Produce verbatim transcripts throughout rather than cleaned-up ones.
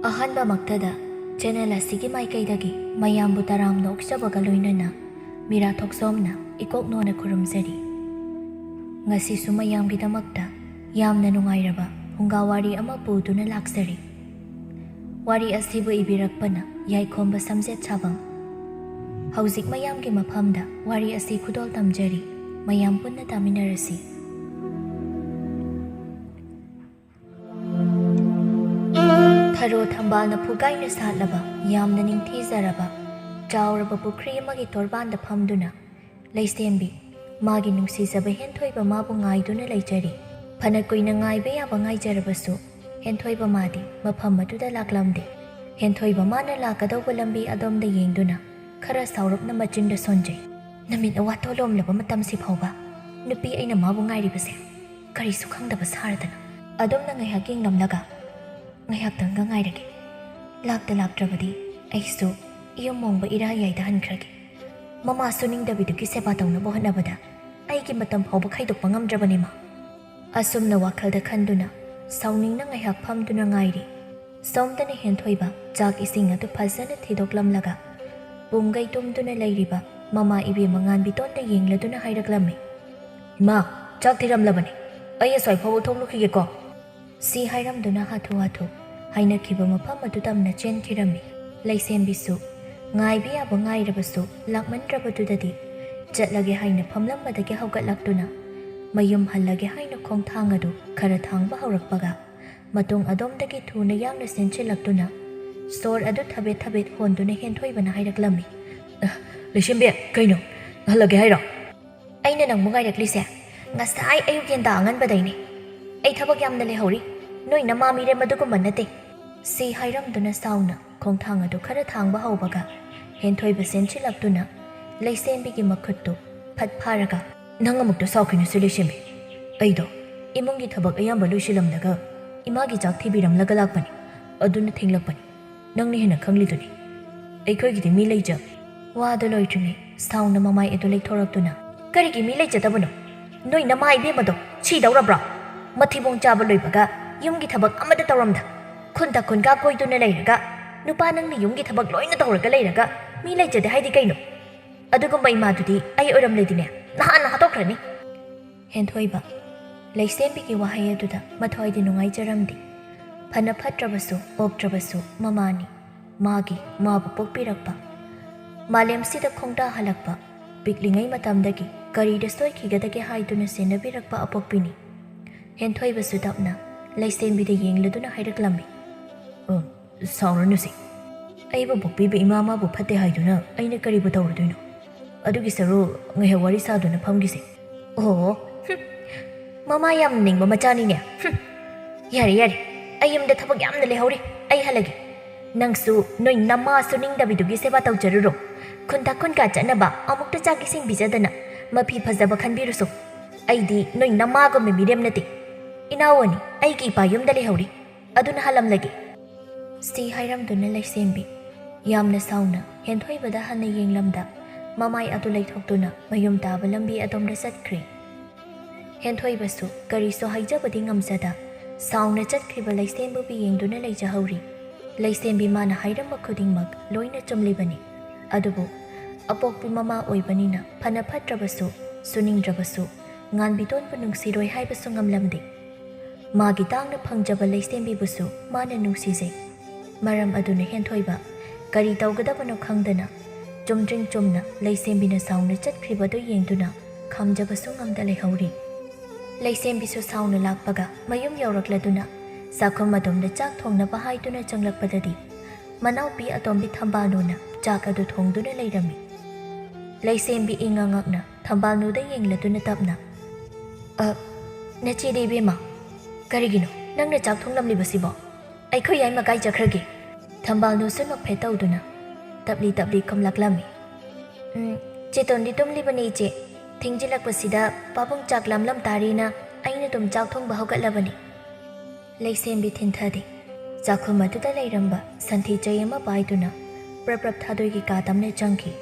ꯑꯍꯥꯟꯕꯃꯛꯇꯗ channel ꯑꯁꯤꯒꯤ ꯃꯥꯏꯀꯩꯗꯒꯤ ꯃꯌꯥꯝꯕꯨ ꯇꯔꯥꯝꯅ ꯑꯣꯛꯆꯕꯒ ꯂꯣꯏꯅꯅ ꯃꯤꯔꯥ ꯊꯣꯛꯆꯣꯝꯅ ꯏꯀꯣꯛ ꯅꯣꯟꯅ ꯈꯨꯔꯨꯝꯖꯔꯤ꯫ ꯉꯁꯤꯁꯨ ꯃꯌꯥꯝꯒꯤꯗꯃꯛꯇ ꯌꯥꯝꯅ ꯅꯨꯡꯉꯥꯏꯔꯕ ꯐꯨꯡꯒꯥ ꯋꯥꯔꯤ ꯑꯃ ꯄꯨꯗꯨꯅ ꯂꯥꯛꯆꯔꯤ꯫ ꯋꯥꯔꯤ ꯑꯁꯤꯕꯨ ꯏꯕꯤꯔꯛꯄꯅ ꯌꯥꯏꯈꯣꯝꯕ ꯁꯝꯖꯦꯠ ꯁꯥꯕꯝ꯫ ꯍꯧꯖꯤꯛ ꯃꯌꯥꯝꯒꯤ ꯃꯐꯝꯗ ꯋꯥꯔꯤ ꯑꯁꯤ ꯈꯨꯗꯣꯜ ꯇꯝꯖꯔꯤ꯫ ꯃꯌꯥꯝ ꯄꯨꯟꯅ ꯇꯥꯃꯤꯟꯅꯔꯁꯤ꯫ ꯊꯔꯣ ꯊꯝꯕꯥꯜꯅ ꯐꯨꯒꯥꯏꯅ ꯁꯥꯠꯂꯕ ꯌꯥꯝꯅ ꯅꯤꯡꯊꯤꯖꯔꯕ ꯆꯥꯎꯔꯕ ꯄꯨꯈ꯭ꯔꯤ ꯑꯃꯒꯤ ꯇꯣꯔꯕꯥꯟꯗ ꯐꯝꯗꯨꯅ ꯂꯩꯁꯦꯝꯕꯤ ꯃꯥꯒꯤ ꯅꯨꯡꯁꯤꯖꯕ ꯍꯦꯟꯊꯣꯏꯕ ꯃꯥꯕꯨ ꯉꯥꯏꯗꯨꯅ ꯂꯩꯖꯔꯤ꯫ ꯐꯅ ꯀꯨꯏꯅ ꯉꯥꯏꯕ ꯌꯥꯕ ꯉꯥꯏꯖꯔꯕꯁꯨ ꯍꯦꯟꯊꯣꯏꯕ ꯃꯥꯗꯤ ꯃꯐꯝ ꯑꯗꯨꯗ ꯂꯥꯛꯂꯝꯗꯦ꯫ ꯍꯦꯟꯊꯣꯏꯕ ꯃꯥꯅ ꯂꯥꯛꯀꯗꯧꯕ ꯂꯝꯕꯤ ꯑꯗꯣꯝꯗ ꯌꯦꯡꯗꯨꯅ ꯈꯔ ꯁꯥꯎꯔꯞꯅ ꯃꯆꯤꯟꯗ ꯁꯣꯟꯖꯩ꯫ ꯅꯨꯃꯤꯠ ꯑꯋꯥ ꯇꯣꯂꯣꯝꯂꯕ ꯃꯇꯝꯁꯤ ꯐꯥꯎꯕ ꯅꯨꯄꯤ ꯑꯩꯅ ꯃꯥꯕꯨ ꯉꯥꯏꯔꯤꯕꯁꯦ ꯀꯔꯤꯁꯨ ꯈꯪꯗꯕ ꯁꯥꯔꯗꯅ꯫ ꯑꯗꯣꯝꯅ ꯉꯥꯏꯍꯥꯛ ꯌꯦꯡꯂꯝꯂꯒ, "ꯉꯥꯏꯍꯥꯛꯇꯪꯒ ꯉꯥꯏꯔꯒꯦ꯫ ꯂꯥꯛꯇ ꯂꯥꯛꯇ꯭ꯔꯕꯗꯤ ꯑꯩꯁꯨ ꯏꯌꯨꯝ ꯃꯣꯡꯕ ꯏꯔꯥ ꯌꯥꯏꯗ ꯍꯟꯈ꯭ꯔꯒꯦ꯫ ꯃꯃꯥꯁꯨ ꯅꯤꯡꯗꯕꯤꯗꯨꯒꯤ ꯁꯦꯕꯥ ꯇꯧꯅꯕ ꯍꯣꯠꯅꯕꯗ ꯑꯩꯒꯤ ꯃꯇꯝ ꯐꯥꯎꯕ ꯈꯥꯏꯗꯣꯛꯄ ꯉꯝꯗ꯭ꯔꯕꯅꯤ ꯃꯥ꯫" ꯑꯁꯨꯝꯅ ꯋꯥꯈꯜꯗ ꯈꯟꯗꯨꯅ ꯁꯥꯎꯅꯤꯡꯅ ꯉꯥꯏꯍꯥꯛ ꯐꯝꯗꯨꯅ ꯉꯥꯏꯔꯤ꯫ ꯁꯣꯝꯗꯅ ꯍꯦꯟꯊꯣꯏꯕ ꯆꯥꯛ ꯏꯁꯤꯡ ꯑꯗꯨ ꯐꯖꯅ ꯊꯤꯗꯣꯛꯂꯝꯂꯒ ꯄꯨꯡꯒꯩ ꯇꯨꯝꯗꯨꯅ ꯂꯩꯔꯤꯕ ꯃꯃꯥ ꯏꯕꯦꯝꯃ ꯉꯥꯟꯕꯤꯇꯣꯟꯗ ꯌꯦꯡꯂꯗꯨꯅ ꯍꯥꯏꯔꯛꯂꯝꯃꯤ, "ꯏꯃꯥ, ꯆꯥꯛ ꯊꯤꯔꯝꯂꯕꯅꯤ꯫ ꯑꯩ ꯑꯁ꯭ꯋꯥꯏ ꯐꯥꯎꯕ ꯊꯣꯛꯂꯨꯈꯤꯒꯦꯀꯣ꯫" ꯁꯤ ꯍꯥꯏꯔꯝꯗꯨꯅ ꯍꯥꯊꯨ ꯍꯥꯊꯨ ꯍꯥꯏꯅꯈꯤꯕ ꯃꯐꯝ ꯑꯗꯨ ꯇꯝꯅ ꯆꯦꯟꯈꯤꯔꯝꯃꯤ꯫ ꯂꯩꯁꯦꯝꯕꯤꯁꯨ ꯉꯥꯏꯕ ꯌꯥꯕ ꯉꯥꯏꯔꯕꯁꯨ ꯂꯥꯛꯃꯟꯗ꯭ꯔꯕꯗꯨꯗꯗꯤ ꯆꯠꯂꯒꯦ ꯍꯥꯏꯅ ꯐꯝꯂꯝꯕꯗꯒꯤ ꯍꯧꯒꯠꯂꯛꯇꯨꯅ ꯃꯌꯨꯝ ꯍꯜꯂꯒꯦ ꯍꯥꯏꯅ ꯈꯣꯡꯊꯥꯡ ꯑꯗꯨ ꯈꯔ ꯊꯥꯡꯕ ꯍꯧꯔꯛꯄꯒ ꯃꯇꯨꯡ ꯑꯗꯣꯝꯗꯒꯤ ꯊꯨꯅ ꯌꯥꯡꯅ ꯆꯦꯟꯁꯤꯜꯂꯛꯇꯨꯅ ꯁꯣꯔ ꯑꯗꯨ ꯊꯕꯦꯠ ꯊꯕꯦꯠ ꯍꯣꯟꯗꯨꯅ ꯍꯦꯟꯊꯣꯏꯕꯅ ꯍꯥꯏꯔꯛꯂꯝꯃꯤ, "ꯑ, ꯂꯩꯁꯦꯝꯕꯤ, ꯀꯩꯅꯣ? ꯍꯜꯂꯒꯦ ꯍꯥꯏꯔꯣ?" "ꯑꯩꯅ ꯅꯪꯕꯨ ꯉꯥꯏꯔꯛꯂꯤꯁꯦ ꯉꯁꯥꯏ ꯑꯌꯨꯛ ꯌꯦꯟꯗꯥ ꯑꯉꯟꯕꯗꯩꯅꯦ꯫ ꯑꯩ ꯊꯕꯛ ꯌꯥꯝꯅ ꯂꯩꯍꯧꯔꯤ꯫ ꯅꯣꯏ ꯅꯃꯥ ꯃꯤꯔꯦꯝ ꯑꯗꯨꯒꯨꯝꯕ ꯅꯠꯇꯦ꯫" ꯁꯤ ꯍꯥꯏꯔꯝꯗꯨꯅ ꯁꯥꯎꯅ ꯈꯣꯡꯊꯥꯡ ꯑꯗꯨ ꯈꯔ ꯊꯥꯡꯕ ꯍꯧꯕꯒ ꯍꯦꯟꯊꯣꯏꯕ ꯆꯦꯟꯁꯤꯜꯂꯛꯇꯨꯅ ꯂꯩꯁꯦꯝꯕꯤꯒꯤ ꯃꯈꯨꯠꯇꯨ ꯐꯠ ꯐꯥꯔꯒ, "ꯅꯪ ꯑꯃꯨꯛꯇ ꯁꯥꯎꯈꯤꯅꯨꯁꯦ ꯂꯩꯁꯦꯝꯕꯤ꯫ ꯑꯩꯗꯣ ꯏꯃꯨꯡꯒꯤ ꯊꯕꯛ ꯑꯌꯥꯝꯕ ꯂꯣꯏꯁꯤꯜꯂꯝꯂꯒ ꯏꯃꯥꯒꯤ ꯆꯥꯛ ꯊꯤꯕꯤꯔꯝꯂꯒ ꯂꯥꯛꯄꯅꯤ꯫ ꯑꯗꯨꯅ ꯊꯦꯡꯂꯛꯄꯅꯤ꯫ ꯅꯪꯅ ꯍꯦꯟꯅ ꯈꯪꯂꯤꯗꯨꯅꯤ꯫ ꯑꯩꯈꯣꯏꯒꯤꯗꯤ ꯃꯤ ꯂꯩꯖ-" ꯋꯥꯗꯨ ꯂꯣꯏꯗ꯭ꯔꯤꯉꯩ ꯁꯥꯎꯅ ꯃꯃꯥꯏ ꯑꯗꯨ ꯂꯩꯊꯣꯔꯛꯇꯨꯅ, "ꯀꯔꯤꯒꯤ ꯃꯤ ꯂꯩꯖꯗꯕꯅꯣ? ꯅꯣꯏ ꯅꯃꯥ ꯏꯕꯦꯝꯃꯗꯣ ꯁꯤꯗꯧꯔꯕ꯭ꯔꯣ? ꯃꯊꯤꯕꯣꯡ ꯆꯥꯕ ꯂꯣꯏꯕꯒ ꯌꯨꯝꯒꯤ ꯊꯕꯛ ꯑꯃꯠꯇ ꯇꯧꯔꯝꯗ꯫ ꯈꯨꯟꯗ ꯈꯨꯟꯀꯥ ꯀꯣꯏꯗꯨꯅ ꯂꯩꯔꯒ, ꯅꯨꯄꯥ ꯅꯪꯅ ꯌꯨꯝꯒꯤ ꯊꯕꯛ ꯂꯣꯏꯅ ꯇꯧꯔꯒ ꯂꯩꯔꯒ, ꯃꯤ ꯂꯩꯖꯗꯦ ꯍꯥꯏꯗꯤ ꯀꯩꯅꯣ? ꯑꯗꯨꯒꯨꯝꯕ ꯏꯃꯥꯗꯨꯗꯤ ꯑꯩ ꯑꯣꯏꯔꯝꯂꯗꯤꯅꯦ, ꯅꯍꯥꯟꯅ ꯍꯥꯠꯇꯣꯛꯈ꯭ꯔꯅꯤ꯫ ꯍꯦꯟꯊꯣꯏꯕ, ꯂꯩꯁꯦꯝꯕꯤꯒꯤ ꯋꯥꯍꯩ ꯑꯗꯨꯗ ꯃꯊ꯭ꯋꯥꯏꯗꯤ ꯅꯨꯡꯉꯥꯏꯖꯔꯝꯗꯦ꯫ ꯐꯅ ꯐꯠꯇ꯭ꯔꯕꯁꯨ ꯑꯣꯛꯇ꯭ꯔꯕꯁꯨ ꯃꯃꯥꯅꯤ꯫ ꯃꯥꯒꯤ, ꯃꯥꯕꯨ ꯄꯣꯛꯄꯤꯔꯛꯄ꯫ ꯃꯥꯂꯦꯝꯁꯤꯗ ꯈꯣꯡꯗꯥ ꯍꯜꯂꯛꯄ, ꯄꯤꯛꯂꯤꯉꯩ ꯃꯇꯝꯗꯒꯤ ꯀꯔꯤꯗ ꯁꯣꯏꯈꯤꯒꯗꯒꯦ ꯍꯥꯏꯗꯨꯅ ꯁꯦꯟꯅꯕꯤꯔꯛꯄ ꯑꯄꯣꯛꯄꯤꯅꯤ꯫ ꯍꯦꯟꯊꯣꯏꯕꯁꯨ ꯇꯞꯅ ꯂꯩꯁꯦꯝꯕꯤꯗ ꯌꯦꯡꯂꯗꯨꯅ ꯍꯥꯏꯔꯛꯂꯝꯃꯤ꯫ "ꯑꯣ, ꯁꯥꯎꯔꯅꯨꯁꯦ꯫ ꯑꯩꯕꯨ ꯄꯣꯛꯄꯤꯕ ꯏꯃꯥ ꯃꯥꯕꯨ ꯐꯠꯇꯦ ꯍꯥꯏꯗꯨꯅ ꯑꯩꯅ ꯀꯔꯤꯕꯨ ꯇꯧꯔꯨꯗꯣꯏꯅꯣ? ꯑꯗꯨꯒꯤ ꯁꯔꯨꯛ ꯉꯥꯏꯍꯥꯛ ꯋꯥꯔꯤ ꯁꯥꯗꯨꯅ ꯐꯝꯈꯤꯁꯦ꯫" "ꯑꯣ, ꯍꯨꯝ, ꯃꯃꯥ ꯌꯥꯝ ꯅꯤꯡꯕ ꯃꯆꯥꯅꯤꯅꯦ꯫ ꯍꯨꯝ, ꯌꯥꯔꯦ, ꯌꯥꯔꯦ, ꯑꯩ ꯌꯨꯝꯗ ꯊꯕꯛ ꯌꯥꯝꯅ ꯂꯩꯍꯧꯔꯤ, ꯑꯩ ꯍꯜꯂꯒꯦ꯫ ꯅꯪꯁꯨ ꯅꯣꯏ ꯅꯃꯥꯁꯨ ꯅꯤꯡꯗꯕꯤꯗꯨꯒꯤ ꯁꯦꯕꯥ ꯇꯧꯖꯔꯨꯔꯣ꯫ ꯈꯨꯟꯗ ꯈꯨꯟꯀꯥ ꯆꯠꯅꯕ ꯑꯃꯨꯛꯇ ꯆꯥꯛ ꯏꯁꯤꯡ ꯄꯤꯖꯗꯅ ꯃꯐꯤ ꯐꯖꯕ ꯈꯟꯕꯤꯔꯨꯁꯣ꯫ ꯑꯩꯗꯤ ꯅꯣꯏ ꯅꯃꯥꯒꯨꯝꯕ ꯃꯤꯔꯦꯝ ꯅꯠꯇꯦ꯫ ꯏꯅꯥꯎ ꯑꯅꯤ ꯑꯩꯒꯤ ꯏꯄꯥ ꯌꯨꯝꯗ ꯂꯩꯍꯧꯔꯤ, ꯑꯗꯨꯅ ꯍꯜꯂꯝꯂꯒꯦ꯫" ꯁꯤ ꯍꯥꯏꯔꯝꯗꯨꯅ ꯂꯩꯁꯦꯝꯕꯤ ꯌꯥꯝꯅ ꯁꯥꯎꯅ ꯍꯦꯟꯊꯣꯏꯕꯗ ꯍꯟꯅ ꯌꯦꯡꯂꯝꯗ ꯃꯃꯥꯏ ꯑꯗꯨ ꯂꯩꯊꯣꯛꯇꯨꯅ ꯃꯌꯨꯝ ꯇꯥꯕ ꯂꯝꯕꯤ ꯑꯗꯣꯝꯗ ꯆꯠꯈ꯭ꯔꯦ꯫ ꯍꯦꯟꯊꯣꯏꯕꯁꯨ ꯀꯔꯤꯁꯨ ꯍꯥꯏꯖꯕꯗꯤ ꯉꯝꯖꯗ ꯁꯥꯎꯅ ꯆꯠꯈ꯭ꯔꯤꯕ ꯂꯩꯁꯦꯝꯕꯤꯕꯨ ꯌꯦꯡꯗꯨꯅ ꯂꯩꯖꯍꯧꯔꯤ꯫ ꯂꯩꯁꯦꯝꯕꯤ ꯃꯥꯅ ꯍꯥꯏꯔꯝꯕ ꯈꯨꯗꯤꯡꯃꯛ ꯂꯣꯏꯅ ꯆꯨꯝꯂꯤꯕꯅꯤ꯫ ꯑꯗꯨꯕꯨ ꯑꯄꯣꯛꯄꯤ ꯃꯃꯥ ꯑꯣꯏꯕꯅꯤꯅ ꯐꯅ ꯐꯠꯇ꯭ꯔꯕꯁꯨ, ꯁꯨꯅꯤꯡꯗ꯭ꯔꯕꯁꯨ, ꯉꯥꯟꯕꯤꯇꯣꯟꯕꯨ ꯅꯨꯡꯁꯤꯔꯣꯏ ꯍꯥꯏꯕꯁꯨ ꯉꯝꯂꯝꯗꯦ꯫ ꯃꯥꯒꯤ ꯇꯥꯡꯅ ꯐꯪꯖꯕ ꯂꯩꯁꯦꯝꯕꯤꯕꯨꯁꯨ ꯃꯥꯅ ꯅꯨꯡꯁꯤꯖꯩ꯫ ꯃꯔꯝ ꯑꯗꯨꯅ ꯍꯦꯟꯊꯣꯏꯕ ꯀꯔꯤ ꯇꯧꯒꯗꯕꯅꯣ ꯈꯪꯗꯅ ꯆꯨꯝꯗ꯭ꯔꯤꯡ ꯆꯨꯝꯅ ꯂꯩꯁꯦꯝꯕꯤꯅ ꯁꯥꯎꯅ ꯆꯠꯈ꯭ꯔꯤꯕꯗꯨ ꯌꯦꯡꯗꯨꯅ ꯈꯥꯝꯖꯕꯁꯨ ꯉꯝꯗ ꯂꯩꯍꯧꯔꯤ꯫ ꯂꯩꯁꯦꯝꯕꯤꯁꯨ ꯁꯥꯎꯅ ꯂꯥꯛꯄꯒ ꯃꯌꯨꯝ ꯌꯧꯔꯛꯂꯗꯨꯅ ꯆꯥꯛꯈꯨꯝ ꯑꯗꯣꯝꯗ ꯆꯥꯛ ꯊꯣꯡꯅꯕ ꯍꯥꯏꯗꯨꯅ ꯆꯪꯂꯛꯄꯗꯗꯤ ꯃꯅꯥꯎꯄꯤ ꯑꯇꯣꯝꯕꯤ ꯊꯝꯕꯥꯜꯅꯨꯅ ꯆꯥꯛ ꯑꯗꯨ ꯊꯣꯡꯗꯨꯅ ꯂꯩꯔꯝꯃꯤ꯫ ꯂꯩꯁꯦꯝꯕꯤ ꯏꯉꯛ ꯉꯛꯅ ꯊꯝꯕꯥꯜꯅꯨꯗ ꯌꯦꯡꯂꯗꯨꯅ ꯇꯞꯅ, "ꯑ, ꯅꯆꯦꯗꯤ ꯏꯕꯦꯝꯃ, ꯀꯔꯤꯒꯤꯅꯣ ꯅꯪꯅ ꯆꯥꯛ ꯊꯣꯡꯂꯝꯂꯤꯕꯁꯤꯕꯣ? ꯑꯩꯈꯣꯏ ꯌꯥꯏꯃ ꯀꯥꯏ ꯆꯠꯈ꯭ꯔꯒꯦ?" ꯊꯝꯕꯥꯜꯅꯨꯁꯨ ꯅꯣꯛꯐꯦꯠ ꯇꯧꯗꯨꯅ ꯇꯞꯂꯤ ꯇꯞꯂꯤ ꯈꯨꯝꯂꯛꯂꯝꯃꯤ꯫ "ꯎꯝ, ꯆꯦꯇꯣꯟꯗꯤ ꯇꯨꯝꯂꯤꯕꯅꯤ ꯏꯆꯦ꯫ ꯊꯦꯡꯖꯤꯜꯂꯛꯄꯁꯤꯗ ꯄꯥꯕꯨꯡ ꯆꯥꯛ ꯂꯥꯝꯂꯝ ꯇꯥꯔꯦꯅ ꯑꯩꯅ ꯑꯗꯨꯝ ꯆꯥꯛ ꯊꯣꯡꯕ ꯍꯧꯒꯠꯂꯕꯅꯤ꯫" ꯂꯩꯁꯦꯝꯕꯤ ꯊꯤꯟꯊꯗꯦ꯫ ꯆꯥꯛꯈꯨꯝ ꯑꯗꯨꯗ ꯂꯩꯔꯝꯕ ꯁꯟꯊꯤ ꯆꯩ ꯑꯃ ꯄꯥꯏꯗꯨꯅ ꯄ꯭ꯔꯞ ꯄ꯭ꯔꯞ ꯊꯥꯗꯣꯏꯒꯤ ꯀꯥ ꯇꯝꯅ ꯆꯪꯈꯤ꯫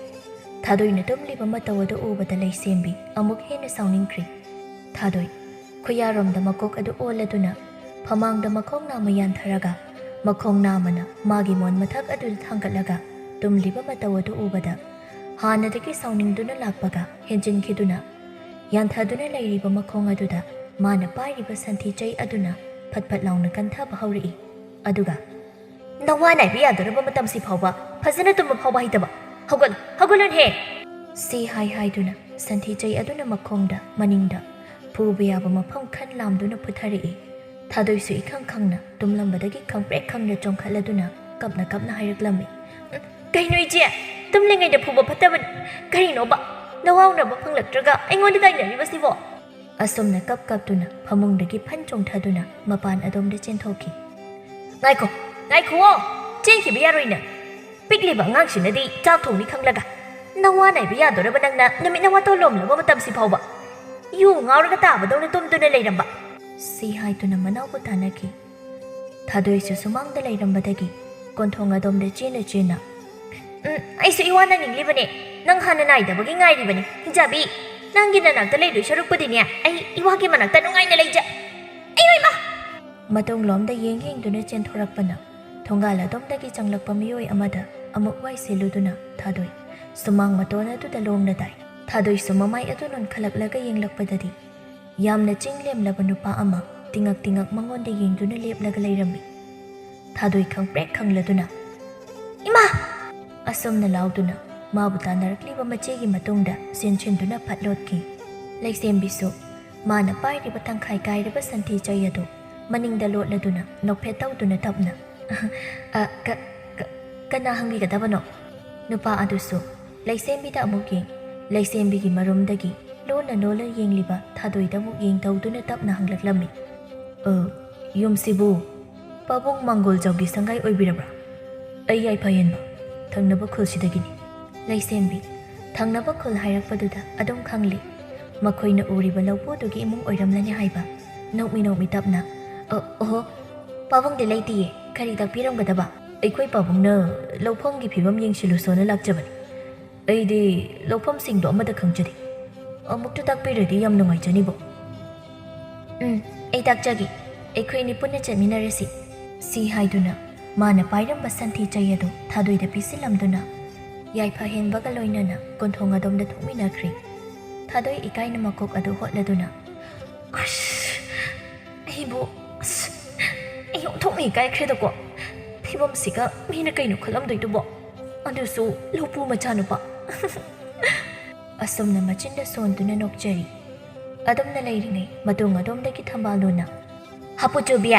ꯊꯥꯗꯣꯏꯅ ꯇꯨꯝꯂꯤꯕ ꯃꯇꯧ ꯑꯗꯨ ꯎꯕꯗ ꯂꯩꯁꯦꯝꯕꯤ ꯑꯃꯨꯛ ꯍꯦꯟꯅ ꯁꯥꯎꯅꯤꯡꯈ꯭ꯔꯤ꯫ ꯊꯥꯗꯣꯏ ꯈꯨꯌꯥꯔꯣꯝꯗ ꯃꯀꯣꯛ ꯑꯗꯨ ꯑꯣꯜꯂꯗꯨꯅ ꯐꯃꯥꯡꯗ ꯃꯈꯣꯡ ꯅꯥꯝꯃ ꯌꯥꯟꯊꯔꯒ ꯃꯈꯣꯡ ꯅꯥꯝꯃꯅ ꯃꯥꯒꯤ ꯃꯣꯟ ꯃꯊꯛ ꯑꯗꯨꯗ ꯊꯥꯡꯒꯠꯂꯒ ꯇꯨꯝꯂꯤꯕ ꯃꯇꯧ ꯑꯗꯨ ꯎꯕꯗ, ꯍꯥꯟꯅꯗꯒꯤ ꯁꯥꯎꯅꯤꯡꯗꯨꯅ ꯂꯥꯛꯄꯒ ꯍꯦꯟꯖꯤꯟꯈꯤꯗꯨꯅ, ꯌꯥꯟꯊꯗꯨꯅ ꯂꯩꯔꯤꯕ ꯃꯈꯣꯡ ꯑꯗꯨꯗ ꯃꯥꯅ ꯄꯥꯏꯔꯤꯕ ꯁꯟꯊꯤ ꯆꯩ ꯑꯗꯨꯅ ꯐꯠ ꯐꯠ ꯂꯥꯎꯅ ꯀꯟꯊꯕ ꯍꯧꯔꯛꯏ꯫ ꯑꯗꯨꯒ, "ꯅꯋꯥ ꯅꯥꯏꯕ ꯌꯥꯗꯣꯔꯕ ꯃꯇꯝꯁꯤ ꯐꯥꯎꯕ ꯐꯖꯅ ꯇꯨꯝꯕ ꯐꯥꯎꯕ ꯍꯩꯇꯕ? ꯍꯧꯒꯠꯂꯨ, ꯍꯧꯒꯠꯂꯨꯅꯍꯦ!" ꯁꯤ ꯍꯥꯏ ꯍꯥꯏꯗꯨꯅ ꯁꯟꯊꯤ ꯆꯩ ꯑꯗꯨꯅ ꯃꯈꯣꯡꯗ, ꯃꯅꯤꯡꯗ, ꯐꯨꯕ ꯌꯥꯕ ꯃꯐꯝ ꯈꯟ ꯂꯥꯝꯗꯨꯅ ꯐꯨꯊꯔꯛꯏ꯫ ꯊꯥꯗꯣꯏꯁꯨ ꯏꯈꯪ ꯈꯪꯅ ꯇꯨꯝꯂꯝꯕꯗꯒꯤ ꯈꯪꯄ꯭ꯔꯦꯛ ꯈꯪꯅ ꯆꯣꯡꯈꯠꯂꯗꯨꯅ ꯀꯞꯅ ꯀꯞꯅ ꯍꯥꯏꯔꯛꯂꯝꯃꯤ꯫ "ꯎꯝ, ꯀꯩꯅꯣ ꯏꯆꯦ? ꯇꯨꯝꯂꯤꯉꯩꯗ ꯐꯨꯕ ꯐꯠꯇꯕꯅꯤ꯫ ꯀꯔꯤꯅꯣꯕ? ꯅꯋꯥ ꯎꯅꯕ ꯐꯪꯂꯛꯇ꯭ꯔꯒ ꯑꯩꯉꯣꯟꯗ ꯇꯥꯏꯅꯔꯤꯕꯁꯤꯕꯣ?" ꯑꯁꯨꯝꯅ ꯀꯞ ꯀꯞꯇꯨꯅ ꯐꯃꯨꯡꯗꯒꯤ ꯐꯟ ꯆꯣꯡꯊꯗꯨꯅ ꯃꯄꯥꯟ ꯑꯗꯣꯝꯗ ꯆꯦꯟꯊꯣꯛꯈꯤ꯫ "ꯉꯥꯏꯈꯣ, ꯉꯥꯏꯈꯨꯑꯣ! ꯆꯦꯟꯈꯤꯕ ꯌꯥꯔꯣꯏ ꯅꯪ꯫ ꯄꯤꯛꯂꯤꯕ ꯑꯉꯥꯡꯁꯤꯅꯗꯤ ꯆꯥꯛ ꯊꯣꯡꯅꯤ ꯈꯪꯂꯒ, ꯅꯋꯥ ꯅꯥꯏꯕ ꯌꯥꯗꯣꯔꯕ ꯅꯪꯅ ꯅꯨꯃꯤꯠ ꯅꯋꯥ ꯇꯣꯂꯣꯝꯂꯕ ꯃꯇꯝꯁꯤ ꯐꯥꯎꯕ ꯌꯨ ꯉꯥꯎꯔꯒ ꯇꯥꯕꯗꯧꯅ ꯇꯨꯝꯗꯨꯅ ꯂꯩꯔꯝꯕ!" ꯁꯤ ꯍꯥꯏꯗꯨꯅ ꯃꯅꯥꯎꯕꯨ ꯇꯥꯟꯅꯈꯤ꯫ ꯊꯥꯗꯣꯏꯁꯨ ꯁꯨꯃꯥꯡꯗ ꯂꯩꯔꯝꯕꯗꯒꯤ ꯀꯣꯟꯊꯣꯡ ꯑꯗꯣꯝꯗ ꯆꯦꯟꯅ ꯆꯦꯟꯅ, "ꯎꯝ, ꯑꯩꯁꯨ ꯏꯋꯥ ꯅꯥꯅꯤꯡꯂꯤꯕꯅꯦ꯫ ꯅꯪ ꯍꯥꯟꯅ ꯅꯥꯏꯗꯕꯒꯤ ꯉꯥꯏꯔꯤꯕꯅꯤ꯫ ꯍꯤꯡꯆꯥꯕꯤ, ꯅꯪꯒꯤ ꯅꯅꯥꯛꯇ ꯂꯩꯗꯣꯏ ꯁꯔꯨꯛꯄꯨꯗꯤꯅꯦ, ꯑꯩ ꯏꯋꯥꯒꯤ ꯃꯅꯥꯛꯇ ꯅꯨꯡꯉꯥꯏꯅ ꯂꯩꯖ-, ꯑꯩ ꯏꯃꯥ!" ꯃꯇꯨꯡꯂꯣꯝꯗ ꯌꯦꯡ ꯌꯦꯡꯗꯨꯅ ꯆꯦꯟꯊꯣꯔꯛꯄꯅ ꯊꯣꯡꯒꯥꯜ ꯑꯗꯣꯝꯗꯒꯤ ꯆꯪꯂꯛꯄ ꯃꯤꯑꯣꯏ ꯑꯃꯗ ꯑꯃꯨꯛ ꯋꯥꯏ ꯁꯤꯜꯂꯨꯗꯨꯅ ꯊꯥꯗꯣꯏ ꯁꯨꯃꯥꯡ ꯃꯇꯣꯟ ꯑꯗꯨꯗ ꯂꯣꯡꯅ ꯇꯥꯏ꯫ ꯊꯥꯗꯣꯏꯁꯨ ꯃꯃꯥꯏ ꯑꯗꯨ ꯅꯣꯟꯈꯠꯂꯛꯂꯒ ꯌꯦꯡꯂꯛꯄꯗꯗꯤ ꯌꯥꯝꯅ ꯆꯤꯡ ꯂꯦꯝꯂꯕ ꯅꯨꯄꯥ ꯑꯃ ꯇꯤꯉꯛ ꯇꯤꯉꯛ ꯃꯉꯣꯟꯗ ꯌꯦꯡꯗꯨꯅ ꯂꯦꯞꯂꯒ ꯂꯩꯔꯝꯃꯤ꯫ ꯊꯥꯗꯣꯏ ꯈꯪꯄ꯭ꯔꯦꯛ ꯈꯪꯂꯗꯨꯅ, "ꯏꯃꯥ!" ꯑꯁꯨꯝꯅ ꯂꯥꯎꯗꯨꯅ ꯃꯥꯕꯨ ꯇꯥꯟꯅꯔꯛꯂꯤꯕ ꯃꯆꯦꯒꯤ ꯃꯇꯨꯡꯗ ꯆꯦꯟꯁꯤꯟꯗꯨꯅ ꯐꯠ ꯂꯣꯠꯈꯤ꯫ ꯂꯩꯁꯦꯝꯕꯤꯁꯨ ꯃꯥꯅ ꯄꯥꯏꯔꯤꯕ ꯇꯪꯈꯥꯏ ꯀꯥꯏꯔꯕ ꯁꯟꯊꯤ ꯆꯩ ꯑꯗꯨ ꯃꯅꯤꯡꯗ ꯂꯣꯠꯂꯗꯨꯅ ꯅꯣꯛꯐꯦꯠ ꯇꯧꯗꯨꯅ ꯇꯞꯅ, "ꯑ, ꯀ-, ꯀ-, ꯀꯅꯥ ꯍꯪꯕꯤꯒꯗꯕꯅꯣ?" ꯅꯨꯄꯥ ꯑꯗꯨꯁꯨ ꯂꯩꯁꯦꯝꯕꯤꯗ ꯑꯃꯨꯛ ꯌꯦꯡ, ꯂꯩꯁꯦꯝꯕꯤꯒꯤ ꯃꯔꯨꯝꯗꯒꯤ ꯂꯣꯟꯅ ꯂꯣꯟꯅ ꯌꯦꯡꯂꯤꯕ ꯊꯥꯗꯣꯏꯗ ꯑꯃꯨꯛ ꯌꯦꯡ ꯇꯧꯗꯨꯅ ꯇꯞꯅ ꯍꯪꯂꯛꯂꯝꯃꯤ꯫ "ꯑ, ꯌꯨꯝꯁꯤꯕꯨ ꯄꯥꯕꯨꯡ ꯃꯥꯡꯒꯣꯜꯖꯥꯎꯒꯤ ꯁꯪꯒꯥꯏ ꯑꯣꯏꯕꯤꯔꯕ꯭ꯔꯥ? ꯑꯩ ꯌꯥꯏꯐ ꯍꯦꯟꯕ, ꯊꯪꯅꯕ ꯈꯨꯜꯁꯤꯗꯒꯤꯅꯤ꯫" ꯂꯩꯁꯦꯝꯕꯤ, ꯊꯪꯅꯕ ꯈꯨꯜ ꯍꯥꯏꯔꯛꯄꯗꯨꯗ ꯑꯗꯨꯝ ꯈꯪꯂꯦ꯫ ꯃꯈꯣꯏꯅ ꯎꯔꯤꯕ ꯂꯧꯄꯨꯗꯨꯒꯤ ꯏꯃꯨꯡ ꯑꯣꯏꯔꯝꯂꯅꯤ ꯍꯥꯏꯕ꯫ ꯅꯣꯛꯃꯤ ꯅꯣꯛꯃꯤ ꯇꯞꯅ, "ꯑ, ꯑꯣꯍꯣ, ꯄꯥꯕꯨꯡꯗꯤ ꯂꯩꯇꯤꯌꯦ, ꯀꯔꯤ ꯇꯥꯛꯄꯤꯔꯝꯒꯗꯕ?" "ꯑꯩꯈꯣꯏ ꯄꯥꯕꯨꯡꯅ ꯂꯧꯐꯝꯒꯤ ꯐꯤꯕꯝ ꯌꯦꯡꯁꯤꯜꯂꯨꯁꯣꯅ ꯂꯥꯛꯆꯕꯅꯤ꯫ ꯑꯩꯗꯤ ꯂꯧꯐꯝꯁꯤꯡꯗꯣ ꯑꯃꯠꯇ ꯈꯪꯖꯗꯦ꯫ ꯑꯃꯨꯛꯇ ꯇꯥꯛꯄꯤꯔꯗꯤ ꯌꯥꯝ ꯅꯨꯡꯉꯥꯏꯖꯅꯤꯕꯣ꯫" "ꯎꯝ, ꯑꯩ ꯇꯥꯛꯆꯒꯦ꯫ ꯑꯩꯈꯣꯏ ꯑꯅꯤ ꯄꯨꯟꯅ ꯆꯠꯃꯤꯟꯅꯔꯁꯤ꯫" ꯁꯤ ꯍꯥꯏꯗꯨꯅ ꯃꯥꯅ ꯄꯥꯏꯔꯝꯕ ꯁꯟꯊꯤ ꯆꯩ ꯑꯗꯨ ꯊꯥꯗꯣꯏꯗ ꯄꯤꯁꯤꯜꯂꯝꯗꯨꯅ ꯌꯥꯏꯐ ꯍꯦꯟꯕꯒ ꯂꯣꯏꯅꯅ ꯀꯣꯟꯊꯣꯡ ꯑꯗꯣꯝꯗ ꯊꯣꯛꯃꯤꯟꯅꯈ꯭ꯔꯦ꯫ ꯊꯥꯗꯣꯏ ꯏꯀꯥꯏꯅ ꯃꯀꯣꯛ ꯑꯗꯨ ꯍꯣꯠꯂꯗꯨꯅ, "ꯑꯁ, ꯑꯩꯕꯨ, ꯑꯁ, ꯑꯩ ꯑꯣꯟꯊꯣꯛꯅ ꯏꯀꯥꯏꯈ꯭ꯔꯦꯗꯀꯣ꯫ ꯐꯤꯕꯝꯁꯤꯒ ꯃꯤꯅ ꯀꯩꯅꯣ ꯈꯜꯂꯝꯗꯣꯏꯗꯨꯕꯣ? ꯑꯗꯨꯁꯨ ꯂꯧꯄꯨ ꯃꯆꯥꯅꯨꯄꯥ꯫" ꯑꯁꯨꯝꯅ ꯃꯆꯤꯟꯗ ꯁꯣꯟꯗꯨꯅ ꯅꯣꯛꯆꯔꯤ꯫ ꯑꯗꯨꯝꯅ ꯂꯩꯔꯤꯉꯩ ꯃꯇꯨꯡ ꯑꯗꯣꯝꯗꯒꯤ ꯊꯝꯕꯥꯜꯅꯨꯅ, "ꯍꯥꯄꯨ ꯆꯨꯕꯤ,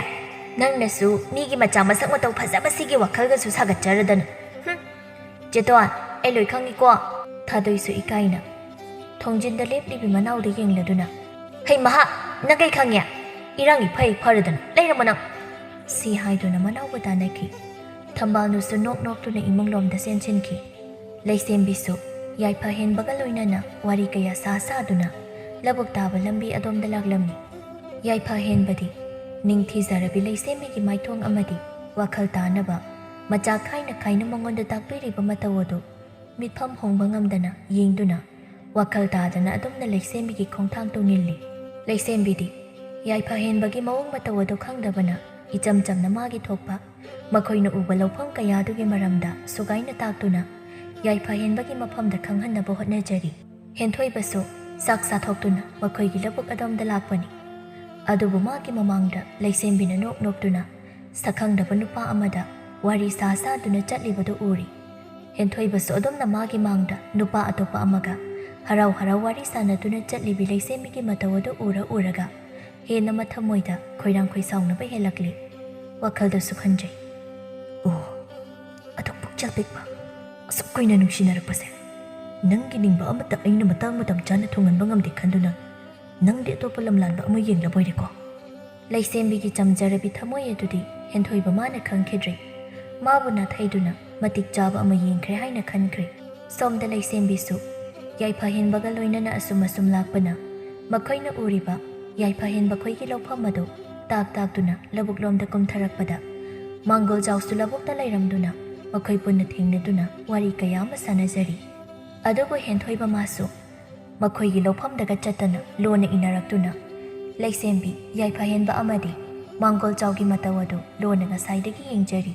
ꯅꯪꯅꯁꯨ ꯃꯤꯒꯤ ꯃꯆꯥ ꯃꯁꯛ ꯃꯇꯧ ꯐꯖꯕꯁꯤꯒꯤ ꯋꯥꯈꯜꯒꯁꯨ ꯁꯥꯒꯠꯆꯔꯗꯅ꯫ ꯍꯨꯝ꯫ ꯆꯦꯇꯣꯟ, ꯑꯩ ꯂꯣꯏ ꯈꯪꯉꯤꯀꯣ꯫" ꯊꯥꯗꯣꯏꯁꯨ ꯏꯀꯥꯏꯅ ꯊꯣꯡꯖꯤꯟꯗ ꯂꯦꯞꯂꯤꯕꯤ ꯃꯅꯥꯎꯗ ꯌꯦꯡꯂꯗꯨꯅ, "ꯍꯩ ꯃꯍꯥ, ꯅꯪ ꯀꯩ ꯈꯪꯉꯦ? ꯏꯔꯥꯡ ꯏꯐꯩ ꯐꯔꯗꯅ ꯂꯩꯔꯝꯃꯣ ꯅꯪ꯫" ꯁꯤ ꯍꯥꯏꯗꯨꯅ ꯃꯅꯥꯎꯒ ꯇꯥꯟꯅꯈꯤ꯫ ꯊꯝꯕꯥꯜꯅꯨꯁꯨ ꯅꯣꯛ ꯅꯣꯛꯇꯨꯅ ꯏꯃꯨꯡꯂꯣꯝꯗ ꯆꯦꯟꯁꯤꯟꯈꯤ꯫ ꯂꯩꯁꯦꯝꯕꯤꯁꯨ ꯌꯥꯏꯐ ꯍꯦꯟꯕꯒ ꯂꯣꯏꯅꯅ ꯋꯥꯔꯤ ꯀꯌꯥ ꯁꯥ ꯁꯥꯗꯨꯅ ꯂꯧꯕꯨꯛ ꯇꯥꯕ ꯂꯝꯕꯤ ꯑꯗꯣꯝꯗ ꯂꯥꯛꯂꯝꯃꯤ꯫ ꯌꯥꯏꯐ ꯍꯦꯟꯕꯗꯤ ꯅꯤꯡꯊꯤꯖꯔꯕꯤ ꯂꯩꯁꯦꯝꯕꯤꯒꯤ ꯃꯥꯏꯊꯣꯡ ꯑꯃꯗꯤ ꯋꯥꯈꯜ ꯇꯥꯅꯕ ꯃꯆꯥ ꯈꯥꯏꯅ ꯈꯥꯏꯅ ꯃꯉꯣꯟꯗ ꯇꯥꯛꯄꯤꯔꯤꯕ ꯃꯇꯧ ꯑꯗꯨ ꯃꯤꯠꯐꯝ ꯍꯣꯡꯕ ꯉꯝꯗꯅ ꯌꯦꯡꯗꯨꯅ ꯋꯥꯈꯜ ꯇꯥꯗꯅ ꯑꯗꯨꯝꯅ ꯂꯩꯁꯦꯝꯕꯤꯒꯤ ꯈꯣꯡꯊꯥꯡ ꯇꯧꯅꯤꯜꯂꯤ꯫ ꯂꯩꯁꯦꯝꯕꯤꯗꯤ ꯌꯥꯏꯐ ꯍꯦꯟꯕꯒꯤ ꯃꯑꯣꯡ ꯃꯇꯧ ꯑꯗꯨ ꯈꯪꯗꯕꯅ ꯏꯆꯝ ꯆꯝꯅ ꯃꯥꯒꯤ ꯊꯣꯛꯄ ꯃꯈꯣꯏꯅ ꯎꯕ ꯂꯧꯐꯝ ꯀꯌꯥꯗꯨꯒꯤ ꯃꯔꯝꯗ ꯁꯨꯒꯥꯏꯅ ꯇꯥꯛꯇꯨꯅ ꯌꯥꯏꯐ ꯍꯦꯟꯕꯒꯤ ꯃꯐꯝꯗ ꯈꯪꯍꯟꯅꯕ ꯍꯣꯠꯅꯖꯔꯤ꯫ ꯍꯦꯟꯊꯣꯏꯕꯁꯨ ꯆꯥꯛ ꯆꯥꯊꯣꯛꯇꯨꯅ ꯃꯈꯣꯏꯒꯤ ꯂꯧꯕꯨꯛ ꯑꯗꯣꯝꯗ ꯂꯥꯛꯄꯅꯤ꯫ ꯑꯗꯨꯕꯨ ꯃꯥꯒꯤ ꯃꯃꯥꯡꯗ ꯂꯩꯁꯦꯝꯕꯤꯅ ꯅꯣꯛ ꯅꯣꯛꯇꯨꯅ ꯁꯛꯈꯪꯗꯕ ꯅꯨꯄꯥ ꯑꯃꯗ ꯋꯥꯔꯤ ꯁꯥ ꯁꯥꯗꯨꯅ ꯆꯠꯂꯤꯕꯗꯨ ꯎꯔꯤ꯫ ꯍꯦꯟꯊꯣꯏꯕꯁꯨ ꯑꯗꯨꯝꯅ ꯃꯥꯒꯤ ꯃꯥꯡꯗ ꯅꯨꯄꯥ ꯑꯇꯣꯞꯄ ꯑꯃꯒ ꯍꯔꯥꯎ ꯍꯔꯥꯎ ꯋꯥꯔꯤ ꯁꯥꯅꯗꯨꯅ ꯆꯠꯂꯤꯕꯤ ꯂꯩꯁꯦꯝꯕꯤꯒꯤ ꯃꯇꯧ ꯑꯗꯨ ꯎꯔ ꯎꯔꯒ ꯍꯦꯟꯅ ꯃꯊꯃꯣꯏꯗ ꯈꯣꯏꯔꯥꯡ ꯈꯣꯏꯁꯥꯎꯅꯕ ꯍꯦꯜꯂꯛꯂꯤ꯫ ꯋꯥꯈꯜꯗꯁꯨ ꯈꯟꯖꯩ, "ꯑꯣ, ꯑꯗꯨꯛ ꯄꯨꯛꯆꯦꯜ ꯄꯤꯛꯄ, ꯑꯁꯨꯛ ꯀꯨꯏꯅ ꯅꯨꯡꯁꯤꯅꯔꯛꯄꯁꯦ, ꯅꯪꯒꯤ ꯅꯤꯡꯕ ꯑꯃꯠꯇ ꯑꯩꯅ ꯃꯇꯥꯡ ꯃꯇꯝ ꯆꯥꯅ ꯊꯨꯡꯍꯟꯕ ꯉꯝꯗꯦ ꯈꯟꯗꯨꯅ ꯅꯪꯗꯤ ꯑꯇꯣꯞꯄ ꯂꯝꯂꯥꯟꯕ ꯑꯃ ꯌꯦꯡꯂꯕꯣꯏꯔꯦꯀꯣ?" ꯂꯩꯁꯦꯝꯕꯤꯒꯤ ꯆꯝꯖꯔꯕꯤ ꯊꯃꯣꯏ ꯑꯗꯨꯗꯤ ꯍꯦꯟꯊꯣꯏꯕ ꯃꯥꯅ ꯈꯪꯈꯤꯗ꯭ꯔꯦ꯫ ꯃꯥꯕꯨ ꯅꯥꯊꯩꯗꯨꯅ ꯃꯇꯤꯛ ꯆꯥꯕ ꯑꯃ ꯌꯦꯡꯈ꯭ꯔꯦ ꯍꯥꯏꯅ ꯈꯟꯈ꯭ꯔꯦ꯫ ꯁꯣꯝꯗ ꯂꯩꯁꯦꯝꯕꯤꯁꯨ ꯌꯥꯏꯐ ꯍꯦꯟꯕꯒ ꯂꯣꯏꯅꯅ ꯑꯁꯨꯝ ꯑꯁꯨꯝ ꯂꯥꯛꯄꯅ ꯃꯈꯣꯏꯅ ꯎꯔꯤꯕ ꯌꯥꯏꯐ ꯍꯦꯟꯕ ꯈꯣꯏꯒꯤ ꯂꯧꯐꯝ ꯑꯗꯨ ꯇꯥꯛ ꯇꯥꯛꯇꯨꯅ ꯂꯧꯕꯨꯛꯂꯣꯝꯗ ꯀꯨꯝꯊꯔꯛꯄꯗ ꯃꯥꯡꯒꯣꯜꯖꯥꯎꯁꯨ ꯂꯧꯕꯨꯛꯇ ꯂꯩꯔꯝꯗꯨꯅ ꯃꯈꯣꯏ ꯄꯨꯟꯅ ꯊꯦꯡꯅꯗꯨꯅ ꯋꯥꯔꯤ ꯀꯌꯥ ꯑꯃ ꯁꯥꯟꯅꯖꯔꯤ꯫ ꯑꯗꯨꯕꯨ ꯍꯦꯟꯊꯣꯏꯕ ꯃꯥꯁꯨ ꯃꯈꯣꯏꯒꯤ ꯂꯧꯐꯝꯗꯒ ꯆꯠꯇꯅ ꯂꯣꯟꯅ ꯏꯟꯅꯔꯛꯇꯨꯅ ꯂꯩꯁꯦꯝꯕꯤ, ꯌꯥꯏꯐꯍꯦꯟꯕ ꯑꯃꯗꯤ ꯃꯥꯡꯒꯣꯜ ꯆꯥꯎꯒꯤ ꯃꯇꯧ ꯑꯗꯨ ꯂꯣꯟꯅ ꯉꯁꯥꯏꯗꯒꯤ ꯌꯦꯡꯖꯔꯤ꯫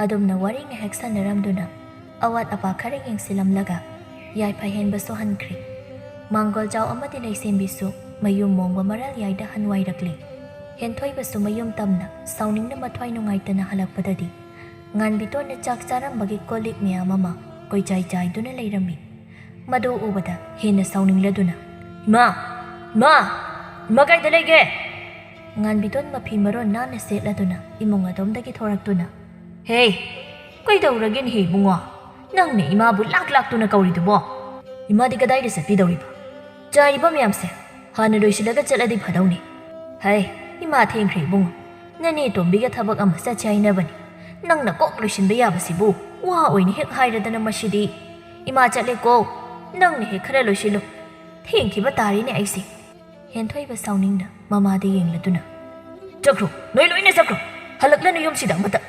ꯑꯗꯨꯝꯅ ꯋꯥꯔꯤ ꯉꯥꯏꯍꯥꯛ ꯁꯥꯟꯅꯔꯝꯗꯨꯅ ꯑꯋꯥꯠ ꯑꯄꯥ ꯈꯔ ꯌꯦꯡꯁꯤꯜꯂꯝꯂꯒ ꯌꯥꯏꯐ ꯍꯦꯟꯕꯁꯨ ꯍꯟꯈ꯭ꯔꯦ꯫ ꯃꯥꯡꯒꯣꯜ ꯆꯥꯎ ꯑꯃꯗꯤ ꯂꯩꯁꯦꯝꯕꯤꯁꯨ ꯃꯌꯨꯝ ꯃꯣꯡꯕ ꯃꯔꯥꯜ ꯌꯥꯏꯗ ꯍꯟꯋꯥꯏꯔꯛꯂꯤ꯫ ꯍꯦꯟꯊꯣꯏꯕꯁꯨ ꯃꯌꯨꯝ ꯇꯝꯅ ꯁꯥꯎꯅꯤꯡꯅ ꯃꯊ꯭ꯋꯥꯏ ꯅꯨꯡꯉꯥꯏꯇꯅ ꯍꯜꯂꯛꯄꯗꯗꯤ ꯉꯥꯟꯕꯤꯇꯣꯟꯅ ꯆꯥꯛ ꯆꯥꯔꯝꯕꯒꯤ ꯀꯣꯜ ꯂꯤꯛ ꯃꯌꯥꯝ ꯑꯃ ꯀꯣꯏꯆꯥꯏ ꯆꯥꯏꯗꯨꯅ ꯂꯩꯔꯝꯃꯤ꯫ ꯃꯗꯨ ꯎꯕꯗ ꯍꯦꯟꯅ ꯁꯥꯎꯅꯤꯡꯂꯗꯨꯅ, "ꯏꯃꯥ! ꯏꯃꯥ! ꯏꯃꯥ ꯀꯥꯏꯗ ꯂꯩꯒꯦ?" ꯉꯥꯟꯕꯤꯇꯣꯟ ꯃꯐꯤ ꯃꯔꯣꯟ ꯅꯥꯟꯅ ꯁꯦꯠꯂꯗꯨꯅ ꯏꯃꯨꯡ ꯑꯗꯣꯝꯗꯒꯤ ꯊꯣꯔꯛꯇꯨꯅ, "ꯍꯦ! ꯀꯩꯗꯧꯔꯒꯦꯅꯦꯍꯦ ꯏꯕꯨꯡꯉꯣ? ꯅꯪꯅ ꯏꯃꯥꯕꯨ ꯂꯥꯛ ꯂꯥꯛꯇꯨꯅ ꯀꯧꯔꯤꯗꯨꯕꯣ? ꯏꯃꯥꯗꯤ ꯀꯗꯥꯏꯗ ꯆꯠꯄꯤꯗꯧꯔꯤꯕ? ꯆꯥꯏꯔꯤꯕ ꯃꯌꯥꯝꯁꯦ ꯍꯥꯟꯅ ꯂꯣꯏꯁꯤꯜꯂꯒ ꯆꯠꯂꯗꯤ ꯐꯗꯧꯅꯤ꯫ ꯍꯩ, ꯏꯃꯥ ꯊꯦꯡꯈ꯭ꯔꯦ ꯏꯕꯨꯡꯉꯣ꯫ ꯅꯅꯦ ꯇꯣꯝꯕꯤꯒ ꯊꯕꯛ ꯑꯃ ꯆꯠꯁꯦ ꯍꯥꯏꯅꯕꯅꯤ꯫ ꯅꯪꯅ ꯀꯣꯛ ꯂꯣꯏꯁꯤꯟꯕ ꯌꯥꯕꯁꯤꯕꯨ ꯋꯥ ꯑꯣꯏꯅ ꯍꯦꯛ ꯍꯥꯏꯔꯗꯅ ꯃꯁꯤꯗꯤ꯫ ꯏꯃꯥ ꯆꯠꯂꯦꯀꯣ, ꯅꯪꯅ ꯍꯦꯛ ꯈꯔ ꯂꯣꯏꯁꯤꯜꯂꯨ꯫ ꯊꯦꯡꯈꯤꯕ ꯇꯥꯔꯦꯅꯦ ꯑꯩꯁꯦ꯫" ꯍꯦꯟꯊꯣꯏꯕ ꯁꯥꯎꯅꯤꯡꯅ ꯃꯃꯥꯗ ꯌꯦꯡꯂꯗꯨꯅ, "ꯆꯠꯈ꯭ꯔꯣ, ꯅꯣꯏ ꯂꯣꯏꯅ ꯆꯠꯈ꯭ꯔꯣ꯫ ꯍꯜꯂꯛꯂꯅꯨ ꯌꯨꯝꯁꯤꯗ ꯑꯃꯇ꯫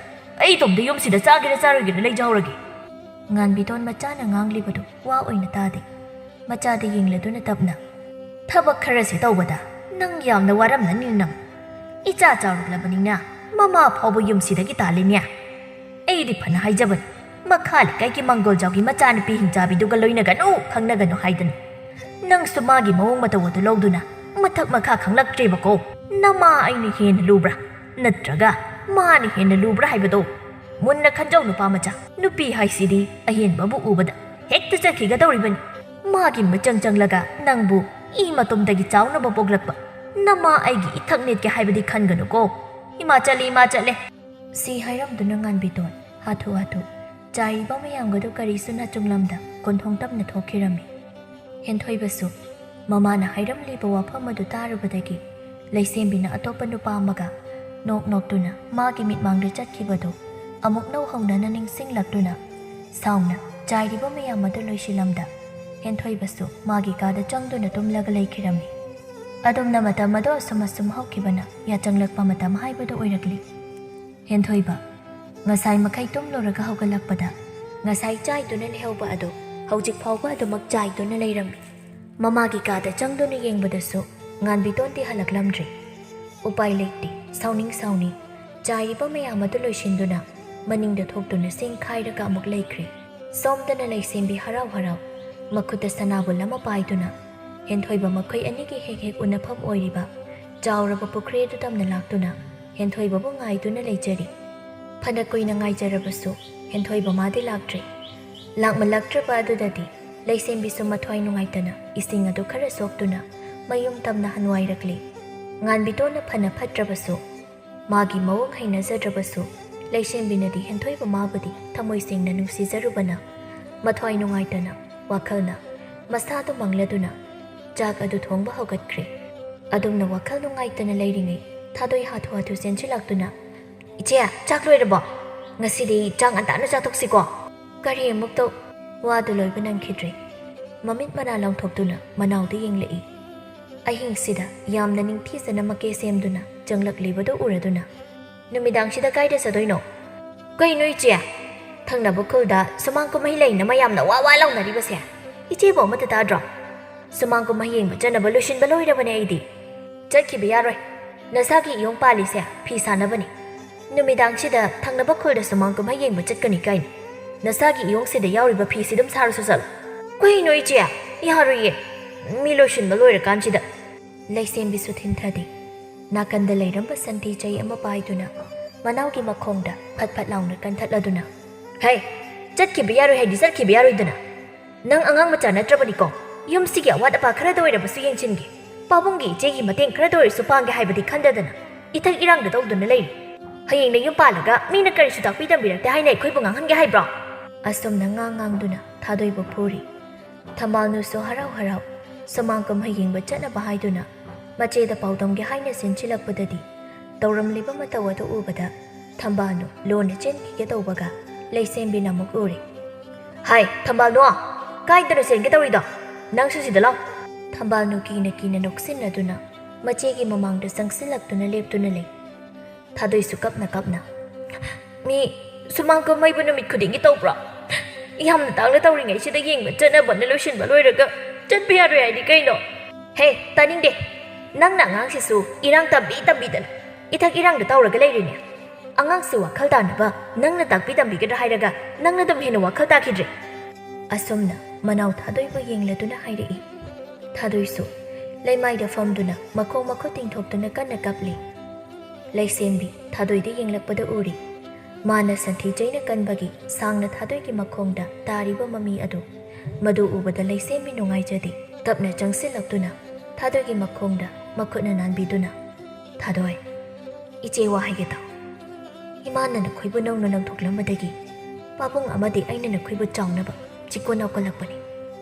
ꯑꯩ ꯏꯇꯣꯝꯇ ꯌꯨꯝꯁꯤꯗ ꯆꯥꯒꯦꯔꯥ ꯆꯥꯔꯣꯏꯒꯦꯔꯥ ꯂꯩꯖꯍꯧꯔꯒꯦ꯫" ꯉꯥꯟꯕꯤꯇꯣꯟ ꯃꯆꯥꯅ ꯉꯥꯡꯂꯤꯕꯗꯨ ꯋꯥ ꯑꯣꯏꯅ ꯇꯥꯗꯦ꯫ ꯃꯆꯥꯗ ꯌꯦꯡꯂꯗꯨꯅ ꯇꯞꯅ, "ꯊꯕꯛ ꯈꯔꯁꯦ ꯇꯧꯕꯗ ꯅꯪ ꯌꯥꯝꯅ ꯋꯥꯔꯝꯂꯅꯤ ꯅꯪ꯫ ꯏꯆꯥ ꯆꯥꯎꯔꯛꯂꯕꯅꯤꯅ ꯃꯃꯥ ꯐꯥꯎꯕ ꯌꯨꯝꯁꯤꯗꯒꯤ ꯇꯥꯜꯂꯤꯅꯦ꯫ ꯑꯩꯗꯤ ꯐꯅ ꯍꯥꯏꯖꯕꯅꯤ, ꯃꯈꯥ ꯂꯩꯀꯥꯏꯒꯤ ꯃꯪꯒꯣꯜꯖꯥꯎꯒꯤ ꯃꯆꯥꯅꯨꯄꯤ ꯍꯤꯡꯆꯥꯕꯤꯗꯨꯒ ꯂꯣꯏꯅꯒꯅꯨ, ꯈꯪꯅꯒꯅꯨ ꯍꯥꯏꯗꯅ꯫ ꯅꯪꯁꯨ ꯃꯥꯒꯤ ꯃꯑꯣꯡ ꯃꯇꯧ ꯑꯗꯨ ꯂꯧꯗꯨꯅ ꯃꯊꯛ ꯃꯈꯥ ꯈꯪꯂꯛꯇ꯭ꯔꯦꯕꯀꯣ꯫ ꯅꯃꯥ ꯑꯩꯅ ꯍꯦꯟꯅ ꯂꯨꯕ꯭ꯔꯥ? ꯅꯠꯇ꯭ꯔꯒ ꯃꯥꯅ ꯍꯦꯟꯅ ꯂꯨꯕ꯭ꯔꯥ ꯍꯥꯏꯕꯗꯣ ꯃꯨꯟꯅ ꯈꯟꯖꯧ ꯅꯨꯄꯥ ꯃꯆꯥ꯫ ꯅꯨꯄꯤ ꯍꯥꯏꯁꯤꯗꯤ ꯑꯍꯦꯟꯕꯕꯨ ꯎꯕꯗ ꯍꯦꯛꯇ ꯆꯠꯈꯤꯒꯗꯧꯔꯤꯕꯅꯤ꯫ ꯃꯥꯒꯤ ꯃꯤꯆꯪ ꯆꯪꯂꯒ ꯅꯪꯕꯨ ꯏ ꯃꯇꯣꯝꯗꯒꯤ ꯆꯥꯎꯅꯕ ꯄꯣꯛꯂꯛꯄ ꯅꯃꯥ ꯑꯩꯒꯤ ꯏꯊꯛ ꯅꯦꯠꯀꯦ ꯍꯥꯏꯕꯗꯤ ꯈꯟꯒꯅꯨꯀꯣ꯫ ꯏꯃꯥ ꯆꯠꯂꯦ, ꯏꯃꯥ ꯆꯠꯂꯦ꯫" ꯁꯤ ꯍꯥꯏꯔꯝꯗꯨꯅ ꯉꯥꯟꯕꯤꯇꯣꯟ ꯍꯥꯊꯨ ꯍꯥꯊꯨ ꯆꯥꯏꯔꯤꯕ ꯃꯌꯥꯝꯒꯗꯨ ꯀꯔꯤꯁꯨ ꯅꯆꯨꯡꯂꯝꯗ ꯀꯣꯟꯊꯣꯡ ꯇꯞꯅ ꯊꯣꯛꯈꯤꯔꯝꯃꯤ꯫ ꯍꯦꯟꯊꯣꯏꯕꯁꯨ ꯃꯃꯥꯅ ꯍꯥꯏꯔꯝꯂꯤꯕ ꯋꯥꯐꯝ ꯑꯗꯨ ꯇꯥꯔꯨꯕꯗꯒꯤ ꯂꯩꯁꯦꯝꯕꯤꯅ ꯑꯇꯣꯞꯄ ꯅꯨꯄꯥ ꯑꯃꯒ ꯅꯣꯛ ꯅꯣꯛꯇꯨꯅ ꯃꯥꯒꯤ ꯃꯤꯠꯃꯥꯡꯗ ꯆꯠꯈꯤꯕꯗꯨ ꯑꯃꯨꯛ ꯅꯧꯍꯧꯅꯅ ꯅꯤꯡꯁꯤꯡꯂꯛꯇꯨꯅ ꯁꯥꯎꯅ ꯆꯥꯏꯔꯤꯕ ꯃꯌꯥꯝ ꯑꯗꯨ ꯂꯣꯏꯁꯤꯜꯂꯝꯗ ꯍꯦꯟꯊꯣꯏꯕꯁꯨ ꯃꯥꯒꯤ ꯀꯥꯗ ꯆꯪꯗꯨꯅ ꯇꯨꯝꯂꯒ ꯂꯩꯈꯤꯔꯝꯃꯤ꯫ ꯑꯗꯨꯝꯅ ꯃꯇꯝ ꯑꯗꯨ ꯑꯁꯨꯝ ꯑꯁꯨꯝ ꯍꯧꯈꯤꯕꯅ ꯌꯥꯆꯪꯂꯛꯄ ꯃꯇꯝ ꯍꯥꯏꯕꯗꯨ ꯑꯣꯏꯔꯛꯂꯤ꯫ ꯍꯦꯟꯊꯣꯏꯕ, ꯉꯁꯥꯏ ꯃꯈꯩ ꯇꯨꯝꯂꯨꯔꯒ ꯍꯧꯒꯠꯂꯛꯄꯗ ꯉꯁꯥꯏ ꯆꯥꯏꯗꯨꯅ ꯂꯩꯍꯧꯕ ꯑꯗꯨ ꯍꯧꯖꯤꯛ ꯐꯥꯎꯕ ꯑꯗꯨꯃꯛ ꯆꯥꯏꯗꯨꯅ ꯂꯩꯔꯝꯃꯤ꯫ ꯃꯃꯥꯒꯤ ꯀꯥꯗ ꯆꯪꯗꯨꯅ ꯌꯦꯡꯕꯗꯁꯨ ꯉꯥꯟꯕꯤꯇꯣꯟꯗꯤ ꯍꯜꯂꯛꯂꯝꯗ꯭ꯔꯤ꯫ ꯎꯄꯥꯏ ꯂꯩꯇꯦ꯫ ꯁꯥꯎꯅꯤꯡ ꯁꯥꯎꯅꯤꯡ ꯆꯥꯏꯔꯤꯕ ꯃꯌꯥꯝ ꯑꯗꯨ ꯂꯣꯏꯁꯤꯟꯗꯨꯅ ꯃꯅꯤꯡꯗ ꯊꯣꯛꯇꯨꯅ ꯆꯦꯡꯈꯥꯏꯔꯒ ꯑꯃꯨꯛ ꯂꯩꯈ꯭ꯔꯦ꯫ ꯁꯣꯝꯗꯅ ꯂꯩꯁꯦꯝꯕꯤ ꯍꯔꯥꯎ ꯍꯔꯥꯎ ꯃꯈꯨꯠꯇ ꯁꯅꯥꯕꯨꯜ ꯑꯃ ꯄꯥꯏꯗꯨꯅ ꯍꯦꯟꯊꯣꯏꯕ ꯃꯈꯣꯏ ꯑꯅꯤꯒꯤ ꯍꯦꯛ ꯍꯦꯛ ꯎꯅꯐꯝ ꯑꯣꯏꯔꯤꯕ ꯆꯥꯎꯔꯕ ꯄꯨꯈ꯭ꯔꯤ ꯑꯗꯨ ꯇꯝꯅ ꯂꯥꯛꯇꯨꯅ ꯍꯦꯟꯊꯣꯏꯕꯕꯨ ꯉꯥꯏꯗꯨꯅ ꯂꯩꯖꯔꯤ꯫ ꯐꯅ ꯀꯨꯏꯅ ꯉꯥꯏꯖꯔꯕꯁꯨ ꯍꯦꯟꯊꯣꯏꯕ ꯃꯥꯗꯤ ꯂꯥꯛꯇ꯭ꯔꯦ꯫ ꯂꯥꯛꯃꯜꯂꯛꯇ꯭ꯔꯕ ꯑꯗꯨꯗꯗꯤ ꯂꯩꯁꯦꯝꯕꯤꯁꯨ ꯃꯊ꯭ꯋꯥꯏ ꯅꯨꯡꯉꯥꯏꯇꯅ ꯏꯁꯤꯡ ꯑꯗꯨ ꯈꯔ ꯁꯣꯛꯇꯨꯅ ꯃꯌꯨꯝ ꯇꯝꯅ ꯍꯟꯋꯥꯏꯔꯛꯂꯤ꯫ ꯉꯥꯟꯕꯤꯇꯣꯟꯅ ꯐꯅ ꯐꯠꯇ꯭ꯔꯕꯁꯨ, ꯃꯥꯒꯤ ꯃꯑꯣꯡ ꯍꯩꯅꯖꯗ꯭ꯔꯕꯁꯨ, ꯂꯩꯁꯦꯝꯕꯤꯅꯗꯤ ꯍꯦꯟꯊꯣꯏꯕ ꯃꯥꯕꯨꯗꯤ ꯊꯃꯣꯏ ꯁꯦꯡꯅ ꯅꯨꯡꯁꯤꯖꯔꯨꯕꯅ ꯃꯊ꯭ꯋꯥꯏ ꯅꯨꯡꯉꯥꯏꯇꯅ ꯋꯥꯈꯜꯅ ꯃꯁꯥꯗꯨ ꯃꯪꯂꯗꯨꯅ ꯆꯥꯛ ꯑꯗꯨ ꯊꯣꯡꯕ ꯍꯧꯒꯠꯈ꯭ꯔꯦ꯫ ꯑꯗꯨꯝꯅ ꯋꯥꯈꯜ ꯅꯨꯡꯉꯥꯏꯇꯅ ꯂꯩꯔꯤꯉꯩ ꯊꯥꯗꯣꯏ ꯍꯥꯊꯨ ꯍꯥꯊꯨ ꯆꯦꯟꯁꯤꯜꯂꯛꯇꯨꯅ, "ꯏꯆꯦ, ꯆꯥꯛ ꯂꯣꯏꯔꯕꯣ? ꯉꯁꯤꯗꯤ ꯆꯥꯛ ꯉꯟꯇꯥꯅ ꯆꯥꯊꯣꯛꯁꯤꯀꯣ꯫" ꯀꯔꯤ ꯑꯃꯨꯛ ꯇꯧ? ꯋꯥꯗꯨ ꯂꯣꯏꯕ ꯅꯪꯈꯤꯗ꯭ꯔꯦ꯫ ꯃꯃꯤꯠ ꯃꯅꯥ ꯂꯥꯎꯊꯣꯛꯇꯨꯅ ꯃꯅꯥꯎꯗ ꯌꯦꯡꯂꯛꯏ꯫ ꯑꯍꯤꯡꯁꯤꯗ ꯌꯥꯝꯅ ꯅꯤꯡꯊꯤꯖꯅ ꯃꯀꯦ ꯁꯦꯝꯗꯨꯅ ꯆꯪꯂꯛꯂꯤꯕꯗꯨ ꯎꯔꯗꯨꯅ, "ꯅꯨꯃꯤꯗꯥꯡꯁꯤꯗ ꯀꯥꯏꯗ ꯆꯠꯇꯣꯏꯅꯣ?" "ꯀꯩꯅꯣ ꯏꯆꯦ? ꯊꯪꯅꯕ ꯈꯨꯜꯗ ꯁꯨꯃꯥꯡ ꯀꯨꯝꯍꯩ ꯂꯩꯅ ꯃꯌꯥꯝꯅ ꯋꯥ ꯋꯥ ꯂꯥꯎꯅꯔꯤꯕꯁꯦ ꯏꯆꯦꯕꯨ ꯑꯃꯠꯇ ꯇꯥꯗ꯭ꯔꯣ? ꯁꯨꯃꯥꯡ ꯀꯨꯝꯍꯩ ꯌꯦꯡꯕ ꯆꯠꯅꯕ ꯂꯣꯏꯁꯤꯟꯕ ꯂꯣꯏꯔꯕꯅꯦ ꯑꯩꯗꯤ꯫" "ꯆꯠꯈꯤꯕ ꯌꯥꯔꯣꯏ꯫ ꯅꯁꯥꯒꯤ ꯏꯌꯣꯡ ꯄꯥꯜꯂꯤꯁꯦ ꯐꯤ ꯁꯥꯅꯕꯅꯤ꯫ ꯅꯨꯃꯤꯗꯥꯡꯁꯤꯗ ꯊꯪꯅꯕ ꯈꯨꯜꯗ ꯁꯨꯃꯥꯡ ꯀꯨꯝꯍꯩ ꯌꯦꯡꯕ ꯆꯠꯀꯅꯤ ꯀꯥꯏꯅ꯫ ꯅꯁꯥꯒꯤ ꯏꯌꯣꯡꯁꯤꯗ ꯌꯥꯎꯔꯤꯕ ꯐꯤꯁꯤ ꯑꯗꯨꯝ ꯁꯥꯔꯁꯨ ꯆꯠꯂꯣ꯫" "ꯀꯩꯅꯣ ꯏꯆꯦ? ꯌꯥꯔꯣꯏꯌꯦ꯫ ꯃꯤ ꯂꯣꯏꯁꯤꯟꯕ ꯂꯣꯏꯔꯀꯥꯟꯁꯤꯗ꯫" ꯂꯩꯁꯦꯝꯕꯤꯁꯨ ꯊꯤꯟꯊꯗꯦ꯫ ꯅꯥꯀꯟꯗ ꯂꯩꯔꯝꯕ ꯁꯟꯊꯤ ꯆꯩ ꯑꯃ ꯄꯥꯏꯗꯨꯅ ꯃꯅꯥꯎꯒꯤ ꯃꯈꯣꯡꯗ ꯐꯠ ꯐꯠ ꯂꯥꯎꯅ ꯀꯟꯊꯠꯂꯗꯨꯅ, "ꯍꯦ, ꯆꯠꯈꯤꯕ ꯌꯥꯔꯣꯏ ꯍꯥꯏꯗꯤ ꯆꯠꯈꯤꯕ ꯌꯥꯔꯣꯏꯗꯅ꯫ ꯅꯪ ꯑꯉꯥꯡ ꯃꯆꯥ ꯅꯠꯇ꯭ꯔꯕꯅꯤꯀꯣ꯫ ꯌꯨꯝꯁꯤꯒꯤ ꯑꯋꯥꯠ ꯑꯄꯥ ꯈꯔꯗ ꯑꯣꯏꯔꯕꯁꯨ ꯌꯦꯡꯁꯤꯟꯒꯦ꯫ ꯄꯥꯕꯨꯡꯒꯤ ꯏꯆꯦꯒꯤ ꯃꯇꯦꯡ ꯈꯔꯗ ꯑꯣꯏꯔꯁꯨ ꯄꯥꯡꯒꯦ ꯍꯥꯏꯕꯗꯤ ꯈꯟꯗꯗꯅ ꯏꯊꯛ ꯏꯔꯥꯡꯗ ꯇꯧꯗꯨꯅ ꯂꯩꯔꯤ꯫ ꯍꯌꯦꯡ ꯅꯌꯨꯝ ꯄꯥꯜꯂꯒ ꯃꯤꯅ ꯀꯔꯤꯁꯨ ꯇꯥꯛꯄꯤ ꯇꯝꯕꯤꯔꯛꯇꯦ ꯍꯥꯏꯅ ꯑꯩꯈꯣꯏꯕꯨ ꯉꯥꯡꯍꯟꯒꯦ ꯍꯥꯏꯕ꯭ꯔꯣ?" ꯑꯁꯨꯝꯅ ꯉꯥꯡ ꯉꯥꯡꯗꯨꯅ ꯊꯥꯗꯣꯏꯕ ꯐꯨꯔꯤ꯫ ꯊꯝꯕꯥꯜꯅꯨꯁꯨ ꯍꯔꯥꯎ ꯍꯔꯥꯎ ꯁꯨꯃꯥꯡ ꯀꯨꯝꯍꯩ ꯌꯦꯡꯕ ꯆꯠꯅꯕ ꯍꯥꯏꯗꯨꯅ ꯃꯆꯦꯗ ꯄꯥꯎꯗꯝꯒꯦ ꯍꯥꯏꯅ ꯆꯦꯟꯁꯤꯜꯂꯛꯄꯗꯗꯤ ꯇꯧꯔꯝꯂꯤꯕ ꯃꯇꯧ ꯑꯗꯨ ꯎꯕꯗ ꯊꯝꯕꯥꯜꯅꯨ ꯂꯣꯟꯅ ꯆꯦꯟꯈꯤꯒꯦ ꯇꯧꯕꯒ ꯂꯩꯁꯦꯝꯕꯤꯅ ꯑꯃꯨꯛ ꯎꯔꯦ꯫ "ꯍꯥꯏ, ꯊꯝꯕꯥꯜꯅꯨ, ꯀꯥꯏꯗꯅꯣ ꯆꯦꯟꯒꯦ ꯇꯧꯔꯤꯗꯣ? ꯅꯪꯁꯨ ꯁꯤꯗ ꯂꯥꯎ꯫" ꯊꯝꯕꯥꯜꯅꯨ ꯀꯤꯅ ꯀꯤꯅ ꯅꯣꯛꯁꯤꯟꯅꯗꯨꯅ ꯃꯆꯦꯒꯤ ꯃꯃꯥꯡꯗ ꯆꯪꯁꯤꯜꯂꯛꯇꯨꯅ ꯂꯦꯞꯇꯨꯅ ꯂꯩ꯫ ꯊꯥꯗꯣꯏꯁꯨ ꯀꯞꯅ ꯀꯞꯅ, "ꯃꯤ ꯁꯨꯃꯥꯡ ꯀꯨꯝꯍꯩꯕꯨ ꯅꯨꯃꯤꯠ ꯈꯨꯗꯤꯡꯒꯤ ꯇꯧꯕ꯭ꯔꯣ? ꯌꯥꯝꯅ ꯇꯥꯡꯅ ꯇꯧꯔꯤꯉꯩꯁꯤꯗ ꯌꯦꯡꯕ ꯆꯠꯅꯕꯅ ꯂꯣꯏꯁꯤꯟꯕ ꯂꯣꯏꯔꯒ ꯆꯠꯄ ꯌꯥꯔꯣꯏ ꯍꯥꯏꯗꯤ ꯀꯩꯅꯣ?" "ꯍꯦ, ꯇꯥꯅꯤꯡꯗꯦ꯫ ꯅꯪꯅ ꯑꯉꯥꯡꯁꯤꯁꯨ ꯏꯔꯥꯡ ꯇꯝꯕꯤ ꯇꯝꯕꯤꯗꯅ꯫ ꯏꯊꯛ ꯏꯔꯥꯡꯗ ꯇꯧꯔꯒ ꯂꯩꯔꯤꯅꯦ꯫ ꯑꯉꯥꯡꯁꯤ ꯋꯥꯈꯜ ꯇꯥꯅꯕ ꯅꯪꯅ ꯇꯥꯛꯄꯤ ꯇꯝꯕꯤꯒꯗ꯭ꯔꯥ ꯍꯥꯏꯔꯒ ꯅꯪꯅ ꯑꯗꯨꯝ ꯍꯦꯟꯅ ꯋꯥꯈꯜ ꯇꯥꯈꯤꯗ꯭ꯔꯦ꯫ ꯑꯁꯨꯝꯅ ꯃꯅꯥꯎ ꯊꯥꯗꯣꯏꯕꯨ ꯌꯦꯡꯂꯗꯨꯅ ꯍꯥꯏꯔꯛꯏ꯫ ꯊꯥꯗꯣꯏꯁꯨ ꯂꯩꯃꯥꯏꯗ ꯐꯝꯗꯨꯅ ꯃꯈꯣꯡ ꯃꯈꯨꯠ ꯇꯤꯡꯊꯣꯛꯇꯨꯅ ꯀꯟꯅ ꯀꯞꯂꯤ꯫ ꯂꯩꯁꯦꯝꯕꯤ ꯊꯥꯗꯣꯏꯗ ꯌꯦꯡꯂꯛꯄꯗ ꯎꯔꯤ꯫ ꯃꯥꯅ ꯁꯟꯊꯤ ꯆꯩꯅ ꯀꯟꯕꯒꯤ ꯁꯥꯡꯅ ꯊꯥꯗꯣꯏꯒꯤ ꯃꯈꯣꯡꯗ ꯇꯥꯔꯤꯕ ꯃꯃꯤ ꯑꯗꯨ꯫ ꯃꯗꯨ ꯎꯕꯗ ꯂꯩꯁꯦꯝꯕꯤ ꯅꯨꯡꯉꯥꯏꯖꯗꯦ꯫ ꯇꯞꯅ ꯆꯪꯁꯤꯜꯂꯛꯇꯨꯅ ꯊꯥꯗꯣꯏꯒꯤ ꯃꯈꯣꯡꯗ ꯃꯈꯨꯠꯅ ꯅꯥꯟꯕꯤꯗꯨꯅ, "ꯊꯥꯗꯣꯏ, ꯏꯆꯦ ꯋꯥ ꯍꯥꯏꯒꯦ ꯇꯥꯎ꯫ ꯏꯃꯥꯅ ꯅꯈꯣꯏꯕꯨ ꯅꯧꯅ ꯂꯪꯊꯣꯛꯂꯝꯕꯗꯒꯤ ꯄꯥꯕꯨꯡ ꯑꯃꯗꯤ ꯑꯩꯅ ꯅꯈꯣꯏꯕꯨ ꯆꯥꯎꯅꯕ ꯆꯤꯛꯀꯣꯟ ꯂꯧꯈꯠꯂꯛꯄꯅꯤ꯫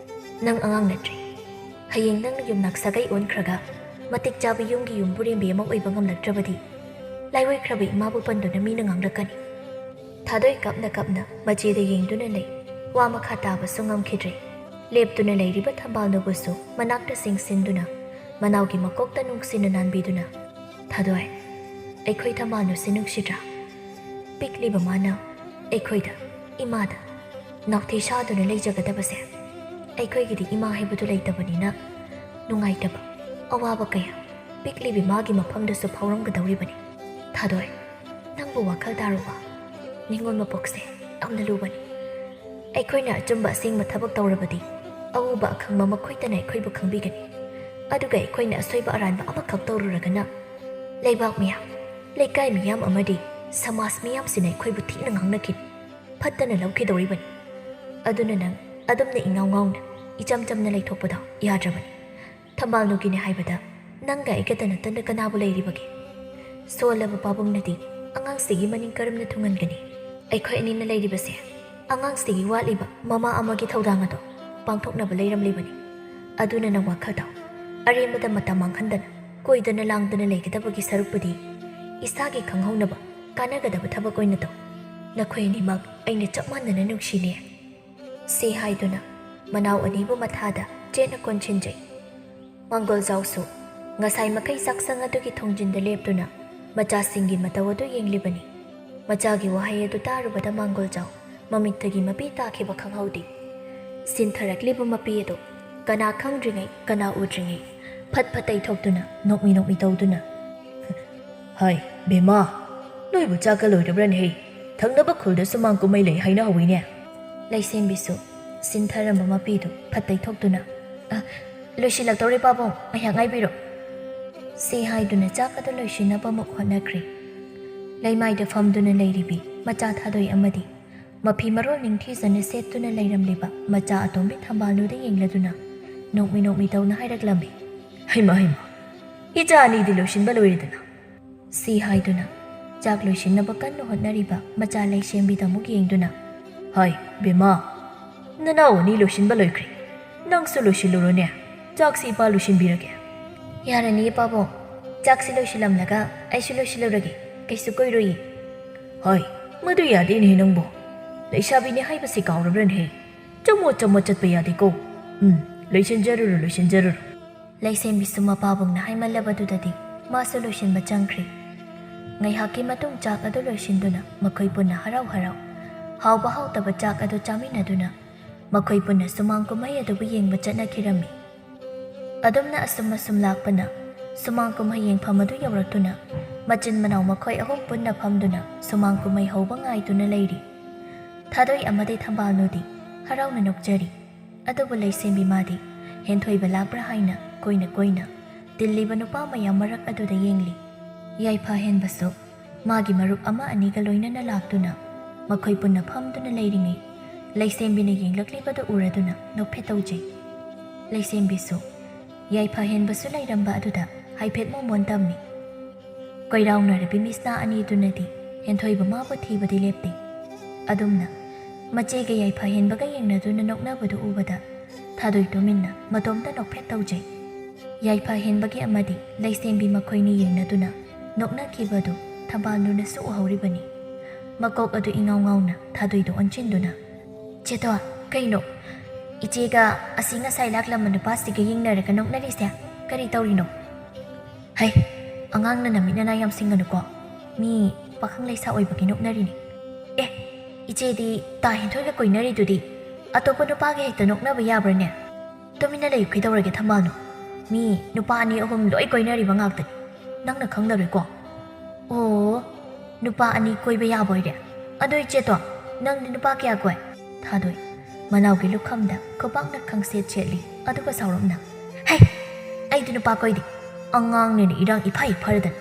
ꯅꯪ ꯑꯉꯥꯡ ꯅꯠꯇ꯭ꯔꯦ꯫ ꯍꯌꯦꯡ ꯅꯪꯅ ꯌꯨꯝꯅꯥꯛ ꯁꯥꯒꯩ ꯑꯣꯟꯈ꯭ꯔꯒ ꯃꯇꯤꯛ ꯆꯥꯕ ꯌꯨꯝꯒꯤ ꯌꯨꯝꯕꯨꯔꯦꯝꯕꯤ ꯑꯃ ꯑꯣꯏꯕ ꯉꯝꯂꯛꯇ꯭ꯔꯕꯗꯤ ꯂꯥꯏꯑꯣꯏꯈ꯭ꯔꯕ ꯏꯃꯥꯕꯨ ꯄꯟꯗꯨꯅ ꯃꯤꯅ ꯉꯥꯡꯂꯛꯀꯅꯤ꯫" ꯊꯥꯗꯣꯏ ꯀꯞꯅ ꯀꯞꯅ ꯃꯆꯦꯗ ꯌꯦꯡꯗꯨꯅ ꯂꯩ꯫ ꯋꯥ ꯃꯈꯥ ꯇꯥꯕꯁꯨ ꯉꯝꯈꯤꯗ꯭ꯔꯦ꯫ ꯂꯦꯞꯇꯨꯅ ꯂꯩꯔꯤꯕ ꯊꯝꯕꯥꯜꯅꯨꯕꯨꯁꯨ ꯃꯅꯥꯛꯇ ꯆꯤꯡꯁꯤꯟꯗꯨꯅ ꯃꯅꯥꯎꯒꯤ ꯃꯀꯣꯛꯇ ꯅꯨꯡꯁꯤꯅ ꯅꯥꯟꯕꯤꯗꯨꯅ, "ꯊꯥꯗꯣꯏ, ꯑꯩꯈꯣꯏ ꯊꯝꯕꯥꯜꯅꯨꯁꯦ ꯅꯨꯡꯁꯤꯗ꯭ꯔꯥ? ꯄꯤꯛꯂꯤꯕ ꯃꯥꯅ ꯑꯩꯈꯣꯏꯗ, ꯏꯃꯥꯗ ꯅꯥꯎꯊꯤ ꯁꯥꯗꯨꯅ ꯂꯩꯖꯒꯗꯕꯁꯦ꯫ ꯑꯩꯈꯣꯏꯒꯤꯗꯤ ꯏꯃꯥ ꯍꯥꯏꯕꯗꯨ ꯂꯩꯇꯕꯅꯤꯅ ꯅꯨꯡꯉꯥꯏꯇꯕ, ꯑꯋꯥꯕ ꯀꯌꯥ ꯄꯤꯛꯂꯤꯕꯤ ꯃꯥꯒꯤ ꯃꯐꯝꯗꯁꯨ ꯐꯥꯎꯔꯝꯒꯗꯧꯔꯤꯕꯅꯤ꯫ ꯊꯥꯗꯣꯏ, ꯅꯪꯕꯨ ꯋꯥꯈꯜ ꯇꯥꯔꯨꯕ ꯅꯤꯡꯉꯣꯜ ꯃꯄꯣꯛꯁꯦ ꯌꯥꯝꯅ ꯂꯨꯕꯅꯤ꯫ ꯑꯩꯈꯣꯏꯅ ꯑꯆꯨꯝꯕ ꯑꯁꯦꯡꯕ ꯊꯕꯛ ꯇꯧꯔꯕꯗꯤ ꯑꯎꯕ ꯑꯈꯪꯕ ꯃꯈꯣꯏꯇꯅ ꯑꯩꯈꯣꯏꯕꯨ ꯈꯪꯕꯤꯒꯅꯤ꯫ ꯑꯗꯨꯒ ꯑꯩꯈꯣꯏꯅ ꯑꯁꯣꯏꯕ ꯑꯔꯥꯟꯕ ꯑꯃꯈꯛ ꯇꯧꯔꯨꯔꯒꯅ ꯂꯩꯕꯥꯛ ꯃꯤꯌꯥꯝ, ꯂꯩꯀꯥꯏ ꯃꯤꯌꯥꯝ ꯑꯃꯗꯤ ꯁꯃꯥꯖ ꯃꯤꯌꯥꯝꯁꯤꯅ ꯑꯩꯈꯣꯏꯕꯨ ꯊꯤꯅ ꯉꯥꯡꯅꯈꯤꯅꯤ, ꯐꯠꯇꯅ ꯂꯧꯈꯤꯗꯧꯔꯤꯕꯅꯤ꯫ ꯑꯗꯨꯅ ꯅꯪ ꯑꯗꯨꯝꯅ ꯏꯉꯥꯎ ꯉꯥꯎꯅ ꯏꯆꯝ ꯆꯝꯅ ꯂꯩꯊꯣꯛꯄꯗꯣ ꯌꯥꯗ꯭ꯔꯕꯅꯤ꯫ ꯊꯝꯕꯥꯜꯅꯨꯒꯤꯅꯦ ꯍꯥꯏꯕꯗ ꯅꯪꯒ ꯑꯩꯒꯇ ꯅꯠꯇꯅ ꯀꯅꯥꯕꯨ ꯂꯩꯔꯤꯕꯒꯦ? ꯁꯣꯜꯂꯕ ꯄꯥꯕꯨꯡꯅꯗꯤ ꯑꯉꯥꯡꯁꯤꯒꯤ ꯃꯅꯤꯡ ꯀꯔꯝꯅ ꯊꯨꯡꯍꯟꯒꯅꯤ? ꯑꯩꯈꯣꯏ ꯑꯅꯤꯅ ꯂꯩꯔꯤꯕꯁꯦ ꯑꯉꯥꯡꯁꯤꯒꯤ ꯋꯥꯠꯂꯤꯕ ꯃꯃꯥ ꯑꯃꯒꯤ ꯊꯧꯗꯥꯡ ꯑꯗꯣ ꯄꯥꯡꯊꯣꯛꯅꯕ ꯂꯩꯔꯝꯂꯤꯕꯅꯤ꯫ ꯑꯗꯨꯅ ꯅꯪ ꯋꯥꯈꯜ ꯇꯥꯎ꯫ ꯑꯔꯦꯝꯕꯗ ꯃꯇꯝ ꯃꯥꯡꯍꯟꯗꯅ ꯀꯣꯏꯗꯅ ꯂꯥꯡꯗꯅ ꯂꯩꯒꯗꯕꯒꯤ ꯁꯔꯨꯛꯄꯨꯗꯤ ꯏꯁꯥꯒꯤ ꯈꯪꯍꯧꯅꯕ ꯀꯥꯟꯅꯒꯗꯕ ꯊꯕꯛ ꯑꯣꯏꯅ ꯇꯧ꯫ ꯅꯈꯣꯏ ꯑꯅꯤꯃꯛ ꯑꯩꯅ ꯆꯞ ꯃꯥꯟꯅꯅ ꯅꯨꯡꯁꯤꯅꯦ꯫" ꯁꯤ ꯍꯥꯏꯗꯨꯅ ꯃꯅꯥꯎ ꯑꯅꯤꯕꯨ ꯃꯊꯥꯗ ꯆꯦꯠꯅ ꯀꯣꯟꯁꯤꯟꯖꯩ꯫ ꯃꯥꯡꯒꯣꯜꯖꯥꯎꯁꯨ ꯉꯁꯥꯏ ꯃꯈꯩ ꯆꯥꯛꯁꯪ ꯑꯗꯨꯒꯤ ꯊꯣꯡꯖꯤꯟꯗ ꯂꯦꯞꯇꯨꯅ ꯃꯆꯥꯁꯤꯡꯒꯤ ꯃꯇꯧ ꯑꯗꯨ ꯌꯦꯡꯂꯤꯕꯅꯤ꯫ ꯃꯆꯥꯒꯤ ꯋꯥꯍꯩ ꯑꯗꯨ ꯇꯥꯔꯨꯕꯗ ꯃꯥꯡꯒꯣꯜꯖꯥꯎ ꯃꯃꯤꯠꯇꯒꯤ ꯃꯄꯤ ꯇꯥꯈꯤꯕ ꯈꯪꯍꯧꯗꯦ꯫ ꯁꯤꯟꯊꯔꯛꯂꯤꯕ ꯃꯄꯤ ꯑꯗꯨ ꯀꯅꯥ ꯈꯪꯗ꯭ꯔꯤꯉꯩ, ꯀꯅꯥ ꯎꯗ꯭ꯔꯤꯉꯩ ꯐꯠ ꯐꯠ ꯇꯩꯊꯣꯛꯇꯨꯅ ꯅꯣꯛꯃꯤ ꯅꯣꯛꯃꯤ ꯇꯧꯗꯨꯅ, "ꯍꯥꯏ, ꯕꯦꯝꯃ, ꯅꯣꯏꯕꯨ ꯆꯥꯛꯀ ꯂꯣꯏꯔꯕ꯭ꯔꯅꯦꯍꯦ? ꯊꯪꯅꯕ ꯈꯨꯜꯗ ꯁꯨꯃꯥꯡ ꯀꯨꯝꯍꯩ ꯂꯩ ꯍꯥꯏꯅ ꯍꯧꯋꯤꯅꯦ?" ꯂꯩꯁꯦꯝꯕꯤꯁꯨ ꯁꯤꯟꯊꯔꯝꯕ ꯃꯄꯤꯗꯨ ꯐꯠ ꯇꯩꯊꯣꯛꯇꯨꯅ, "ꯑ, ꯂꯣꯏꯁꯤꯜꯂꯛꯇꯧꯔꯦ ꯄꯥꯕꯨꯡ, ꯉꯥꯏꯍꯥꯛ ꯉꯥꯏꯕꯤꯔꯣ" ꯁꯤ ꯍꯥꯏꯗꯨꯅ ꯆꯥꯛ ꯑꯗꯨ ꯂꯣꯏꯁꯤꯟꯅꯕ ꯑꯃꯨꯛ ꯍꯣꯠꯅꯈ꯭ꯔꯦ꯫ ꯂꯩꯃꯥꯏꯗ ꯐꯝꯗꯨꯅ ꯂꯩꯔꯤꯕꯤ ꯃꯆꯥ ꯊꯥꯗꯣꯏ ꯑꯃꯗꯤ ꯃꯐꯤ ꯃꯔꯣꯜ ꯅꯤꯡꯊꯤꯖꯅ ꯁꯦꯠꯇꯨꯅ ꯂꯩꯔꯝꯂꯤꯕ ꯃꯆꯥ ꯑꯇꯣꯝꯕꯤ ꯊꯝꯕꯥꯜꯅꯨꯗ ꯌꯦꯡꯂꯗꯨꯅ ꯅꯣꯛꯃꯤ ꯅꯣꯛꯃꯤ ꯇꯧꯅ ꯍꯥꯏꯔꯛꯂꯝꯃꯤ, "ꯍꯩꯃ, ꯍꯩꯃ, ꯏꯆꯥ ꯑꯅꯤꯗꯤ ꯂꯣꯏꯁꯤꯟꯕ ꯂꯣꯏꯔꯦꯗꯅ?" ꯁꯤ ꯍꯥꯏꯗꯨꯅ ꯆꯥꯛ ꯂꯣꯏꯁꯤꯟꯅꯕ ꯀꯟꯅ ꯍꯣꯠꯅꯔꯤꯕ ꯃꯆꯥ ꯂꯩꯁꯦꯝꯕꯤꯗ ꯑꯃꯨꯛ ꯌꯦꯡꯗꯨꯅ, "ꯍꯥꯏ, ꯕꯦꯝꯃ, ꯅꯅꯥꯎ ꯑꯅꯤ ꯂꯣꯏꯁꯤꯟꯕ ꯂꯣꯏꯈ꯭ꯔꯦ, ꯅꯪꯁꯨ ꯂꯣꯏꯁꯤꯜꯂꯨꯔꯣꯅꯦ, ꯆꯥꯛꯁꯤ ꯏꯄꯥ ꯂꯣꯏꯁꯤꯟꯕꯤꯔꯒꯦ꯫" "ꯌꯥꯔꯅꯤꯌꯦ ꯄꯥꯕꯨꯡ, ꯆꯥꯛꯁꯤ ꯂꯣꯏꯁꯤꯜꯂꯝꯂꯒ ꯑꯩꯁꯨ ꯂꯣꯏꯁꯤꯜꯂꯨꯔꯒꯦ, ꯀꯩꯁꯨ ꯀꯨꯏꯔꯣꯏꯌꯦ꯫" "ꯍꯣꯏ, ꯃꯗꯨ ꯌꯥꯗꯦꯅꯦ ꯅꯪꯕꯨ, ꯂꯩꯁꯥꯕꯤꯅꯦ ꯍꯥꯏꯕꯁꯤ ꯀꯥꯎꯔꯕ꯭ꯔꯅꯦ? ꯆꯃꯣꯠ ꯆꯃꯣꯠ ꯆꯠꯄ ꯌꯥꯗꯦꯀꯣ꯫ ꯎꯝ, ꯂꯣꯏꯁꯤꯟꯖꯔꯨꯔꯣ, ꯂꯣꯏꯁꯤꯟꯖꯔꯨꯔꯣ꯫" ꯂꯩꯁꯦꯝꯕꯤꯁꯨ ꯃꯄꯥꯕꯨꯡꯅ ꯍꯥꯏꯃꯜꯂꯕꯗꯨꯗꯗꯤ ꯃꯥꯁꯨ ꯂꯣꯏꯁꯤꯟꯕ ꯆꯪꯈ꯭ꯔꯦ꯫ ꯉꯥꯏꯍꯥꯛꯀꯤ ꯃꯇꯨꯡ ꯆꯥꯛ ꯑꯗꯨ ꯂꯣꯏꯁꯤꯟꯗꯨꯅ ꯃꯈꯣꯏ ꯄꯨꯟꯅ ꯍꯔꯥꯎ ꯍꯔꯥꯎ ꯍꯥꯎꯕ ꯍꯥꯎꯇꯕ ꯆꯥꯛ ꯑꯗꯨ ꯆꯥꯃꯤꯟꯅꯗꯨꯅ ꯃꯈꯣꯏ ꯄꯨꯟꯅ ꯁꯨꯃꯥꯡ ꯀꯨꯝꯍꯩ ꯑꯗꯨꯕꯨ ꯌꯦꯡꯕ ꯆꯠꯅꯈꯤꯔꯝꯃꯤ꯫ ꯑꯗꯨꯝꯅ ꯑꯁꯨꯝ ꯑꯁꯨꯝ ꯂꯥꯛꯄꯅ ꯁꯨꯃꯥꯡ ꯀꯨꯝꯍꯩ ꯌꯦꯡꯐꯝ ꯑꯗꯨ ꯌꯧꯔꯛꯇꯨꯅ ꯃꯆꯤꯟ ꯃꯅꯥꯎ ꯃꯈꯣꯏ ꯑꯍꯨꯝ ꯄꯨꯟꯅ ꯐꯝꯗꯨꯅ ꯁꯨꯃꯥꯡ ꯀꯨꯝꯍꯩ ꯍꯧꯕ ꯉꯥꯏꯗꯨꯅ ꯂꯩꯔꯤ꯫ ꯊꯥꯗꯣꯏ ꯑꯃꯗꯤ ꯊꯝꯕꯥꯜꯅꯨꯗꯤ ꯍꯔꯥꯎꯅ ꯅꯣꯛꯆꯔꯤ꯫ ꯑꯗꯨꯕꯨ ꯂꯩꯁꯦꯝꯕꯤ ꯃꯥꯗꯤ ꯍꯦꯟꯊꯣꯏꯕ ꯂꯥꯛꯄ꯭ꯔꯥ ꯍꯥꯏꯅ ꯀꯣꯏꯅ ꯀꯣꯏꯅ ꯇꯤꯜꯂꯤꯕ ꯅꯨꯄꯥ ꯃꯌꯥꯝ ꯃꯔꯛ ꯑꯗꯨꯗ ꯌꯦꯡꯂꯤ꯫ ꯌꯥꯏꯐ ꯍꯦꯟꯕꯁꯨ ꯃꯥꯒꯤ ꯃꯔꯨꯞ ꯑꯃ ꯑꯅꯤꯒ ꯂꯣꯏꯅꯅ ꯂꯥꯛꯇꯨꯅ ꯃꯈꯣꯏ ꯄꯨꯟꯅ ꯐꯝꯗꯨꯅ ꯂꯩꯔꯤꯉꯩ ꯂꯩꯁꯦꯝꯕꯤꯅ ꯌꯦꯡꯂꯛꯂꯤꯕꯗꯨ ꯎꯔꯗꯨꯅ ꯅꯣꯛꯐꯦꯠ ꯇꯧꯖꯩ꯫ ꯂꯩꯁꯦꯝꯕꯤꯁꯨ ꯌꯥꯏꯐ ꯍꯦꯟꯕꯁꯨ ꯂꯩꯔꯝꯕ ꯑꯗꯨꯗ ꯍꯥꯏꯐꯦꯠ ꯃꯣꯃꯣꯟ ꯇꯝꯃꯤ꯫ ꯀꯣꯏꯔꯥꯎꯅꯔꯕꯤ ꯃꯤꯁꯅꯥ ꯑꯅꯤꯗꯨꯅꯗꯤ ꯍꯦꯟꯊꯣꯏꯕ ꯃꯥꯕꯨ ꯊꯤꯕꯗꯤ ꯂꯦꯞꯇꯦ꯫ ꯑꯗꯨꯝꯅ ꯃꯆꯦꯒ ꯌꯥꯏꯐ ꯍꯦꯟꯕꯒ ꯌꯦꯡꯅꯗꯨꯅ ꯅꯣꯛꯅꯕꯗꯨ ꯎꯕꯗ ꯊꯥꯗꯣꯏ ꯇꯨꯃꯤꯟꯅ ꯃꯇꯣꯝꯇ ꯅꯣꯛꯐꯦꯠ ꯇꯧꯖꯩ꯫ ꯌꯥꯏꯐ ꯍꯦꯟꯕꯒꯤ ꯑꯃꯗꯤ ꯂꯩꯁꯦꯝꯕꯤ ꯃꯈꯣꯏꯅꯤ ꯌꯦꯡꯅꯗꯨꯅ ꯅꯣꯛꯅꯈꯤꯕꯗꯨ ꯊꯝꯕꯥꯜꯅꯨꯅꯁꯨ ꯎꯍꯧꯔꯤꯕꯅꯤ꯫ ꯃꯀꯣꯛ ꯑꯗꯨ ꯏꯉꯥꯎ ꯉꯥꯎꯅ ꯊꯥꯗꯣꯏꯗ ꯑꯣꯟꯁꯤꯟꯗꯨꯅ, "ꯆꯦꯗꯣ, ꯀꯩꯅꯣ? ꯏꯆꯦꯒ ꯑꯁꯤ ꯉꯁꯥꯏ ꯂꯥꯛꯂꯝꯕ ꯅꯨꯄꯥꯁꯤꯒ ꯌꯦꯡꯅꯔꯒ ꯅꯣꯛꯅꯔꯤꯁꯦ ꯀꯔꯤ ꯇꯧꯔꯤꯅꯣ?" "ꯍꯩ, ꯑꯉꯥꯡꯅ ꯅꯃꯤꯠ ꯅꯅꯥ ꯌꯥꯝ ꯁꯤꯡꯒꯅꯨꯀꯣ꯫ ꯃꯤ ꯄꯥꯈꯪ ꯂꯩꯁꯥ ꯑꯣꯏꯕꯒꯤ ꯅꯣꯛꯅꯔꯤꯅꯤ꯫ ꯑꯦ, ꯏꯆꯦꯗꯤ ꯇꯥ ꯍꯦꯟꯊꯣꯏꯒ ꯀꯣꯏꯅꯔꯤꯗꯨꯗꯤ꯫ ꯑꯇꯣꯞꯄ ꯅꯨꯄꯥꯒ ꯍꯦꯛꯇ ꯅꯣꯛꯅꯕ ꯌꯥꯕ꯭ꯔꯅꯦ? ꯇꯨꯃꯤꯟꯅ ꯂꯩꯌꯨ, ꯀꯩꯗꯧꯔꯒꯦ ꯊꯝꯕꯥꯜꯅꯨ? ꯃꯤ ꯅꯨꯄꯥ ꯑꯅꯤ ꯑꯍꯨꯝ ꯂꯣꯏ ꯀꯣꯏꯅꯔꯤꯕ ꯉꯥꯛꯇꯅꯤ꯫ ꯅꯪꯅ ꯈꯪꯗꯕꯩꯀꯣ?" ꯅꯨꯄꯥ ꯑꯅꯤ ꯀꯣꯏꯕ ꯌꯥꯕ ꯑꯣꯏꯔꯦ꯫ ꯑꯗꯣ ꯏꯆꯦꯇꯣ, ꯅꯪꯗꯤ ꯅꯨꯄꯥ ꯀꯌꯥ ꯀꯣꯏ? ꯊꯥꯗꯣꯏ ꯃꯅꯥꯎꯒꯤ ꯂꯨꯈꯝꯗ ꯈꯨꯕꯥꯛꯅ ꯈꯪꯁꯦꯠ ꯁꯦꯠꯂꯤ, ꯑꯗꯨꯒ ꯁꯥꯎꯔꯞꯅ, "ꯍꯩ! ꯑꯩꯗꯤ ꯅꯨꯄꯥ ꯀꯣꯏꯗꯦ꯫ ꯑꯉꯥꯡꯅꯦꯅ ꯏꯔꯥꯡ ꯏꯐꯥ ꯏꯐꯔꯗꯅ꯫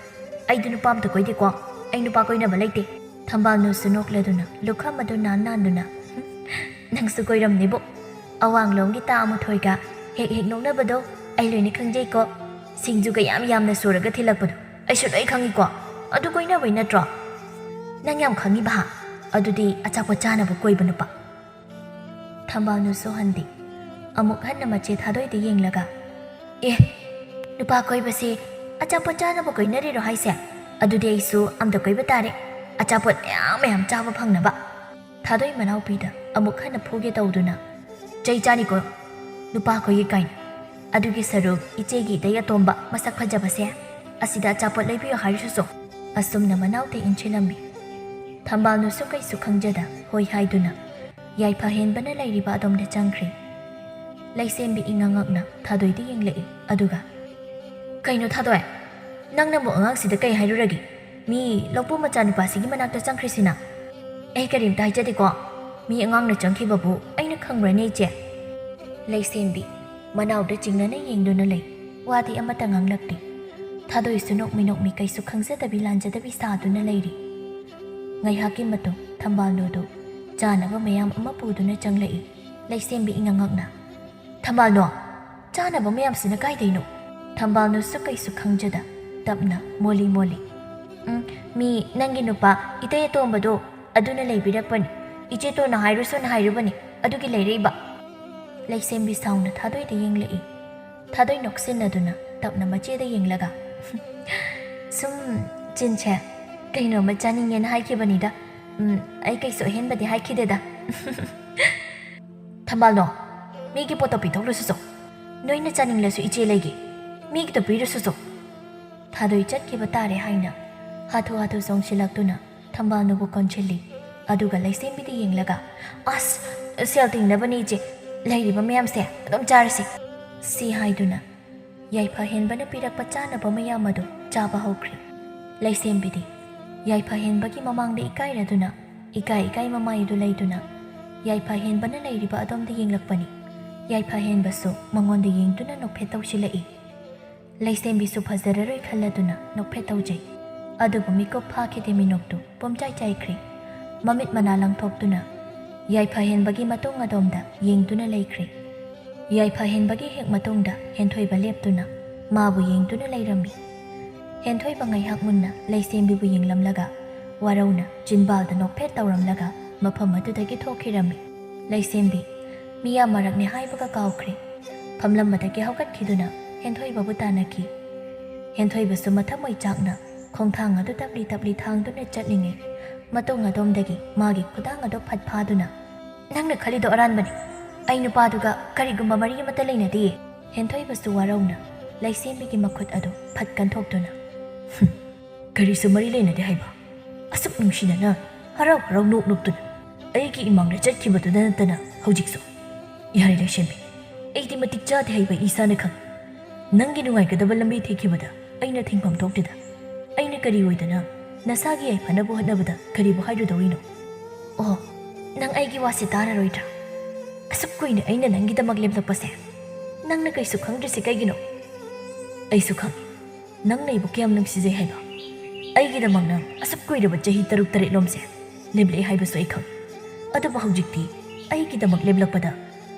ꯑꯩꯗꯤ ꯅꯨꯄꯥ ꯑꯝꯇ ꯀꯣꯏꯗꯦꯀꯣ꯫ ꯑꯩ ꯅꯨꯄꯥ ꯀꯣꯏꯅꯕ ꯂꯩꯇꯦ꯫" ꯊꯝꯕꯥꯜꯅꯨꯁꯨ ꯅꯣꯛꯂꯗꯨꯅ ꯂꯨꯈꯝ ꯑꯗꯨ ꯅꯥꯟ ꯅꯥꯟꯗꯨꯅ, "ꯅꯪꯁꯨ ꯀꯣꯏꯔꯝꯅꯤꯕꯨ꯫ ꯑꯋꯥꯡꯂꯣꯝꯒꯤ ꯇꯥ ꯃꯨꯊꯣꯏꯒ ꯍꯦꯛ ꯍꯦꯛ ꯅꯣꯛꯅꯕꯗꯣ ꯑꯩ ꯂꯣꯏꯅ ꯈꯪꯖꯩꯀꯣ꯫ ꯁꯤꯡꯖꯨꯒ ꯌꯥꯝ ꯌꯥꯝꯅ ꯁꯨꯔꯒ ꯊꯤꯜꯂꯛꯄꯗꯣ ꯑꯩꯁꯨ ꯂꯣꯏ ꯈꯪꯉꯤꯀꯣ꯫ ꯑꯗꯨ ꯀꯣꯏꯅꯕꯩ ꯅꯠꯇ꯭ꯔꯣ? ꯅꯪ ꯌꯥꯝ ꯈꯪꯉꯤꯕ ꯍꯥ? ꯑꯗꯨꯗꯤ ꯑꯆꯥꯄꯣꯠ ꯆꯥꯅꯕ ꯀꯣꯏꯕ ꯅꯨꯄꯥ꯫" ꯊꯝꯕꯥꯜꯅꯨꯁꯨ ꯍꯟꯗꯤ꯫ ꯑꯃꯨꯛ ꯍꯟꯅ ꯃꯆꯦ ꯊꯥꯗꯣꯏꯗ ꯌꯦꯡꯂꯒ, "ꯑꯦ, ꯅꯨꯄꯥ ꯀꯣꯏꯕꯁꯦ ꯑꯆꯥꯄꯣꯠ ꯆꯥꯅꯕ ꯀꯣꯏꯅꯔꯤꯔꯣ ꯍꯥꯏꯁꯦ? ꯑꯗꯨꯗꯤ ꯑꯩꯁꯨ ꯑꯝꯇ ꯀꯣꯏꯕ ꯇꯥꯔꯦ, ꯑꯆꯥꯄꯣꯠ ꯃꯌꯥꯝ ꯃꯌꯥꯝ ꯆꯥꯕ ꯐꯪꯅꯕ꯫" ꯊꯥꯗꯣꯏ ꯃꯅꯥꯎꯄꯤꯗ ꯑꯃꯨꯛ ꯍꯟꯅ ꯐꯨꯒꯦ ꯇꯧꯗꯨꯅ, "ꯆꯩ ꯆꯥꯅꯤꯀꯣ, ꯅꯨꯄꯥ ꯀꯣꯏꯒꯦ ꯀꯥꯏꯅ꯫ ꯑꯗꯨꯒꯤ ꯁꯔꯨꯛ ꯏꯆꯦꯒꯤ ꯏꯇꯩ ꯑꯇꯣꯝꯕ ꯃꯁꯛ ꯐꯖꯕꯁꯦ ꯑꯁꯤꯗ ꯑꯆꯥꯄꯣꯠ ꯂꯩꯕꯤꯌꯨ ꯍꯥꯏꯔꯨꯁꯨ꯫" ꯑꯁꯨꯝꯅ ꯃꯅꯥꯎꯗ ꯏꯟꯁꯤꯜꯂꯝꯃꯤ꯫ ꯊꯝꯕꯥꯜꯅꯨꯁꯨ ꯀꯩꯁꯨ ꯈꯪꯖꯗ ꯍꯣꯏ ꯍꯥꯏꯗꯨꯅ ꯌꯥꯏꯐ ꯍꯦꯟꯕꯅ ꯂꯩꯔꯤꯕ ꯑꯗꯣꯝꯗ ꯆꯪꯈ꯭ꯔꯦ꯫ ꯂꯩꯁꯦꯝꯕꯤ ꯏꯉꯛ ꯉꯛꯅ ꯊꯥꯗꯣꯏꯗ ꯌꯦꯡꯂꯛꯏ, ꯑꯗꯨꯒ, "ꯀꯩꯅꯣ ꯊꯥꯗꯣꯏ? ꯅꯪꯅꯕꯨ ꯑꯉꯥꯡꯁꯤꯗ ꯀꯩ ꯍꯥꯏꯔꯨꯔꯒꯦ? ꯃꯤ ꯂꯧꯄꯨ ꯃꯆꯥꯅꯨꯄꯥꯁꯤꯒꯤ ꯃꯅꯥꯛꯇ ꯆꯪꯈ꯭ꯔꯤꯁꯤꯅ꯫ ꯑꯩ ꯀꯔꯤꯝꯇ ꯍꯥꯏꯖꯗꯦꯀꯣ꯫ ꯃꯤ ꯑꯉꯥꯡꯅ ꯆꯪꯈꯤꯕꯕꯨ ꯑꯩꯅ ꯈꯪꯕ꯭ꯔꯅꯦ, ꯏꯆꯦ?" ꯂꯩꯁꯦꯝꯕꯤ ꯃꯅꯥꯎꯗ ꯆꯤꯡꯅꯅ ꯌꯦꯡꯗꯨꯅ ꯂꯩ꯫ ꯋꯥꯗꯤ ꯑꯃꯠꯇ ꯉꯥꯡꯂꯛꯇꯦ꯫ ꯊꯥꯗꯣꯏꯁꯨ ꯅꯣꯛꯃꯤ ꯅꯣꯛꯃꯤ ꯀꯩꯁꯨ ꯈꯪꯖꯗꯕꯤ ꯂꯥꯟꯖꯗꯕꯤ ꯁꯥꯗꯨꯅ ꯂꯩꯔꯤ꯫ ꯉꯥꯏꯍꯥꯛꯀꯤ ꯃꯇꯨꯡ ꯊꯝꯕꯥꯜꯅꯨꯗꯨ ꯆꯥꯅꯕ ꯃꯌꯥꯝ ꯑꯃ ꯄꯨꯗꯨꯅ ꯆꯪꯂꯛꯏ꯫ ꯂꯩꯁꯦꯝꯕꯤ ꯏꯉꯛ ꯉꯛꯅ, "ꯊꯝꯕꯥꯜꯅꯨ, ꯆꯥꯅꯕ ꯃꯌꯥꯝꯁꯤꯅ ꯀꯥꯏꯗꯩꯅꯣ?" ꯊꯝꯕꯥꯜꯅꯨꯁꯨ ꯀꯩꯁꯨ ꯈꯪꯖꯗ ꯇꯞꯅ ꯃꯣꯜꯂꯤ ꯃꯣꯜꯂꯤ, "ꯎꯝ, ꯃꯤ ꯅꯪꯒꯤ ꯅꯨꯄꯥ ꯏꯇꯩ ꯑꯇꯣꯝꯕꯗꯣ ꯑꯗꯨꯅ ꯂꯩꯕꯤꯔꯛꯄꯅꯤ꯫ ꯏꯆꯦꯇꯣꯟꯅ ꯍꯥꯏꯔꯨꯁꯨꯅ ꯍꯥꯏꯔꯨꯕꯅꯤ, ꯑꯗꯨꯒꯤ ꯂꯩꯔꯛꯏꯕ꯫" ꯂꯩꯁꯦꯝꯕꯤ ꯁꯥꯎꯅ ꯊꯥꯗꯣꯏꯗ ꯌꯦꯡꯂꯛꯏ꯫ ꯊꯥꯗꯣꯏ ꯅꯣꯛꯁꯤꯟꯅꯗꯨꯅ ꯇꯞꯅ ꯃꯆꯦꯗ ꯌꯦꯡꯂꯒ, "ꯁꯨꯝ ꯆꯤꯟꯁꯦ ꯀꯩꯅꯣꯝꯃ ꯆꯥꯅꯤꯡꯉꯦꯅ ꯍꯥꯏꯈꯤꯕꯅꯤꯗ꯫ ꯎꯝ, ꯑꯩ ꯀꯩꯁꯨ ꯑꯍꯦꯟꯕꯗꯤ ꯍꯥꯏꯈꯤꯗꯦꯗ꯫" "ꯊꯝꯕꯥꯜꯅꯣ, ꯃꯤꯒꯤ ꯄꯣꯠꯇꯣ ꯄꯤꯊꯣꯛꯂꯨꯁꯨ ꯆꯣ꯫ ꯅꯣꯏꯅ ꯆꯥꯅꯤꯡꯂꯁꯨ ꯏꯆꯦ ꯂꯩꯒꯦ꯫ ꯃꯤꯒꯤꯗꯣ ꯄꯤꯔꯨꯁꯨ ꯆꯣ꯫" ꯊꯥꯗꯣꯏ ꯆꯠꯈꯤꯕ ꯇꯥꯔꯦ ꯍꯥꯏꯅ ꯍꯥꯊꯨ ꯍꯥꯊꯨ ꯆꯣꯡꯁꯤꯜꯂꯛꯇꯨꯅ ꯊꯝꯕꯥꯜꯅꯨꯕꯨ ꯀꯣꯟꯁꯤꯜꯂꯤ꯫ ꯑꯗꯨꯒ ꯂꯩꯁꯦꯝꯕꯤꯗ ꯌꯦꯡꯂꯒ, "ꯑꯁ, ꯁꯦꯜ ꯇꯤꯡꯅꯕꯅꯤ ꯏꯆꯦ, ꯂꯩꯔꯤꯕ ꯃꯌꯥꯝꯁꯦ ꯑꯗꯨꯝ ꯆꯥꯔꯁꯤ꯫" ꯁꯤ ꯍꯥꯏꯗꯨꯅ ꯌꯥꯏꯐ ꯍꯦꯟꯕꯅ ꯄꯤꯔꯛꯄ ꯆꯥꯅꯕ ꯃꯌꯥꯝ ꯑꯗꯨ ꯆꯥꯕ ꯍꯧꯈ꯭ꯔꯦ꯫ ꯂꯩꯁꯦꯝꯕꯤꯗꯤ ꯌꯥꯏꯐꯍꯦꯟꯕꯒꯤ ꯃꯃꯥꯡꯗ ꯏꯀꯥꯏꯔꯗꯨꯅ, ꯏꯀꯥꯏ ꯏꯀꯥꯏ ꯃꯃꯥꯏ ꯑꯗꯨ ꯂꯩꯗꯨꯅ, ꯌꯥꯏꯐꯍꯦꯟꯕꯅ ꯂꯩꯔꯤꯕ ꯑꯗꯣꯝꯗ ꯌꯦꯡꯂꯛꯄꯅꯤ꯫ ꯌꯥꯏꯐꯍꯦꯟꯕꯁꯨ ꯃꯉꯣꯟꯗ ꯌꯦꯡꯗꯨꯅ ꯅꯣꯛꯐꯦꯠ ꯇꯧꯁꯤꯜꯂꯛꯏ꯫ ꯂꯩꯁꯦꯝꯕꯤꯁꯨ ꯐꯖꯔꯔꯣꯏ ꯈꯜꯂꯗꯨꯅ ꯅꯣꯛꯐꯦꯠ ꯇꯧꯖꯩ꯫ ꯑꯗꯨꯕꯨ ꯃꯤꯀꯨꯞ ꯐꯥꯈꯤꯗꯦ, ꯃꯤꯅꯣꯛꯇꯨ ꯄꯨꯝꯆꯥꯏ ꯆꯥꯏꯈ꯭ꯔꯦ꯫ ꯃꯃꯤꯠ ꯃꯅꯥ ꯂꯪꯊꯣꯛꯇꯨꯅ ꯌꯥꯏꯐꯍꯦꯟꯕꯒꯤ ꯃꯇꯨꯡ ꯑꯗꯣꯝꯗ ꯌꯦꯡꯗꯨꯅ ꯂꯩꯈ꯭ꯔꯦ꯫ ꯌꯥꯏꯐꯍꯦꯟꯕꯒꯤ ꯍꯦꯛ ꯃꯇꯨꯡꯗ ꯍꯦꯟꯊꯣꯏꯕ ꯂꯦꯞꯇꯨꯅ ꯃꯥꯕꯨ ꯌꯦꯡꯗꯨꯅ ꯂꯩꯔꯝꯃꯤ꯫ ꯍꯦꯟꯊꯣꯏꯕ ꯉꯥꯏꯍꯥꯛ ꯃꯨꯟꯅ ꯂꯩꯁꯦꯝꯕꯤꯕꯨ ꯌꯦꯡꯂꯝꯂꯒ ꯋꯥꯔꯧꯅ ꯆꯤꯟꯕꯥꯜꯗ ꯅꯣꯛꯐꯦꯠ ꯇꯧꯔꯝꯂꯒ ꯃꯐꯝ ꯑꯗꯨꯗꯒꯤ ꯊꯣꯛꯈꯤꯔꯝꯃꯤ꯫ ꯂꯩꯁꯦꯝꯕꯤ, ꯃꯤꯌꯥꯝ ꯃꯔꯛꯅꯦ ꯍꯥꯏꯕꯒ ꯀꯥꯎꯈ꯭ꯔꯦ꯫ ꯐꯝꯂꯝꯕꯗꯒꯤ ꯍꯧꯒꯠꯈꯤꯗꯨꯅ ꯍꯦꯟꯊꯣꯏꯕꯕꯨ ꯇꯥꯟꯅꯈꯤ꯫ ꯍꯦꯟꯊꯣꯏꯕꯁꯨ ꯃꯊꯃꯣꯏ ꯆꯥꯛꯅ ꯈꯣꯡꯊꯥꯡ ꯑꯗꯨ ꯇꯞꯂꯤ ꯇꯞꯂꯤ ꯊꯥꯡꯗꯨꯅ ꯆꯠꯂꯤꯉꯩ, ꯃꯇꯨꯡ ꯑꯗꯣꯝꯗꯒꯤ ꯃꯥꯒꯤ ꯈꯨꯗꯥꯡ ꯑꯗꯨ ꯐꯠ ꯐꯥꯗꯨꯅ, "ꯅꯪꯅ ꯈꯜꯂꯤꯗꯣ ꯑꯔꯥꯟꯕꯅꯤ꯫ ꯑꯩ ꯅꯨꯄꯥꯗꯨꯒ ꯀꯔꯤꯒꯨꯝꯕ ꯃꯔꯤ ꯑꯃꯠꯇ ꯂꯩꯅꯗꯤꯌꯦ꯫" ꯍꯦꯟꯊꯣꯏꯕꯁꯨ ꯋꯥꯔꯧꯅ ꯂꯩꯁꯦꯝꯕꯤꯒꯤ ꯃꯈꯨꯠ ꯑꯗꯨ ꯐꯠ ꯀꯟꯊꯣꯛꯇꯨꯅ, "ꯍꯨꯝ, ꯀꯔꯤꯁꯨ ꯃꯔꯤ ꯂꯩꯅꯗꯦ ꯍꯥꯏꯕ? ꯑꯁꯨꯛ ꯅꯨꯡꯁꯤꯅꯅ ꯍꯔꯥꯎ ꯍꯔꯥꯎ ꯅꯣꯛ ꯅꯣꯛꯇꯨꯅ ꯑꯩꯒꯤ ꯏꯃꯥꯡꯗ ꯆꯠꯈꯤꯕꯗꯨꯗ ꯅꯠꯇꯅ ꯍꯧꯖꯤꯛꯁꯨ? ꯌꯥꯔꯦ ꯂꯩꯁꯦꯝꯕꯤ, ꯑꯩꯗꯤ ꯃꯇꯤꯛ ꯆꯥꯗꯦ ꯍꯥꯏꯕ ꯏꯁꯥꯅ ꯈꯪꯏ꯫ ꯅꯪꯒꯤ ꯅꯨꯡꯉꯥꯏꯒꯗꯕ ꯂꯝꯕꯤ ꯊꯤꯈꯤꯕꯗ ꯑꯩꯅ ꯊꯤꯡꯐꯝ ꯊꯣꯛꯇꯦꯗ꯫ ꯑꯩꯅ ꯀꯔꯤ ꯑꯣꯏꯗꯅ ꯅꯁꯥꯒꯤ ꯌꯥꯏꯐꯅꯕ ꯍꯣꯠꯅꯕꯗ ꯀꯔꯤꯕꯨ ꯍꯥꯏꯔꯨꯗꯧꯔꯤꯅꯣ?" "ꯑꯣ, ꯅꯪ ꯑꯩꯒꯤ ꯋꯥꯁꯦ ꯇꯥꯔꯔꯣꯏꯗ꯭ꯔꯥ? ꯑꯁꯨꯛ ꯀꯨꯏꯅ ꯑꯩꯅ ꯅꯪꯒꯤꯗꯃꯛ ꯂꯦꯞꯂꯛꯄꯁꯦ ꯅꯪꯅ ꯀꯩꯁꯨ ꯈꯪꯗ꯭ꯔꯤꯁꯦ ꯀꯩꯒꯤꯅꯣ? ꯑꯩꯁꯨ ꯈꯪꯏ ꯅꯪꯅ ꯑꯩꯕꯨ ꯀꯌꯥꯝ ꯅꯨꯡꯁꯤꯖꯩ ꯍꯥꯏꯕ꯫ ꯑꯩꯒꯤꯗꯃꯛ ꯅꯪ ꯑꯁꯨꯛ ꯀꯨꯏꯔꯕ ꯆꯍꯤ ꯇꯔꯨꯛ ꯇꯔꯦꯠꯂꯣꯝꯁꯦ ꯂꯦꯞꯂꯛꯑꯦ ꯍꯥꯏꯕꯁꯨ ꯑꯩ ꯈꯪꯏ꯫ ꯑꯗꯨꯕꯨ ꯍꯧꯖꯤꯛꯇꯤ ꯑꯩꯒꯤꯗꯃꯛ ꯂꯦꯞꯂꯛꯄꯗ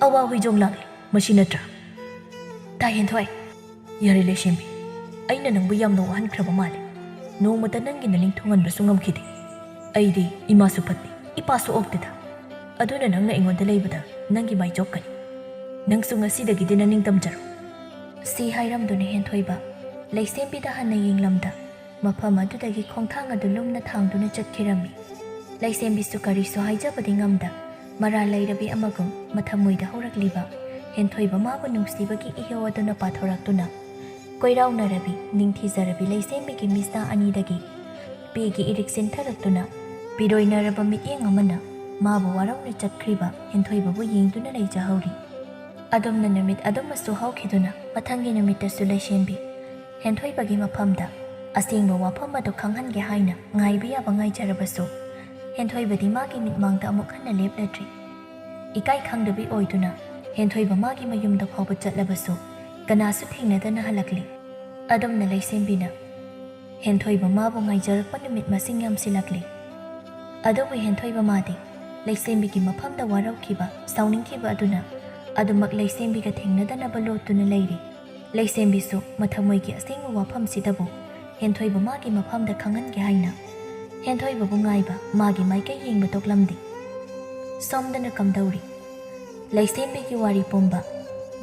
ꯑꯋꯥ ꯍꯨꯏꯖꯣꯡ ꯂꯥꯡꯂꯦ, ꯃꯁꯤ ꯅꯠꯇ꯭ꯔꯥ?" "ꯇꯥ ꯍꯦꯟꯊꯣꯏ꯫" "ꯌꯥꯔꯦ ꯂꯩꯁꯦꯝꯕꯤ, ꯑꯩꯅ ꯅꯪꯕꯨ ꯌꯥꯝꯅ ꯋꯥꯍꯟꯈ꯭ꯔꯕ ꯃꯥꯜꯂꯦ꯫ ꯅꯣꯡꯃꯇ ꯅꯪꯒꯤ ꯅꯅꯤꯡ ꯊꯨꯡꯍꯟꯕꯁꯨ ꯉꯝꯈꯤꯗꯦ꯫ ꯑꯩꯗꯤ ꯏꯃꯥꯁꯨ ꯐꯠꯇꯦ, ꯏꯄꯥꯁꯨ ꯑꯣꯛꯇꯦꯗ꯫ ꯑꯗꯨꯅ ꯅꯪꯅ ꯑꯩꯉꯣꯟꯗ ꯂꯩꯕꯗ ꯅꯪꯒꯤ ꯃꯥꯏ ꯆꯣꯞꯀꯅꯤ꯫ ꯅꯪꯁꯨ ꯉꯁꯤꯗꯒꯤꯗꯤ ꯅꯅꯤꯡ ꯇꯝꯖꯔꯣ꯫" ꯁꯤ ꯍꯥꯏꯔꯝꯗꯨꯅ ꯍꯦꯟꯊꯣꯏꯕ ꯂꯩꯁꯦꯝꯕꯤꯗ ꯍꯟꯅ ꯌꯦꯡꯂꯝꯗ ꯃꯐꯝ ꯑꯗꯨꯗꯒꯤ ꯈꯣꯡꯊꯥꯡ ꯑꯗꯨ ꯂꯨꯝꯅ ꯊꯥꯡꯗꯨꯅ ꯆꯠꯈꯤꯔꯝꯃꯤ꯫ ꯂꯩꯁꯦꯝꯕꯤꯁꯨ ꯀꯔꯤꯁꯨ ꯍꯥꯏꯖꯕꯗꯤ ꯉꯝꯗ, ꯃꯔꯥꯜ ꯂꯩꯔꯕꯤ ꯑꯃꯒꯨꯝ ꯃꯊꯃꯣꯏꯗ ꯍꯧꯔꯛꯂꯤꯕ ꯍꯦꯟꯊꯣꯏꯕ ꯃꯥꯕꯨ ꯅꯨꯡꯁꯤꯕꯒꯤ ꯏꯍꯧ ꯑꯗꯨꯅ ꯄꯥꯊꯣꯔꯛꯇꯨꯅ, ꯀꯣꯏꯔꯥꯎꯅꯔꯕꯤ, ꯅꯤꯡꯊꯤꯖꯔꯕꯤ ꯂꯩꯁꯦꯝꯕꯤꯒꯤ ꯃꯤꯠꯁꯥ ꯑꯅꯤꯗꯒꯤ ꯄꯤꯒꯤ ꯏꯔꯤꯛ ꯆꯦꯟꯊꯔꯛꯇꯨꯅ, ꯄꯤꯔꯣꯏꯅꯔꯕ ꯃꯤꯠꯌꯦꯡ ꯑꯃꯅ ꯃꯥꯕꯨ ꯋꯥꯔꯧꯅ ꯆꯠꯈ꯭ꯔꯤꯕ ꯍꯦꯟꯊꯣꯏꯕꯕꯨ ꯌꯦꯡꯗꯨꯅ ꯂꯩꯖꯍꯧꯔꯤ꯫ ꯑꯗꯨꯝꯅ ꯅꯨꯃꯤꯠ ꯑꯗꯨꯃꯁꯨ ꯍꯧꯈꯤꯗꯨꯅ, ꯃꯊꯪꯒꯤ ꯅꯨꯃꯤꯠꯇꯁꯨ ꯂꯩꯁꯦꯝꯕꯤ ꯍꯦꯟꯊꯣꯏꯕꯒꯤ ꯃꯐꯝꯗ ꯑꯁꯦꯡꯕ ꯋꯥꯐꯝ ꯑꯗꯨ ꯈꯪꯍꯟꯒꯦ ꯍꯥꯏꯅ ꯉꯥꯏꯕ ꯌꯥꯕ ꯉꯥꯏꯖꯔꯕꯁꯨ, ꯍꯦꯟꯊꯣꯏꯕꯗꯤ ꯃꯥꯒꯤ ꯃꯤꯠꯃꯥꯡꯗ ꯑꯃꯨꯛ ꯍꯟꯅ ꯂꯦꯞꯂꯗ꯭ꯔꯤ꯫ ꯏꯀꯥꯏ ꯈꯪꯗꯕꯤ ꯑꯣꯏꯗꯨꯅ ꯍꯦꯟꯊꯣꯏꯕ ꯃꯥꯒꯤ ꯃꯌꯨꯝꯗ ꯐꯥꯎꯕ ꯆꯠꯂꯕꯁꯨ, ꯀꯅꯥꯁꯨ ꯊꯦꯡꯅꯗꯅ ꯍꯜꯂꯛꯂꯤ꯫ ꯑꯗꯨꯝꯅ ꯂꯩꯁꯦꯝꯕꯤꯅ ꯍꯦꯟꯊꯣꯏꯕ ꯃꯥꯕꯨ ꯉꯥꯏꯖꯔꯛꯄ ꯅꯨꯃꯤꯠ ꯃꯁꯤꯡ ꯌꯥꯝꯁꯤꯜꯂꯛꯂꯤ꯫ ꯑꯗꯨꯕꯨ ꯍꯦꯟꯊꯣꯏꯕ ꯃꯥꯗꯤ ꯂꯩꯁꯦꯝꯕꯤꯒꯤ ꯃꯐꯝꯗ ꯋꯥꯔꯧꯈꯤꯕ, ꯁꯥꯎꯅꯤꯡꯈꯤꯕ ꯑꯗꯨꯅ ꯑꯗꯨꯃꯛ ꯂꯩꯁꯦꯝꯕꯤꯒ ꯊꯦꯡꯅꯗꯅꯕ ꯂꯣꯠꯇꯨꯅ ꯂꯩꯔꯤ꯫ ꯂꯩꯁꯦꯝꯕꯤꯁꯨ ꯃꯊꯃꯣꯏꯒꯤ ꯑꯁꯦꯡꯕ ꯋꯥꯐꯝꯁꯤꯗꯕꯨ ꯍꯦꯟꯊꯣꯏꯕ ꯃꯥꯒꯤ ꯃꯐꯝꯗ ꯈꯪꯍꯟꯒꯦ ꯍꯥꯏꯅ ꯍꯦꯟꯊꯣꯏꯕꯕꯨ ꯉꯥꯏꯕ ꯃꯥꯒꯤ ꯃꯥꯏꯀꯩ ꯌꯦꯡꯕ ꯇꯣꯛꯂꯝꯗꯦ꯫ ꯁꯣꯝꯗꯅ ꯀꯝꯗꯧꯔꯤ? ꯂꯩꯁꯦꯝꯕꯤꯒꯤ ꯋꯥꯔꯤ ꯄꯨꯝꯕ꯫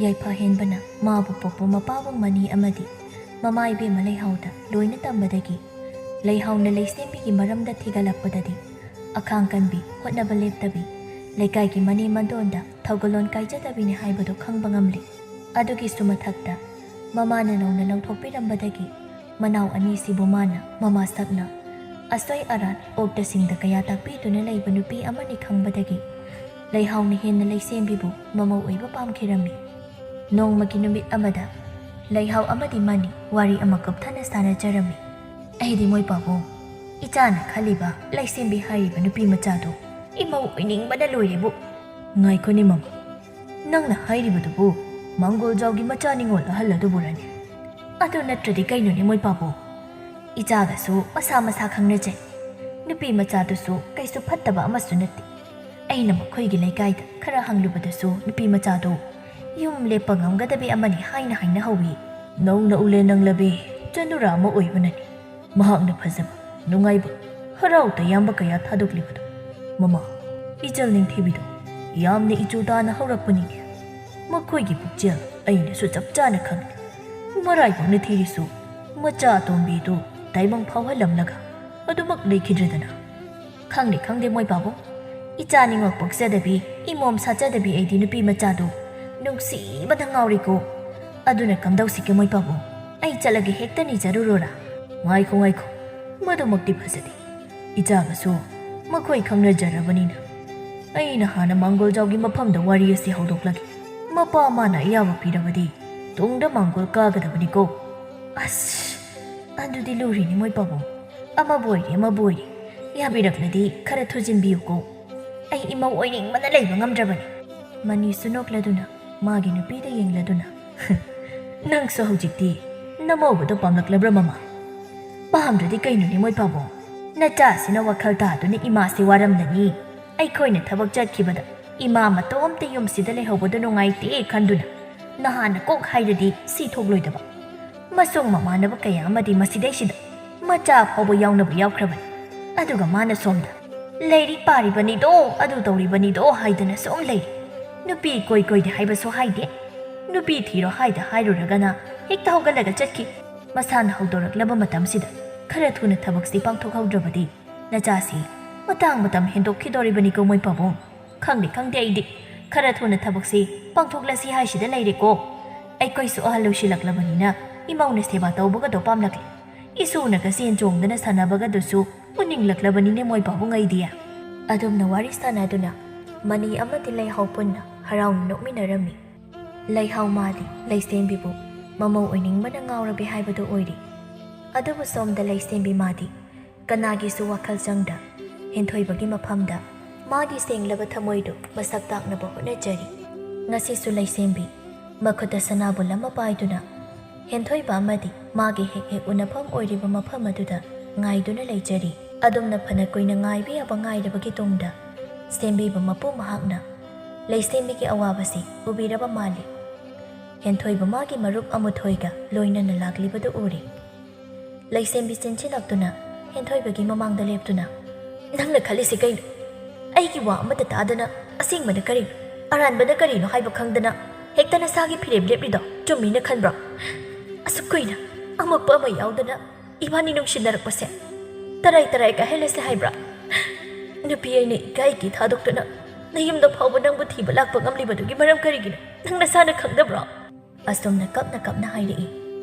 ꯌꯥꯏꯐ ꯍꯦꯟꯕꯅ ꯃꯥꯕꯨ ꯄꯣꯛꯄ ꯃꯄꯥꯕꯨꯡ ꯃꯅꯤ ꯑꯃꯗꯤ ꯃꯃꯥ ꯏꯕꯦꯝꯃ ꯂꯩꯍꯥꯎꯗ ꯂꯣꯏꯅ ꯇꯝꯕꯗꯒꯤ, ꯂꯩꯍꯥꯎꯅ ꯂꯩꯁꯦꯝꯕꯤꯒꯤ ꯃꯔꯝꯗ ꯊꯤꯒꯠꯂꯛꯄꯗꯗꯤ, ꯑꯈꯥꯡ ꯀꯟꯕꯤ, ꯍꯣꯠꯅꯕ ꯂꯦꯞꯇꯕꯤ, ꯂꯩꯀꯥꯏꯒꯤ ꯃꯅꯦꯝ ꯃꯗꯣꯟꯗ ꯊꯧꯒꯜꯂꯣꯟ ꯀꯥꯏꯖꯗꯕꯤꯅꯤ ꯍꯥꯏꯕꯗꯨ ꯈꯪꯕ ꯉꯝꯂꯤ꯫ ꯑꯗꯨꯒꯤꯁꯨ ꯃꯊꯛꯇ, ꯃꯃꯥꯅ ꯅꯧꯅ ꯂꯧꯊꯣꯛꯄꯤꯔꯝꯕꯗꯒꯤ ꯃꯅꯥꯎ ꯑꯅꯤꯁꯤꯕꯨ ꯃꯥꯅ ꯃꯃꯥ ꯁꯛꯅ ꯑꯁꯣꯏ ꯑꯔꯥꯟ ꯑꯣꯛꯇꯁꯤꯡꯗ ꯀꯌꯥ ꯇꯥꯛꯄꯤꯗꯨꯅ ꯂꯩꯕ ꯅꯨꯄꯤ ꯑꯃꯅꯤ ꯈꯪꯕꯗꯒꯤ, ꯂꯩꯍꯥꯎꯅ ꯍꯦꯟꯅ ꯂꯩꯁꯦꯝꯕꯤꯕꯨ ꯃꯃꯧ ꯑꯣꯏꯕ ꯄꯥꯝꯈꯤꯔꯝꯃꯤ꯫ ꯅꯣꯡꯃꯒꯤ ꯅꯨꯃꯤꯠ ꯑꯃꯗ ꯂꯩꯍꯥꯎ ꯑꯃꯗꯤ ꯃꯥꯅꯤ ꯋꯥꯔꯤ ꯑꯃ ꯀꯨꯞꯊꯅ ꯁꯥꯟꯅꯖꯔꯝꯃꯤ꯫ "ꯑꯩꯗꯤ ꯃꯣꯏ ꯄꯥꯕꯨꯡ, ꯏꯆꯥꯅ ꯈꯜꯂꯤꯕ ꯂꯩꯁꯦꯝꯕꯤ ꯍꯥꯏꯔꯤꯕ ꯅꯨꯄꯤ ꯃꯆꯥꯗꯨ ꯏꯃꯧ ꯑꯣꯏꯅꯤꯡꯕꯅ ꯂꯣꯏꯔꯦꯕꯨ꯫" "ꯉꯥꯏꯈꯣꯅꯦ ꯃꯃꯥ, ꯅꯪꯅ ꯍꯥꯏꯔꯤꯕꯗꯨꯕꯨ ꯃꯥꯡꯒꯣꯜꯖꯥꯎꯒꯤ ꯃꯆꯥ ꯅꯤꯉꯣꯜ ꯑꯍꯜ ꯑꯗꯨꯕꯨꯔꯅꯦ? ꯑꯗꯨ ꯅꯠꯇ꯭ꯔꯗꯤ ꯀꯩꯅꯣꯅꯦ ꯃꯣꯏ ꯄꯥꯕꯨꯡ? ꯏꯆꯥꯒꯁꯨ ꯃꯁꯥ ꯃꯁꯥ ꯈꯪꯅꯖꯩ꯫ ꯅꯨꯄꯤ ꯃꯆꯥꯗꯨꯁꯨ ꯀꯩꯁꯨ ꯐꯠꯇꯕ ꯑꯃꯁꯨ ꯅꯠꯇꯦ꯫ ꯑꯩꯅ ꯃꯈꯣꯏꯒꯤ ꯂꯩꯀꯥꯏꯗ ꯈꯔ ꯍꯪꯂꯨꯕꯗꯁꯨ ꯅꯨꯄꯤ ꯃꯆꯥꯗꯨ ꯌꯨꯝ ꯂꯦꯞꯄ ꯉꯝꯒꯗꯕꯤ ꯑꯃꯅꯤ ꯍꯥꯏꯅ ꯍꯥꯏꯅꯍꯧꯋꯤ꯫" "ꯅꯧꯅ ꯎꯂꯦ ꯅꯪꯂꯕꯤ ꯆꯅꯨꯔꯥ ꯑꯃ ꯑꯣꯏꯕꯅꯅꯤ ꯃꯍꯥꯛꯅ ꯐꯖꯕ, ꯅꯨꯡꯉꯥꯏꯕ, ꯍꯔꯥꯎ ꯇꯌꯥꯝꯕ ꯀꯌꯥ ꯊꯥꯗꯣꯛꯂꯤꯕꯗꯨ꯫ ꯃꯃꯥ, ꯏꯆꯜ ꯅꯤꯡꯊꯤꯕꯤꯗꯨ ꯌꯥꯝꯅ ꯏꯆꯨ ꯇꯥꯅ ꯍꯧꯔꯛꯄꯅꯤꯅꯦ꯫ ꯃꯈꯣꯏꯒꯤ ꯄꯨꯛꯆꯦꯜ ꯑꯩꯅꯁꯨ ꯆꯞ ꯆꯥꯅ ꯈꯪꯏ꯫ ꯃꯔꯥꯏꯕꯛꯅ ꯊꯤꯔꯤꯁꯨ ꯃꯆꯥ ꯑꯇꯣꯝꯕꯤꯗꯨ ꯇꯥꯏꯕꯪ ꯐꯥꯎꯍꯜꯂꯝꯂꯒ ꯑꯗꯨꯃꯛ ꯂꯩꯈꯤꯗ꯭ꯔꯗꯅ꯫" "ꯈꯪꯗꯦ, ꯈꯪꯗꯦ ꯃꯣꯏ ꯄꯥꯕꯨꯡ꯫ ꯏꯆꯥ ꯅꯤꯉꯣꯜ ꯄꯣꯛꯆꯗꯕꯤ, ꯏꯃꯣꯝ ꯁꯥꯆꯗꯕꯤ ꯑꯩꯗꯤ ꯅꯨꯄꯤ ꯃꯆꯥꯗꯨ ꯅꯨꯡꯁꯤꯕꯗ ꯉꯥꯎꯔꯤꯀꯣ꯫ ꯑꯗꯨꯅ ꯀꯝꯗꯧꯁꯤꯒꯦ ꯃꯣꯏ ꯄꯥꯕꯨꯡ? ꯑꯩ ꯆꯠꯂꯒ ꯍꯦꯛꯇ ꯅꯤꯖꯔꯨꯔꯣꯔꯥ?" "ꯉꯥꯏꯈꯣ, ꯉꯥꯏꯈꯣ꯫ ꯃꯗꯨꯃꯛꯇꯤ ꯐꯖꯗꯦ꯫ ꯏꯆꯥꯒꯁꯨ ꯃꯈꯣꯏ ꯈꯪꯅꯖꯔꯕꯅꯤꯅ꯫ ꯑꯩꯅ ꯍꯥꯟꯅ ꯃꯥꯡꯒꯣꯜꯖꯥꯎꯒꯤ ꯃꯐꯝꯗ ꯋꯥꯔꯤ ꯑꯁꯤ ꯍꯧꯗꯣꯛꯂꯒꯦ꯫ ꯃꯄꯥ ꯃꯥꯅ ꯑꯌꯥꯕ ꯄꯤꯔꯕꯗꯤ ꯇꯨꯡꯗ ꯃꯥꯡꯒꯣꯜ ꯀꯥꯒꯗꯕꯅꯤꯀꯣ꯫" "ꯑꯁ, ꯑꯗꯨꯗꯤ ꯂꯨꯔꯤꯅꯤ ꯃꯣꯏ ꯄꯥꯕꯨꯡ꯫ ꯑꯃꯕꯨ ꯑꯣꯏꯔꯦ, ꯑꯃꯕꯨ ꯑꯣꯏꯔꯦ꯫ ꯌꯥꯕꯤꯔꯛꯂꯗꯤ ꯈꯔ ꯊꯨꯖꯤꯟꯕꯤꯌꯨꯀꯣ꯫ ꯑꯩ ꯏꯃꯧ ꯑꯣꯏꯅꯤꯡꯕꯅ ꯂꯩꯕ ꯉꯝꯗ꯭ꯔꯕꯅꯤ꯫ ꯃꯅꯤꯁꯨ ꯅꯣꯛꯂꯗꯨꯅ ꯃꯥꯒꯤ ꯅꯨꯄꯤꯗ ꯌꯦꯡꯂꯗꯨꯅ, "ꯅꯪꯁꯨ ꯍꯧꯖꯤꯛꯇꯤ ꯅꯃꯧꯕꯗꯣ ꯄꯥꯝꯂꯛꯂꯕ꯭ꯔꯥ, ꯃꯃꯥ?" "ꯄꯥꯝꯗ꯭ꯔꯗꯤ ꯀꯩꯅꯣꯅꯦ ꯃꯣꯏ ꯄꯥꯕꯨꯡ? ꯅꯆꯥꯁꯤꯅ ꯋꯥꯈꯜ ꯇꯥꯗꯨꯅ ꯏꯃꯥꯁꯦ ꯋꯥꯔꯝꯂꯅꯤ꯫ ꯑꯩꯈꯣꯏꯅ ꯊꯕꯛ ꯆꯠꯈꯤꯕꯗ ꯏꯃꯥ ꯃꯇꯣꯝꯇ ꯌꯨꯝꯁꯤꯗ ꯂꯩꯍꯧꯕꯗꯣ ꯅꯨꯡꯉꯥꯏꯇꯦ ꯈꯟꯗꯨꯅ ꯅꯍꯥꯟꯅ ꯀꯣꯛ ꯍꯥꯏꯔꯗꯤ ꯁꯤ ꯊꯣꯛꯂꯣꯏꯗꯕ꯫ ꯃꯁꯨꯡ ꯃꯃꯥꯟꯅꯕ ꯀꯌꯥ ꯑꯃꯗꯤ ꯃꯁꯤꯗꯩꯁꯤꯗ ꯃꯆꯥ ꯐꯥꯎꯕ ꯌꯥꯎꯅꯕ ꯌꯥꯎꯈ꯭ꯔꯕꯅꯤ꯫ ꯑꯗꯨꯒ ꯃꯥꯅ ꯁꯣꯝꯗ ꯂꯥꯏꯔꯤꯛ ꯄꯥꯔꯤꯕꯅꯤꯗꯣ, ꯑꯗꯨ ꯇꯧꯔꯤꯕꯅꯤꯗꯣ ꯍꯥꯏꯗꯅ ꯁꯨꯝ ꯂꯩꯔꯤ꯫ ꯅꯨꯄꯤ ꯀꯣꯏ ꯀꯣꯏꯗꯦ ꯍꯥꯏꯕꯁꯨ ꯍꯥꯏꯗꯦ꯫ ꯅꯨꯄꯤ ꯊꯤꯔꯣ ꯍꯥꯏꯗ ꯍꯥꯏꯔꯨꯔꯒꯅ ꯍꯦꯛꯇ ꯍꯧꯒꯠꯂꯒ ꯆꯠꯈꯤ꯫ ꯃꯁꯥꯅ ꯍꯧꯗꯣꯔꯛꯂꯕ ꯃꯇꯝꯁꯤꯗ ꯈꯔ ꯊꯨꯅ ꯊꯕꯛꯁꯤ ꯄꯥꯡꯊꯣꯛꯍꯧꯗ꯭ꯔꯕꯗꯤ ꯅꯆꯥꯁꯤ ꯃꯇꯥꯡ ꯃꯇꯝ ꯍꯦꯟꯗꯣꯛꯈꯤꯗꯣꯔꯤꯕꯅꯤꯀꯣ ꯃꯣꯏ ꯄꯥꯕꯨꯡ꯫ ꯈꯪꯗꯦ, ꯈꯪꯗꯦ, ꯑꯩꯗꯤ ꯈꯔ ꯊꯨꯅ ꯊꯕꯛꯁꯤ ꯄꯥꯡꯊꯣꯛꯂꯁꯤ ꯍꯥꯏꯁꯤꯗ ꯂꯩꯔꯦꯀꯣ꯫ ꯑꯩꯈꯣꯏꯁꯨ ꯑꯍꯜ ꯑꯣꯏꯁꯤꯜꯂꯛꯂꯕꯅꯤꯅ ꯏꯃꯧꯅ ꯁꯦꯕꯥ ꯇꯧꯕꯒꯗꯣ ꯄꯥꯝꯂꯛꯂꯦ꯫ ꯏꯁꯨꯅꯒ ꯆꯦꯟ ꯆꯣꯡꯗꯅ ꯁꯥꯟꯅꯕꯒꯗꯨꯁꯨ ꯎꯅꯤꯡꯂꯛꯂꯕꯅꯤꯅꯦ ꯃꯣꯏ ꯄꯥꯕꯨꯡ ꯑꯩꯗꯤ꯫" ꯑꯗꯨꯝꯅ ꯋꯥꯔꯤ ꯁꯥꯟꯅꯗꯨꯅ ꯃꯅꯤ ꯑꯃꯗꯤ ꯂꯩꯍꯥꯎ ꯄꯨꯟꯅ ꯍꯔꯥꯎꯅ ꯅꯣꯛꯃꯤꯟꯅꯔꯝꯃꯤ꯫ ꯂꯩꯍꯥꯎ ꯃꯥꯗꯤ ꯂꯩꯁꯦꯝꯕꯤꯕꯨ ꯃꯃꯧ ꯑꯣꯏꯅꯤꯡꯕꯅ ꯉꯥꯎꯔꯕꯤ ꯍꯥꯏꯕꯗꯨ ꯑꯣꯏꯔꯤ꯫ ꯑꯗꯨꯕꯨ ꯁꯣꯝꯗ ꯂꯩꯁꯦꯝꯕꯤ ꯃꯥꯗꯤ ꯀꯅꯥꯒꯤꯁꯨ ꯋꯥꯈꯜ ꯆꯪꯗ ꯍꯦꯟꯊꯣꯏꯕꯒꯤ ꯃꯐꯝꯗ ꯃꯥꯒꯤ ꯁꯦꯡꯂꯕ ꯊꯃꯣꯏꯗꯨ ꯃꯁꯛ ꯇꯥꯛꯅꯕ ꯍꯣꯠꯅꯖꯔꯤ꯫ ꯉꯁꯤꯁꯨ ꯂꯩꯁꯦꯝꯕꯤ ꯃꯈꯨꯠꯇ ꯁꯅꯥꯕꯨꯜ ꯑꯃ ꯄꯥꯏꯗꯨꯅ ꯍꯦꯟꯊꯣꯏꯕ ꯑꯃꯗꯤ ꯃꯥꯒꯤ ꯍꯦꯛ ꯍꯦꯛ ꯎꯅꯐꯝ ꯑꯣꯏꯔꯤꯕ ꯃꯐꯝ ꯑꯗꯨꯗ ꯉꯥꯏꯗꯨꯅ ꯂꯩꯖꯔꯤ꯫ ꯑꯗꯨꯝꯅ ꯐꯅ ꯀꯨꯏꯅ ꯉꯥꯏꯕ ꯌꯥꯕ ꯉꯥꯏꯔꯕꯒꯤ ꯇꯨꯡꯗ ꯁꯦꯝꯕꯤꯕ ꯃꯄꯨ ꯃꯍꯥꯛꯅ ꯂꯩꯁꯦꯝꯕꯤꯒꯤ ꯑꯋꯥꯕꯁꯤ ꯎꯕꯤꯔꯕ ꯃꯥꯜꯂꯤ꯫ ꯍꯦꯟꯊꯣꯏꯕ ꯃꯥꯒꯤ ꯃꯔꯨꯞ ꯑꯃꯨꯊꯣꯏꯒ ꯂꯣꯏꯅꯅ ꯂꯥꯛꯂꯤꯕꯗꯨ ꯎꯔꯤ꯫ ꯂꯩꯁꯦꯝꯕꯤ ꯆꯦꯟꯁꯤꯜꯂꯛꯇꯨꯅ ꯍꯦꯟꯊꯣꯏꯕꯒꯤ ꯃꯃꯥꯡꯗ ꯂꯦꯞꯇꯨꯅ, "ꯅꯪꯅ ꯈꯜꯂꯤꯁꯤ ꯀꯩꯅꯣ? ꯑꯩꯒꯤ ꯋꯥ ꯑꯃꯠꯇ ꯇꯥꯗꯅ ꯑꯁꯦꯡꯕꯅ ꯀꯔꯤꯅꯣ, ꯑꯔꯥꯟꯕꯅ ꯀꯔꯤꯅꯣ ꯍꯥꯏꯕ ꯈꯪꯗꯅ ꯍꯦꯛꯇ ꯅꯁꯥꯒꯤ ꯐꯤꯔꯦꯞ ꯂꯦꯞꯂꯤꯗꯣ ꯆꯨꯝꯃꯤꯅ ꯈꯟꯕ꯭ꯔꯣ? ꯑꯁꯨꯛ ꯀꯨꯏꯅ ꯑꯃꯛꯄ ꯑꯃ ꯌꯥꯎꯗꯅ ꯏꯕꯥꯅꯤ ꯅꯨꯡꯁꯤꯅꯔꯛꯄꯁꯦ ꯇꯔꯥꯏ ꯇꯔꯥꯏ ꯀꯥꯏꯍꯜꯂꯁꯦ ꯍꯥꯏꯕ꯭ꯔꯥ? ꯅꯨꯄꯤ ꯑꯩꯅ ꯏꯀꯥꯏꯒꯤ ꯊꯥꯗꯣꯛꯇꯨꯅ ꯅꯌꯨꯝꯗ ꯐꯥꯎꯕ ꯅꯪꯕꯨ ꯊꯤꯕ ꯂꯥꯛꯄ ꯉꯝꯂꯤꯕꯗꯨꯒꯤ ꯃꯔꯝ ꯀꯔꯤꯒꯤꯅꯣ? ꯅꯪ ꯅꯁꯥꯅ ꯈꯪꯗꯕ꯭ꯔꯣ?" ꯑꯁꯨꯝꯅ ꯀꯞꯅ ꯀꯞꯅ ꯍꯥꯏꯔꯛꯏ꯫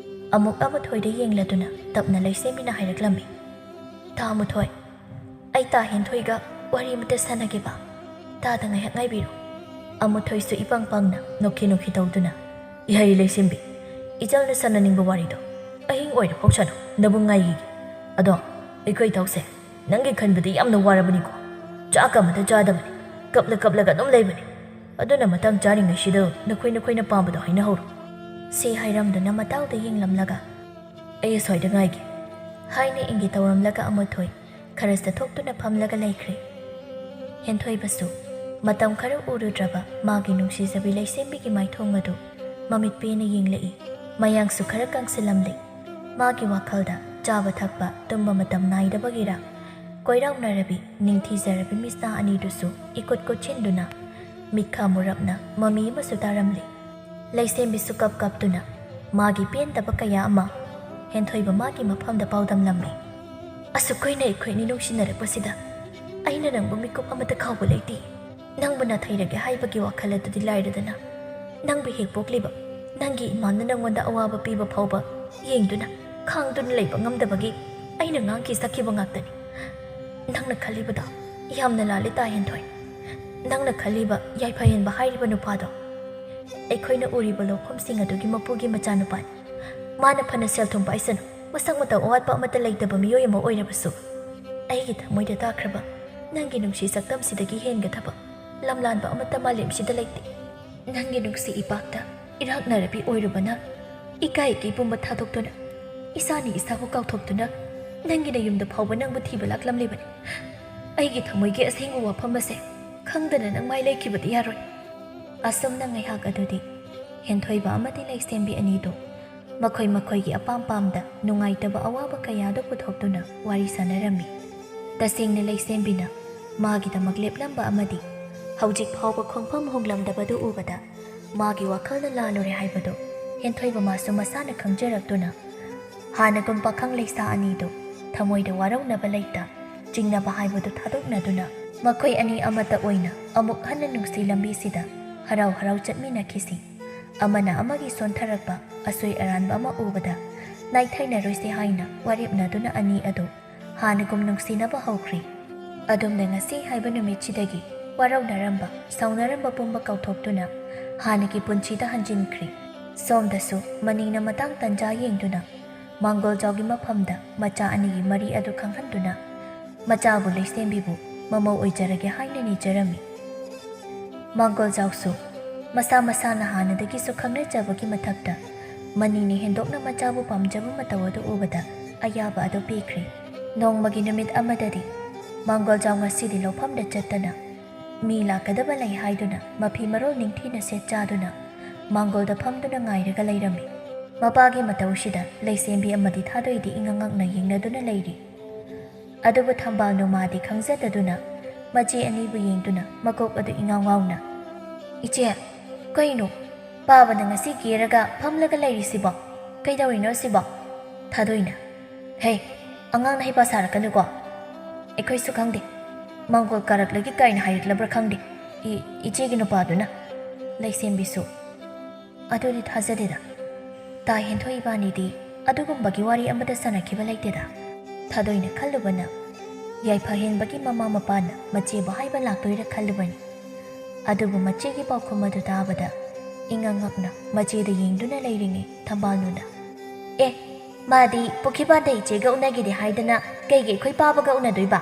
ꯑꯃꯨꯛ ꯑꯃꯨꯊꯣꯏꯗ ꯌꯦꯡꯂꯗꯨꯅ ꯇꯞꯅ ꯂꯩꯁꯦꯝꯕꯤꯅ ꯍꯥꯏꯔꯛꯂꯝꯃꯤ, "ꯇꯥ ꯑꯃꯨꯊꯣꯏ, ꯑꯩ ꯇꯥ ꯍꯦꯟꯊꯣꯏꯒ ꯋꯥꯔꯤ ꯑꯃꯇ ꯁꯥꯟꯅꯒꯦꯕ꯫ ꯇꯥꯗ ꯉꯥꯏꯍꯥꯛ ꯉꯥꯏꯕꯤꯔꯣ꯫" ꯑꯃꯨꯊꯣꯏꯁꯨ ꯏꯄꯪ ꯄꯪꯅ ꯅꯣꯛꯈꯤ ꯅꯣꯛꯈꯤ ꯇꯧꯗꯨꯅ, "ꯌꯥꯏꯌꯦ ꯂꯩꯁꯦꯝꯕꯤ, ꯏꯆꯜꯅ ꯁꯥꯟꯅꯅꯤꯡꯕ ꯋꯥꯔꯤꯗꯣ ꯑꯍꯤꯡ ꯑꯣꯏꯔꯐꯥꯎ ꯁꯥꯟꯅꯧ, ꯅꯕꯨꯡ ꯉꯥꯏꯒꯤꯒꯦ꯫ ꯑꯗꯣ ꯑꯩꯈꯣꯏ ꯏꯇꯥꯎꯁꯦ ꯅꯪꯒꯤ ꯈꯟꯕꯗꯤ ꯌꯥꯝꯅ ꯋꯥꯔꯕꯅꯤꯀꯣ꯫ ꯆꯥꯛ ꯑꯃꯇ ꯆꯥꯗꯕꯅꯤ, ꯀꯞꯂ ꯀꯞꯂꯒ ꯑꯗꯨꯝ ꯂꯩꯕꯅꯤ꯫ ꯑꯗꯨꯅ ꯃꯇꯥꯡ ꯆꯥꯔꯤꯉꯩꯁꯤꯗ ꯅꯈꯣꯏ ꯅꯈꯣꯏꯅ ꯄꯥꯝꯕꯗꯣ ꯍꯥꯏꯅꯍꯧꯔꯣ꯫ ꯁꯤ ꯍꯥꯏꯔꯝꯗꯨꯅ ꯃꯇꯥꯎꯗ ꯌꯦꯡꯂꯝꯂꯒ, "ꯑꯩ ꯑꯁ꯭ꯋꯥꯏꯗ ꯉꯥꯏꯒꯦ" ꯍꯥꯏꯅ ꯏꯪꯒꯤꯠ ꯇꯧꯔꯝꯂꯒ ꯑꯃꯨꯊꯣꯏ ꯈꯔ ꯆꯠꯊꯣꯛꯇꯨꯅ ꯐꯝꯂꯒ ꯂꯩꯈ꯭ꯔꯦ꯫ ꯍꯦꯟꯊꯣꯏꯕꯁꯨ ꯃꯇꯝ ꯈꯔ ꯎꯔꯨꯗ꯭ꯔꯕ ꯃꯥꯒꯤ ꯅꯨꯡꯁꯤꯖꯕꯤ ꯂꯩꯁꯦꯝꯕꯤꯒꯤ ꯃꯥꯏꯊꯣꯡ ꯑꯗꯨ ꯃꯃꯤꯠ ꯄꯦꯅ ꯌꯦꯡꯂꯛꯏ꯫ ꯃꯌꯥꯡꯁꯨ ꯈꯔ ꯀꯪꯁꯤꯜꯂꯝꯂꯦ꯫ ꯃꯥꯒꯤ ꯋꯥꯈꯜꯗ ꯆꯥꯕ ꯊꯛꯄ ꯇꯨꯝꯕ ꯃꯇꯝ ꯅꯥꯏꯗꯕꯒꯤꯔ, ꯀꯣꯏꯔꯥꯎꯅꯔꯕꯤ ꯅꯤꯡꯊꯤꯖꯔꯕꯤ ꯃꯤꯠꯁꯅꯥ ꯑꯅꯤꯗꯨꯁꯨ ꯏꯀꯨꯠ ꯀꯨꯠꯁꯤꯟꯗꯨꯅ ꯃꯤꯠꯈꯥ ꯃꯨꯔꯞꯅ ꯃꯃꯤ ꯑꯃꯁꯨ ꯇꯥꯔꯝꯂꯤ꯫ ꯂꯩꯁꯦꯝꯕꯤꯁꯨ ꯀꯞ ꯀꯞꯇꯨꯅ ꯃꯥꯒꯤ ꯄꯦꯟꯗꯕ ꯀꯌꯥ ꯑꯃ ꯍꯦꯟꯊꯣꯏꯕ ꯃꯥꯒꯤ ꯃꯐꯝꯗ ꯄꯥꯎꯗꯝꯂꯝꯃꯤ꯫ "ꯑꯁꯨꯛ ꯀꯨꯏꯅ ꯑꯩꯈꯣꯏ ꯑꯅꯤ ꯅꯨꯡꯁꯤꯅꯔꯛꯄꯁꯤꯗ ꯑꯩꯅ ꯅꯪꯕꯨ ꯃꯤꯀꯨꯞ ꯑꯃꯇ ꯀꯥꯎꯕ ꯂꯩꯇꯦ꯫ ꯅꯪꯕꯨ ꯅꯥꯊꯩꯔꯒꯦ ꯍꯥꯏꯕꯒꯤ ꯋꯥꯈꯜ ꯑꯗꯨꯗꯤ ꯂꯥꯏꯔꯗꯅ, ꯅꯪꯕꯨ ꯍꯦꯛ ꯄꯣꯛꯂꯤꯕ ꯅꯪꯒꯤ ꯏꯃꯥꯅ ꯅꯪꯉꯣꯟꯗ ꯑꯋꯥꯕ ꯄꯤꯕ ꯐꯥꯎꯕ ꯌꯦꯡꯗꯨꯅ, ꯈꯥꯡꯗꯨꯅ ꯂꯩꯕ ꯉꯝꯗꯕꯒꯤ ꯑꯩꯅ ꯉꯥꯡꯈꯤ ꯁꯛꯈꯤꯕ ꯉꯥꯛꯇꯅꯤ꯫ ꯅꯪꯅ ꯈꯜꯂꯤꯕꯗꯣ ꯌꯥꯝꯅ ꯂꯥꯜꯂꯤ ꯇꯥ ꯍꯦꯟꯊꯣꯏ꯫ ꯅꯪꯅ ꯈꯜꯂꯤꯕ ꯌꯥꯏꯐ ꯍꯦꯟꯕ ꯍꯥꯏꯔꯤꯕ ꯅꯨꯄꯥꯗꯣ ꯑꯩꯈꯣꯏꯅ ꯎꯔꯤꯕ ꯂꯧꯐꯝꯁꯤꯡ ꯑꯗꯨꯒꯤ ꯃꯄꯨꯒꯤ ꯃꯆꯥꯅꯨꯄꯥꯅꯤ꯫ ꯃꯥꯅ ꯐꯅ ꯁꯦꯜ ꯊꯨꯝ ꯄꯥꯏꯁꯅꯨ, ꯃꯁꯛ ꯃꯇꯧ ꯑꯋꯥꯠꯄ ꯑꯃꯠꯇ ꯂꯩꯇꯕ ꯃꯤꯑꯣꯏ ꯑꯃ ꯑꯣꯏꯔꯕꯁꯨ, ꯑꯩꯒꯤ ꯊꯃꯣꯏꯗ ꯇꯥꯈ꯭ꯔꯕ ꯅꯪꯒꯤ ꯅꯨꯡꯁꯤ ꯁꯛꯇꯝꯁꯤꯗꯒꯤ ꯍꯦꯟꯒꯗꯕ ꯂꯝꯂꯥꯟꯕ ꯑꯃꯠꯇ ꯃꯥꯂꯦꯝꯁꯤꯗ ꯂꯩꯇꯦ꯫ ꯅꯪꯒꯤ ꯅꯨꯡꯁꯤ ꯏꯄꯥꯛꯇ ꯏꯔꯥꯛꯅꯔꯕꯤ ꯑꯣꯏꯔꯨꯕꯅ, ꯏꯀꯥꯏ ꯏꯀꯩ ꯄꯨꯝꯕ ꯊꯥꯗꯣꯛꯇꯨꯅ, ꯏꯁꯥꯅ ꯏꯁꯥꯕꯨ ꯀꯥꯎꯊꯣꯛꯇꯨꯅ, ꯅꯪꯒꯤ ꯅꯌꯨꯝꯗ ꯐꯥꯎꯕ ꯅꯪꯕꯨ ꯊꯤꯕ ꯂꯥꯛꯂꯝꯂꯤꯕꯅꯤ꯫ ꯑꯩꯒꯤ ꯊꯃꯣꯏꯒꯤ ꯑꯁꯦꯡꯕ ꯋꯥꯐꯝ ꯑꯁꯦ ꯈꯪꯗꯅ ꯅꯪ ꯃꯥꯏ ꯂꯩꯈꯤꯕꯗꯤ ꯌꯥꯔꯣꯏ꯫" ꯑꯁꯨꯝꯅ ꯉꯥꯏꯍꯥꯛ ꯑꯗꯨꯗꯤ ꯍꯦꯟꯊꯣꯏꯕ ꯑꯃꯗꯤ ꯂꯩꯁꯦꯝꯕꯤ ꯑꯅꯤꯗꯨ ꯃꯈꯣꯏ ꯃꯈꯣꯏꯒꯤ ꯑꯄꯥꯝ ꯄꯥꯝꯗ ꯅꯨꯡꯉꯥꯏꯇꯕ ꯑꯋꯥꯕ ꯀꯌꯥꯗꯨ ꯄꯨꯊꯣꯛꯇꯨꯅ ꯋꯥꯔꯤ ꯁꯥꯟꯅꯔꯝꯃꯤ꯫ ꯇꯁꯦꯡꯅ ꯂꯩꯁꯦꯝꯕꯤꯅ ꯃꯥꯒꯤꯗꯃꯛ ꯂꯦꯞꯂꯝꯕ ꯑꯃꯗꯤ ꯍꯧꯖꯤꯛ ꯐꯥꯎꯕ ꯈꯣꯡꯐꯝ ꯍꯣꯡꯂꯝꯗꯕꯗꯨ ꯎꯕꯗ ꯃꯥꯒꯤ ꯋꯥꯈꯜꯅ ꯂꯥꯜꯂꯨꯔꯦ ꯍꯥꯏꯕꯗꯨ ꯍꯦꯟꯊꯣꯏꯕ ꯃꯥꯁꯨ ꯃꯁꯥꯅ ꯈꯪꯖꯔꯛꯇꯨꯅ ꯍꯥꯟꯅꯒꯨꯝ ꯄꯥꯈꯪ ꯂꯩꯁꯥ ꯑꯅꯤꯗꯨ ꯊꯃꯣꯏꯗ ꯋꯥꯔꯧꯅꯕ ꯂꯩꯇ ꯆꯤꯡꯅꯕ ꯍꯥꯏꯕꯗꯨ ꯊꯥꯗꯣꯛꯅꯗꯨꯅ ꯃꯈꯣꯏ ꯑꯅꯤ ꯑꯃꯠꯇ ꯑꯣꯏꯅ ꯑꯃꯨꯛ ꯍꯟꯅ ꯅꯨꯡꯁꯤ ꯂꯝꯕꯤꯁꯤꯗ ꯍꯔꯥꯎ ꯍꯔꯥꯎ ꯆꯠꯃꯤꯟꯅꯈꯤꯁꯤ꯫ ꯑꯃꯅ ꯑꯃꯒꯤ ꯁꯣꯟꯊꯔꯛꯄ ꯑꯁꯣꯏ ꯑꯔꯥꯟꯕ ꯑꯃ ꯎꯕꯗ ꯅꯥꯏꯊꯩꯅꯔꯣꯏꯁꯤ ꯍꯥꯏꯅ ꯋꯥꯔꯦꯞꯅꯗꯨꯅ ꯑꯅꯤ ꯑꯗꯨ ꯍꯥꯟꯅꯒꯨꯝ ꯅꯨꯡꯁꯤꯅꯕ ꯍꯧꯈ꯭ꯔꯤ꯫ ꯑꯗꯨꯝꯅ ꯉꯁꯤ ꯍꯥꯏꯕ ꯅꯨꯃꯤꯠꯁꯤꯗꯒꯤ ꯋꯥꯔꯧꯅꯔꯝꯕ, ꯁꯥꯎꯅꯔꯝꯕ ꯄꯨꯝꯕ ꯀꯥꯎꯊꯣꯛꯇꯨꯅ ꯍꯥꯟꯅꯒꯤ ꯄꯨꯟꯁꯤꯗ ꯍꯟꯖꯤꯟꯈ꯭ꯔꯤ꯫ ꯁꯣꯝꯗꯁꯨ ꯃꯅꯤꯡꯅ ꯃꯇꯥꯡ ꯇꯟꯖꯥ ꯌꯦꯡꯗꯨꯅ ꯃꯥꯡꯒꯣꯜꯖꯥꯎꯒꯤ ꯃꯐꯝꯗ ꯃꯆꯥ ꯑꯅꯤꯒꯤ ꯃꯔꯤ ꯑꯗꯨ ꯈꯪꯍꯟꯗꯨꯅ ꯃꯆꯥꯕꯨ ꯂꯩꯁꯦꯝꯕꯤꯕꯨ ꯃꯃꯧ ꯑꯣꯏꯖꯔꯒꯦ ꯍꯥꯏꯅ ꯅꯤꯖꯔꯝꯃꯤ꯫ ꯃꯥꯡꯒꯣꯜꯖꯥꯎꯁꯨ ꯃꯁꯥ ꯃꯁꯥꯅ ꯍꯥꯟꯅꯗꯒꯤꯁꯨ ꯈꯪꯅꯖꯕꯒꯤ ꯃꯊꯛꯇ ꯃꯅꯤꯅ ꯍꯦꯟꯗꯣꯛꯅ ꯃꯆꯥꯕꯨ ꯄꯥꯝꯖꯕ ꯃꯇꯧ ꯑꯗꯨ ꯎꯕꯗ ꯑꯌꯥꯕ ꯑꯗꯨ ꯄꯤꯈ꯭ꯔꯦ꯫ ꯅꯣꯡꯃꯒꯤ ꯅꯨꯃꯤꯠ ꯑꯃꯗꯗꯤ ꯃꯥꯡꯒꯣꯜꯖꯥꯎ ꯉꯁꯤꯗꯤ ꯂꯧꯐꯝꯗ ꯆꯠꯇꯅ ꯃꯤ ꯂꯥꯛꯀꯗꯕ ꯂꯩ ꯍꯥꯏꯗꯨꯅ ꯃꯐꯤ ꯃꯔꯣꯜ ꯅꯤꯡꯊꯤꯅ ꯁꯦꯠ ꯆꯥꯗꯨꯅ ꯃꯥꯡꯒꯣꯜꯗ ꯐꯝꯗꯨꯅ ꯉꯥꯏꯔꯒ ꯂꯩꯔꯝꯃꯤ꯫ ꯃꯄꯥꯒꯤ ꯃꯇꯧꯁꯤꯗ ꯂꯩꯁꯦꯝꯕꯤ ꯑꯃꯗꯤ ꯊꯥꯗꯣꯏꯗꯤ ꯏꯉꯛ ꯉꯛꯅ ꯌꯦꯡꯅꯗꯨꯅ ꯂꯩꯔꯤ꯫ ꯑꯗꯨꯕꯨ ꯊꯝꯕꯥꯜꯅꯨ ꯃꯥꯗꯤ ꯈꯪꯖꯗꯗꯨꯅ ꯃꯆꯦ ꯑꯅꯤꯕꯨ ꯌꯦꯡꯗꯨꯅ ꯃꯀꯣꯛ ꯑꯗꯨ ꯏꯉꯥꯎ ꯉꯥꯎꯅ, "ꯏꯆꯦ, ꯀꯩꯅꯣ? ꯄꯥꯕꯅ ꯉꯁꯤ ꯀꯦꯔꯒ ꯐꯝꯂꯒ ꯂꯩꯔꯤꯁꯤꯕꯣ? ꯀꯩꯗꯧꯔꯤꯅꯣ ꯁꯤꯕꯣ?" ꯊꯥꯗꯣꯏꯅ, "ꯍꯦ, ꯑꯉꯥꯡꯅ ꯍꯩꯄꯥ ꯁꯥꯔꯛꯀꯅꯨꯀꯣ꯫ ꯑꯩꯈꯣꯏꯁꯨ ꯈꯪꯗꯦ꯫ ꯃꯥꯡꯒꯣꯜ ꯀꯥꯔꯛꯂꯒꯦ ꯀꯥꯏꯅ ꯍꯥꯏꯔꯛꯂꯕ꯭ꯔꯥ ꯈꯪꯗꯦ꯫ ꯏ-, ꯏꯆꯦꯒꯤ ꯅꯨꯄꯥꯗꯨꯅ꯫" ꯂꯩꯁꯦꯝꯕꯤꯁꯨ, "ꯑꯗꯨꯗꯤ ꯊꯥꯖꯗꯦꯗ꯫ ꯇꯥ ꯍꯦꯟꯊꯣꯏ ꯏꯕꯥꯅꯤꯗꯤ ꯑꯗꯨꯒꯨꯝꯕꯒꯤ ꯋꯥꯔꯤ ꯑꯃꯠꯇ ꯁꯥꯟꯅꯈꯤꯕ ꯂꯩꯇꯦꯗ꯫" ꯊꯥꯗꯣꯏꯅ ꯈꯜꯂꯨꯕꯅ ꯌꯥꯏꯐ ꯍꯦꯟꯕꯒꯤ ꯃꯃꯥ ꯃꯄꯥꯅ ꯃꯆꯦꯕꯨ ꯍꯥꯏꯕ ꯂꯥꯛꯇꯣꯏꯔꯥ ꯈꯜꯂꯨꯕꯅꯤ꯫ ꯑꯗꯨꯕꯨ ꯃꯆꯦꯒꯤ ꯄꯥꯎꯈꯨꯝ ꯑꯗꯨ ꯇꯥꯕꯗ ꯏꯉꯛ ꯉꯛꯅ ꯃꯆꯦꯗ ꯌꯦꯡꯗꯨꯅ ꯂꯩꯔꯤꯉꯩ ꯊꯝꯕꯥꯜꯅꯨꯅ, "ꯑꯦ, ꯃꯥꯗꯤ ꯄꯨꯈ꯭ꯔꯤꯄꯥꯟꯗ ꯏꯆꯦꯒ ꯎꯅꯈꯤꯗꯦ ꯍꯥꯏꯗꯅ ꯀꯩꯒꯤ ꯑꯩꯈꯣꯏ ꯄꯥꯕꯒ ꯎꯅꯗꯣꯏꯕ?"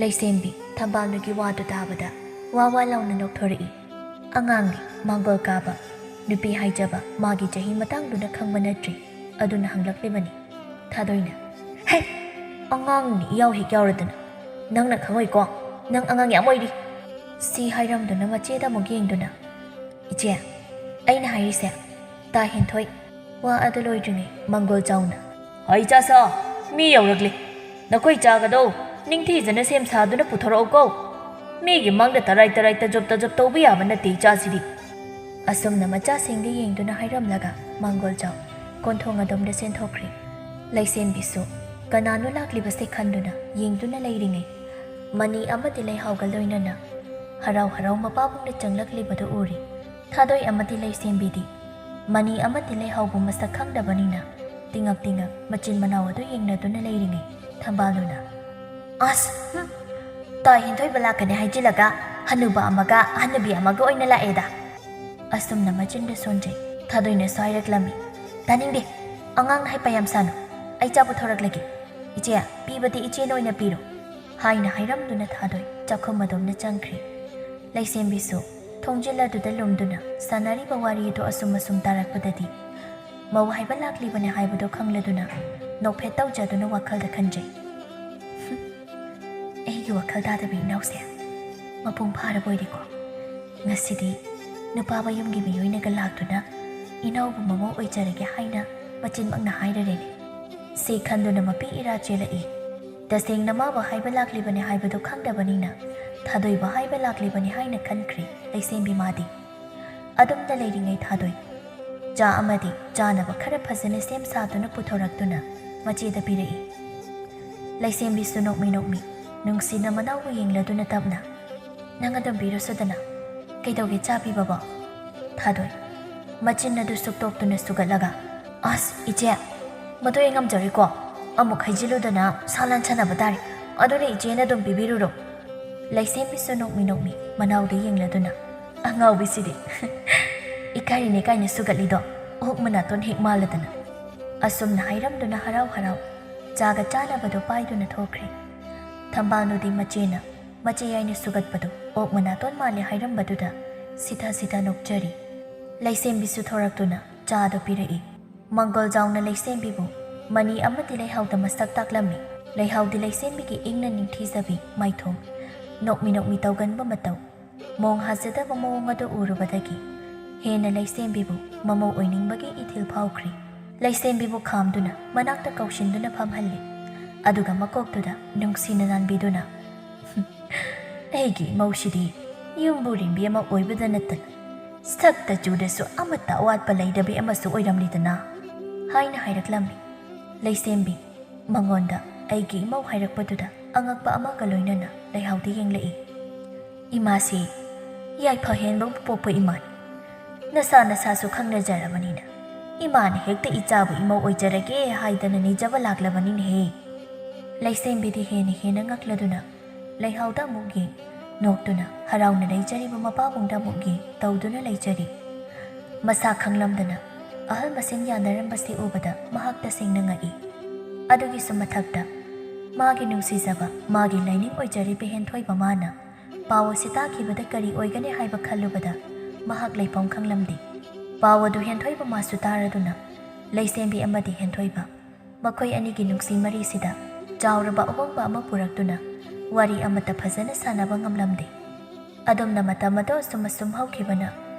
ꯂꯩꯁꯦꯝꯕꯤ ꯊꯝꯕꯥꯜꯅꯨꯒꯤ ꯋꯥꯗꯨ ꯇꯥꯕꯗ ꯋꯥ ꯋꯥ ꯂꯥꯎꯅ ꯅꯣꯛꯊꯣꯔꯛꯏ꯫ ꯑꯉꯥꯡꯅꯤ, ꯃꯥꯡꯒꯣꯜ ꯀꯥꯕ, ꯅꯨꯄꯤ ꯍꯥꯏꯖꯕ ꯃꯥꯒꯤ ꯆꯍꯤ ꯃꯇꯥꯡꯗꯨꯅ ꯈꯪꯕ ꯅꯠꯇ꯭ꯔꯤ꯫ ꯑꯗꯨꯅ ꯍꯪꯂꯛꯂꯤꯕꯅꯤ꯫ ꯊꯥꯗꯣꯏꯅ, "ꯍꯦ! ꯑꯉꯥꯡꯅꯤ ꯏꯌꯥꯎ ꯍꯦꯛ ꯌꯥꯎꯔꯗꯅ꯫ ꯅꯪꯅ ꯈꯪꯉꯣꯏꯀꯣ? ꯅꯪ ꯑꯉꯥꯡ ꯌꯥꯝ ꯑꯣꯏꯔꯤ꯫" ꯁꯤ ꯍꯥꯏꯔꯝꯗꯨꯅ ꯃꯆꯦꯗ ꯑꯃꯨꯛ ꯌꯦꯡꯗꯨꯅ, "ꯏꯆꯦ, ꯑꯩꯅ ꯍꯥꯏꯔꯤꯁꯦ ꯇꯥ ꯍꯦꯟꯊꯣꯏ꯫" ꯋꯥ ꯑꯗꯨ ꯂꯣꯏꯗ꯭ꯔꯤꯉꯩ ꯃꯪꯒꯣꯜ ꯆꯥꯎꯅ, "ꯍꯩ ꯆꯥꯁꯥ, ꯃꯤ ꯌꯧꯔꯛꯂꯦ꯫ ꯅꯈꯣꯏ ꯆꯥꯒꯗꯧ ꯅꯤꯡꯊꯤꯖꯅ ꯁꯦꯝ ꯁꯥꯗꯨꯅ ꯄꯨꯊꯣꯔꯛꯎꯀꯣ꯫ ꯃꯤꯒꯤ ꯃꯥꯡꯗ ꯇꯔꯥꯏ ꯇꯔꯥꯏ ꯇꯖꯣꯞ ꯇꯖꯣꯞ ꯇꯧꯕ ꯌꯥꯕ ꯅꯠꯇꯦ ꯏꯆꯥꯁꯤꯗꯤ꯫" ꯑꯁꯨꯝꯅ ꯃꯆꯥꯁꯤꯡꯗ ꯌꯦꯡꯗꯨꯅ ꯍꯥꯏꯔꯝꯂꯒ ꯃꯪꯒꯣꯜ ꯆꯥꯎ ꯀꯣꯟꯊꯣꯡ ꯑꯗꯣꯝꯗ ꯆꯦꯟꯊꯣꯛꯈ꯭ꯔꯦ꯫ ꯂꯩꯁꯦꯝꯕꯤꯁꯨ ꯀꯅꯥꯅꯣ ꯂꯥꯛꯂꯤꯕꯁꯦ ꯈꯟꯗꯨꯅ ꯌꯦꯡꯗꯨꯅ ꯂꯩꯔꯤꯉꯩ ꯃꯅꯤ ꯑꯃꯗꯤ ꯂꯩꯍꯥꯎꯒ ꯂꯣꯏꯅꯅ ꯍꯔꯥꯎ ꯍꯔꯥꯎ ꯃꯄꯥꯕꯨꯡꯗ ꯆꯪꯂꯛꯂꯤꯕꯗꯨ ꯎꯔꯦ꯫ ꯊꯥꯗꯣꯏ ꯑꯃꯗꯤ ꯂꯩꯁꯦꯝꯕꯤꯗꯤ ꯃꯅꯤ ꯑꯃꯗꯤ ꯂꯩꯍꯥꯎꯕꯨ ꯃꯁꯛ ꯈꯪꯗꯕꯅꯤꯅ ꯇꯤꯉꯛ ꯇꯤꯉꯛ ꯃꯆꯤꯟ ꯃꯅꯥꯎ ꯑꯗꯨ ꯌꯦꯡꯅꯗꯨꯅ ꯂꯩꯔꯤꯉꯩ ꯊꯝꯕꯥꯜꯅꯨꯅ, "ꯑꯁ! ꯍꯨꯝ! ꯇꯥ ꯍꯦꯟꯊꯣꯏꯕ ꯂꯥꯛꯀꯅꯤ ꯍꯥꯏꯖꯤꯜꯂꯒ ꯍꯅꯨꯕ ꯑꯃꯒ ꯍꯅꯨꯕꯤ ꯑꯃꯒ ꯑꯣꯏꯅ ꯂꯥꯛꯑꯦꯗ꯫" ꯑꯁꯨꯝꯅ ꯃꯆꯤꯟꯗ ꯁꯣꯟꯖꯩ꯫ ꯊꯥꯗꯣꯏꯅꯁꯨ ꯍꯥꯏꯔꯛꯂꯝꯃꯤ, "ꯇꯥꯅꯤꯡꯗꯦ꯫ "ꯑꯉꯥꯡ ꯍꯩꯄꯥ ꯌꯥꯝ ꯁꯥꯅꯨ, ꯑꯩ ꯆꯥ ꯄꯨꯊꯣꯔꯛꯂꯒꯦ꯫ ꯏꯆꯦ, ꯄꯤꯕꯗꯤ ꯏꯆꯦꯅ ꯑꯣꯏꯅ ꯄꯤꯔꯣ," ꯍꯥꯏꯅ ꯍꯥꯏꯔꯝꯗꯨꯅ ꯊꯥꯗꯣꯏ ꯆꯥꯛꯈꯨꯝ ꯑꯗꯣꯝꯗ ꯆꯪꯈ꯭ꯔꯦ꯫ ꯂꯩꯁꯦꯝꯕꯤꯁꯨ ꯊꯣꯡꯖꯤꯜ ꯑꯗꯨꯗ ꯂꯨꯝꯗꯨꯅ ꯁꯥꯟꯅꯔꯤꯕ ꯋꯥꯔꯤ ꯑꯗꯨ ꯑꯁꯨꯝ ꯑꯁꯨꯝ ꯇꯥꯔꯛꯄꯗꯗꯤ, ꯃꯧ ꯍꯥꯏꯕ ꯂꯥꯛꯂꯤꯕꯅꯦ ꯍꯥꯏꯕꯗꯨ ꯈꯪꯂꯗꯨꯅ ꯅꯣꯛꯐꯦꯠ ꯇꯧꯖꯗꯨꯅ ꯋꯥꯈꯜꯗ ꯈꯟꯖꯩ, "ꯍꯨꯝ, ꯑꯩꯒꯤ ꯋꯥꯈꯜ ꯇꯥꯗꯕꯤ ꯏꯅꯥꯎꯁꯦ ꯃꯄꯨꯡ ꯐꯥꯔꯕ ꯑꯣꯏꯔꯦꯀꯣ꯫ ꯉꯁꯤꯗꯤ ꯅꯨꯄꯥ ꯃꯌꯨꯝꯒꯤ ꯃꯤꯑꯣꯏꯅꯒ ꯂꯥꯛꯇꯨꯅ ꯏꯅꯥꯎꯕꯨ ꯃꯃꯧ ꯑꯣꯏꯖꯔꯒꯦ ꯍꯥꯏꯅ ꯃꯆꯤꯟꯃꯛꯅ ꯍꯥꯏꯔꯔꯦꯅꯦ꯫" ꯁꯤ ꯈꯟꯗꯨꯅ ꯃꯄꯤ ꯏꯔꯥ ꯆꯦꯜꯂꯛꯏ꯫ ꯇꯁꯦꯡꯅ ꯃꯥꯕꯨ ꯍꯥꯏꯕ ꯂꯥꯛꯂꯤꯕꯅꯤ ꯍꯥꯏꯕꯗꯨ ꯈꯪꯗꯕꯅꯤꯅ ꯊꯥꯗꯣꯏꯕꯨ ꯍꯥꯏꯕ ꯂꯥꯛꯂꯤꯕꯅꯤ ꯍꯥꯏꯅ ꯈꯟꯈ꯭ꯔꯦ ꯂꯩꯁꯦꯝꯕꯤ ꯃꯥꯗꯤ꯫ ꯑꯗꯨꯝꯅ ꯂꯩꯔꯤꯉꯩ ꯊꯥꯗꯣꯏ ꯆꯥ ꯑꯃꯗꯤ ꯆꯥꯅꯕ ꯈꯔ ꯐꯖꯅ ꯁꯦꯝ ꯁꯥꯗꯨꯅ ꯄꯨꯊꯣꯔꯛꯇꯨꯅ ꯃꯆꯦꯗ ꯄꯤꯔꯛꯏ꯫ ꯂꯩꯁꯦꯝꯕꯤꯁꯨ ꯅꯣꯛꯃꯤ ꯅꯣꯛꯃꯤ ꯅꯨꯡꯁꯤꯅ ꯃꯅꯥꯎꯕꯨ ꯌꯦꯡꯂꯗꯨꯅ ꯇꯞꯅ, "ꯅꯪ ꯑꯗꯨꯝ ꯄꯤꯔꯨꯁꯨꯗꯅ꯫ ꯀꯩꯗꯧꯒꯦ ꯆꯥ ꯄꯤꯕꯕꯣ?" ꯊꯥꯗꯣꯏ ꯃꯆꯤꯟ ꯑꯗꯨ ꯁꯨꯛꯇꯣꯛꯇꯨꯅ ꯁꯨꯒꯠꯂꯒ, "ꯑꯁ, ꯏꯆꯦ, ꯃꯗꯨ ꯑꯩ ꯉꯝꯖꯔꯣꯏꯀꯣ꯫ ꯑꯃꯨꯛ ꯍꯩꯖꯤꯜꯂꯨꯗꯅ ꯁꯥ ꯂꯥꯟ ꯁꯥꯟꯅꯕ ꯇꯥꯔꯦ꯫ ꯑꯗꯨꯅ ꯏꯆꯦꯅ ꯑꯗꯨꯝ ꯄꯤꯕꯤꯔꯨꯔꯣ꯫" ꯂꯩꯁꯦꯝꯕꯤꯁꯨ ꯅꯣꯛꯃꯤ ꯅꯣꯛꯃꯤ ꯃꯅꯥꯎꯗ ꯌꯦꯡꯂꯗꯨꯅ, "ꯑꯉꯥꯎꯕꯤꯁꯤꯗꯤ ꯏꯀꯥꯏꯔꯤꯅꯦ ꯀꯥꯏꯅ ꯁꯨꯒꯠꯂꯤꯗꯣ, ꯑꯣꯛ ꯃꯅꯥꯇꯣꯟ ꯍꯦꯛ ꯃꯥꯜꯂꯗꯅ꯫" ꯑꯁꯨꯝꯅ ꯍꯥꯏꯔꯝꯗꯨꯅ ꯍꯔꯥꯎ ꯍꯔꯥꯎ ꯆꯥꯒ ꯆꯥꯅꯕꯗꯣ ꯄꯥꯏꯗꯨꯅ ꯊꯣꯛꯈ꯭ꯔꯦ꯫ ꯊꯝꯕꯥꯜꯅꯨꯗꯤ ꯃꯆꯦꯅ ꯃꯆꯦ ꯌꯥꯏꯅ ꯁꯨꯒꯠꯄꯗꯨ ꯑꯣꯛ ꯃꯅꯥꯇꯣꯟ ꯃꯥꯜꯂꯦ ꯍꯥꯏꯔꯝꯕꯗꯨꯗ ꯁꯤꯊ ꯁꯤꯊ ꯅꯣꯛꯆꯔꯤ꯫ ꯂꯩꯁꯦꯝꯕꯤꯁꯨ ꯊꯣꯔꯛꯇꯨꯅ ꯆꯥꯗꯨ ꯄꯤꯔꯛꯏ꯫ ꯃꯪꯒꯣꯜ ꯖꯥꯎꯅ ꯂꯩꯁꯦꯝꯕꯤꯕꯨ ꯃꯅꯤ ꯑꯃꯗꯤ ꯂꯩꯍꯥꯎꯗ ꯃꯁꯛ ꯇꯥꯛꯂꯝꯃꯤ꯫ ꯂꯩꯍꯥꯎꯗꯤ ꯂꯩꯁꯦꯝꯕꯤꯒꯤ ꯏꯪꯅ ꯅꯤꯡꯊꯤꯖꯕꯤ ꯃꯥꯏꯊꯣꯡ, ꯅꯣꯛꯃꯤ ꯅꯣꯛꯃꯤ ꯇꯧꯒꯟꯕ ꯃꯇꯧ, ꯃꯣꯡ ꯍꯥꯖꯗꯕ ꯃꯑꯣꯡ ꯑꯗꯨ ꯎꯔꯨꯕꯗꯒꯤ ꯍꯦꯟꯅ ꯂꯩꯁꯦꯝꯕꯤꯕꯨ ꯃꯃꯧ ꯑꯣꯏꯅꯤꯡꯕꯒꯤ ꯏꯊꯤꯜ ꯐꯥꯎꯈ꯭ꯔꯤ꯫ ꯂꯩꯁꯦꯝꯕꯤꯕꯨ ꯈꯥꯝꯗꯨꯅ ꯃꯅꯥꯛꯇ ꯀꯧꯁꯤꯟꯗꯨꯅ ꯐꯝꯍꯜꯂꯤ꯫ ꯑꯗꯨꯒ ꯃꯀꯣꯛꯇꯨꯗ ꯅꯨꯡꯁꯤꯅ ꯅꯥꯟꯕꯤꯗꯨꯅ, "ꯑꯩꯒꯤ ꯏꯃꯧꯁꯤꯗꯤ ꯌꯨꯝꯕꯨꯔꯦꯝꯕꯤ ꯑꯃ ꯑꯣꯏꯕꯗ ꯅꯠꯇꯅ ꯁꯛꯇ ꯆꯨꯗꯁꯨ ꯑꯃꯠꯇ ꯑꯋꯥꯠꯄ ꯂꯩꯇꯕꯤ ꯑꯃꯁꯨ ꯑꯣꯏꯔꯝꯂꯤꯗꯅ" ꯍꯥꯏꯅ ꯍꯥꯏꯔꯛꯂꯝꯃꯤ꯫ ꯂꯩꯁꯦꯝꯕꯤ ꯃꯉꯣꯟꯗ ꯑꯩꯒꯤ ꯏꯃꯧ ꯍꯥꯏꯔꯛꯄꯗꯨꯗ ꯑꯉꯛꯄ ꯑꯃꯒ ꯂꯣꯏꯅꯅ ꯂꯩꯍꯥꯎꯗ ꯌꯦꯡꯂꯛꯏ꯫ "ꯏꯃꯥꯁꯤ ꯌꯥꯏꯐ ꯍꯦꯟꯕꯕꯨ ꯄꯣꯛꯄ ꯏꯃꯥꯅꯤ꯫ ꯅꯁꯥ ꯅꯁꯥꯁꯨ ꯈꯪꯅꯖꯔꯕꯅꯤꯅ ꯏꯃꯥꯅ ꯍꯦꯛꯇ ꯏꯆꯥꯕꯨ ꯏꯃꯧ ꯑꯣꯏꯖꯔꯒꯦ ꯍꯥꯏꯗꯅ ꯅꯤꯖꯕ ꯂꯥꯛꯂꯕꯅꯤꯅꯦꯍꯦ꯫" ꯂꯩꯁꯦꯝꯕꯤꯗꯤ ꯍꯦꯟꯅ ꯍꯦꯟꯅ ꯉꯛꯂꯗꯨꯅ ꯂꯩꯍꯥꯎꯗ ꯑꯃꯨꯛ ꯌꯦꯡ, ꯅꯣꯛꯇꯨꯅ ꯍꯔꯥꯎꯅ ꯂꯩꯖꯔꯤꯕ ꯃꯄꯥꯕꯨꯡꯗ ꯑꯃꯨꯛ ꯌꯦꯡ ꯇꯧꯗꯨꯅ ꯂꯩꯖꯔꯤ꯫ ꯃꯁꯥ ꯈꯪꯂꯝꯗꯅ ꯑꯍꯜ ꯃꯁꯤꯡ ꯌꯥꯅꯔꯝꯕꯁꯤ ꯎꯕꯗ ꯃꯍꯥꯛ ꯇꯁꯦꯡꯅ ꯉꯛꯏ꯫ ꯑꯗꯨꯒꯤꯁꯨ ꯃꯊꯛꯇ, ꯃꯥꯒꯤ ꯅꯨꯡꯁꯤꯖꯕ, ꯃꯥꯒꯤ ꯂꯥꯏꯅꯤꯡ ꯑꯣꯏꯖꯔꯤꯕ ꯍꯦꯟꯊꯣꯏꯕ ꯃꯥꯅ ꯄꯥꯎ ꯑꯁꯤ ꯇꯥꯈꯤꯕꯗ ꯀꯔꯤ ꯑꯣꯏꯒꯅꯤ ꯍꯥꯏꯕ ꯈꯜꯂꯨꯕꯗ ꯃꯍꯥꯛ ꯂꯩꯐꯝ ꯈꯪꯂꯝꯗꯦ꯫ ꯄꯥꯎ ꯑꯗꯨ ꯍꯦꯟꯊꯣꯏꯕ ꯃꯥꯁꯨ ꯇꯥꯔꯗꯨꯅ, ꯂꯩꯁꯦꯝꯕꯤ ꯑꯃꯗꯤ ꯍꯦꯟꯊꯣꯏꯕ, ꯃꯈꯣꯏ ꯑꯅꯤꯒꯤ ꯅꯨꯡꯁꯤ ꯃꯔꯤꯁꯤꯗ ꯆꯥꯎꯔꯕ ꯑꯍꯣꯡꯕ ꯑꯃ ꯄꯨꯔꯛꯇꯨꯅ ꯋꯥꯔꯤ ꯑꯃꯠꯇ ꯐꯖꯅ ꯁꯥꯟꯅꯕ ꯉꯝꯂꯝꯗꯦ꯫ ꯑꯗꯨꯝꯅ ꯃꯇꯝ ꯑꯗꯨ ꯑꯁꯨꯝ ꯑꯁꯨꯝ ꯍꯧꯈꯤꯕꯅ,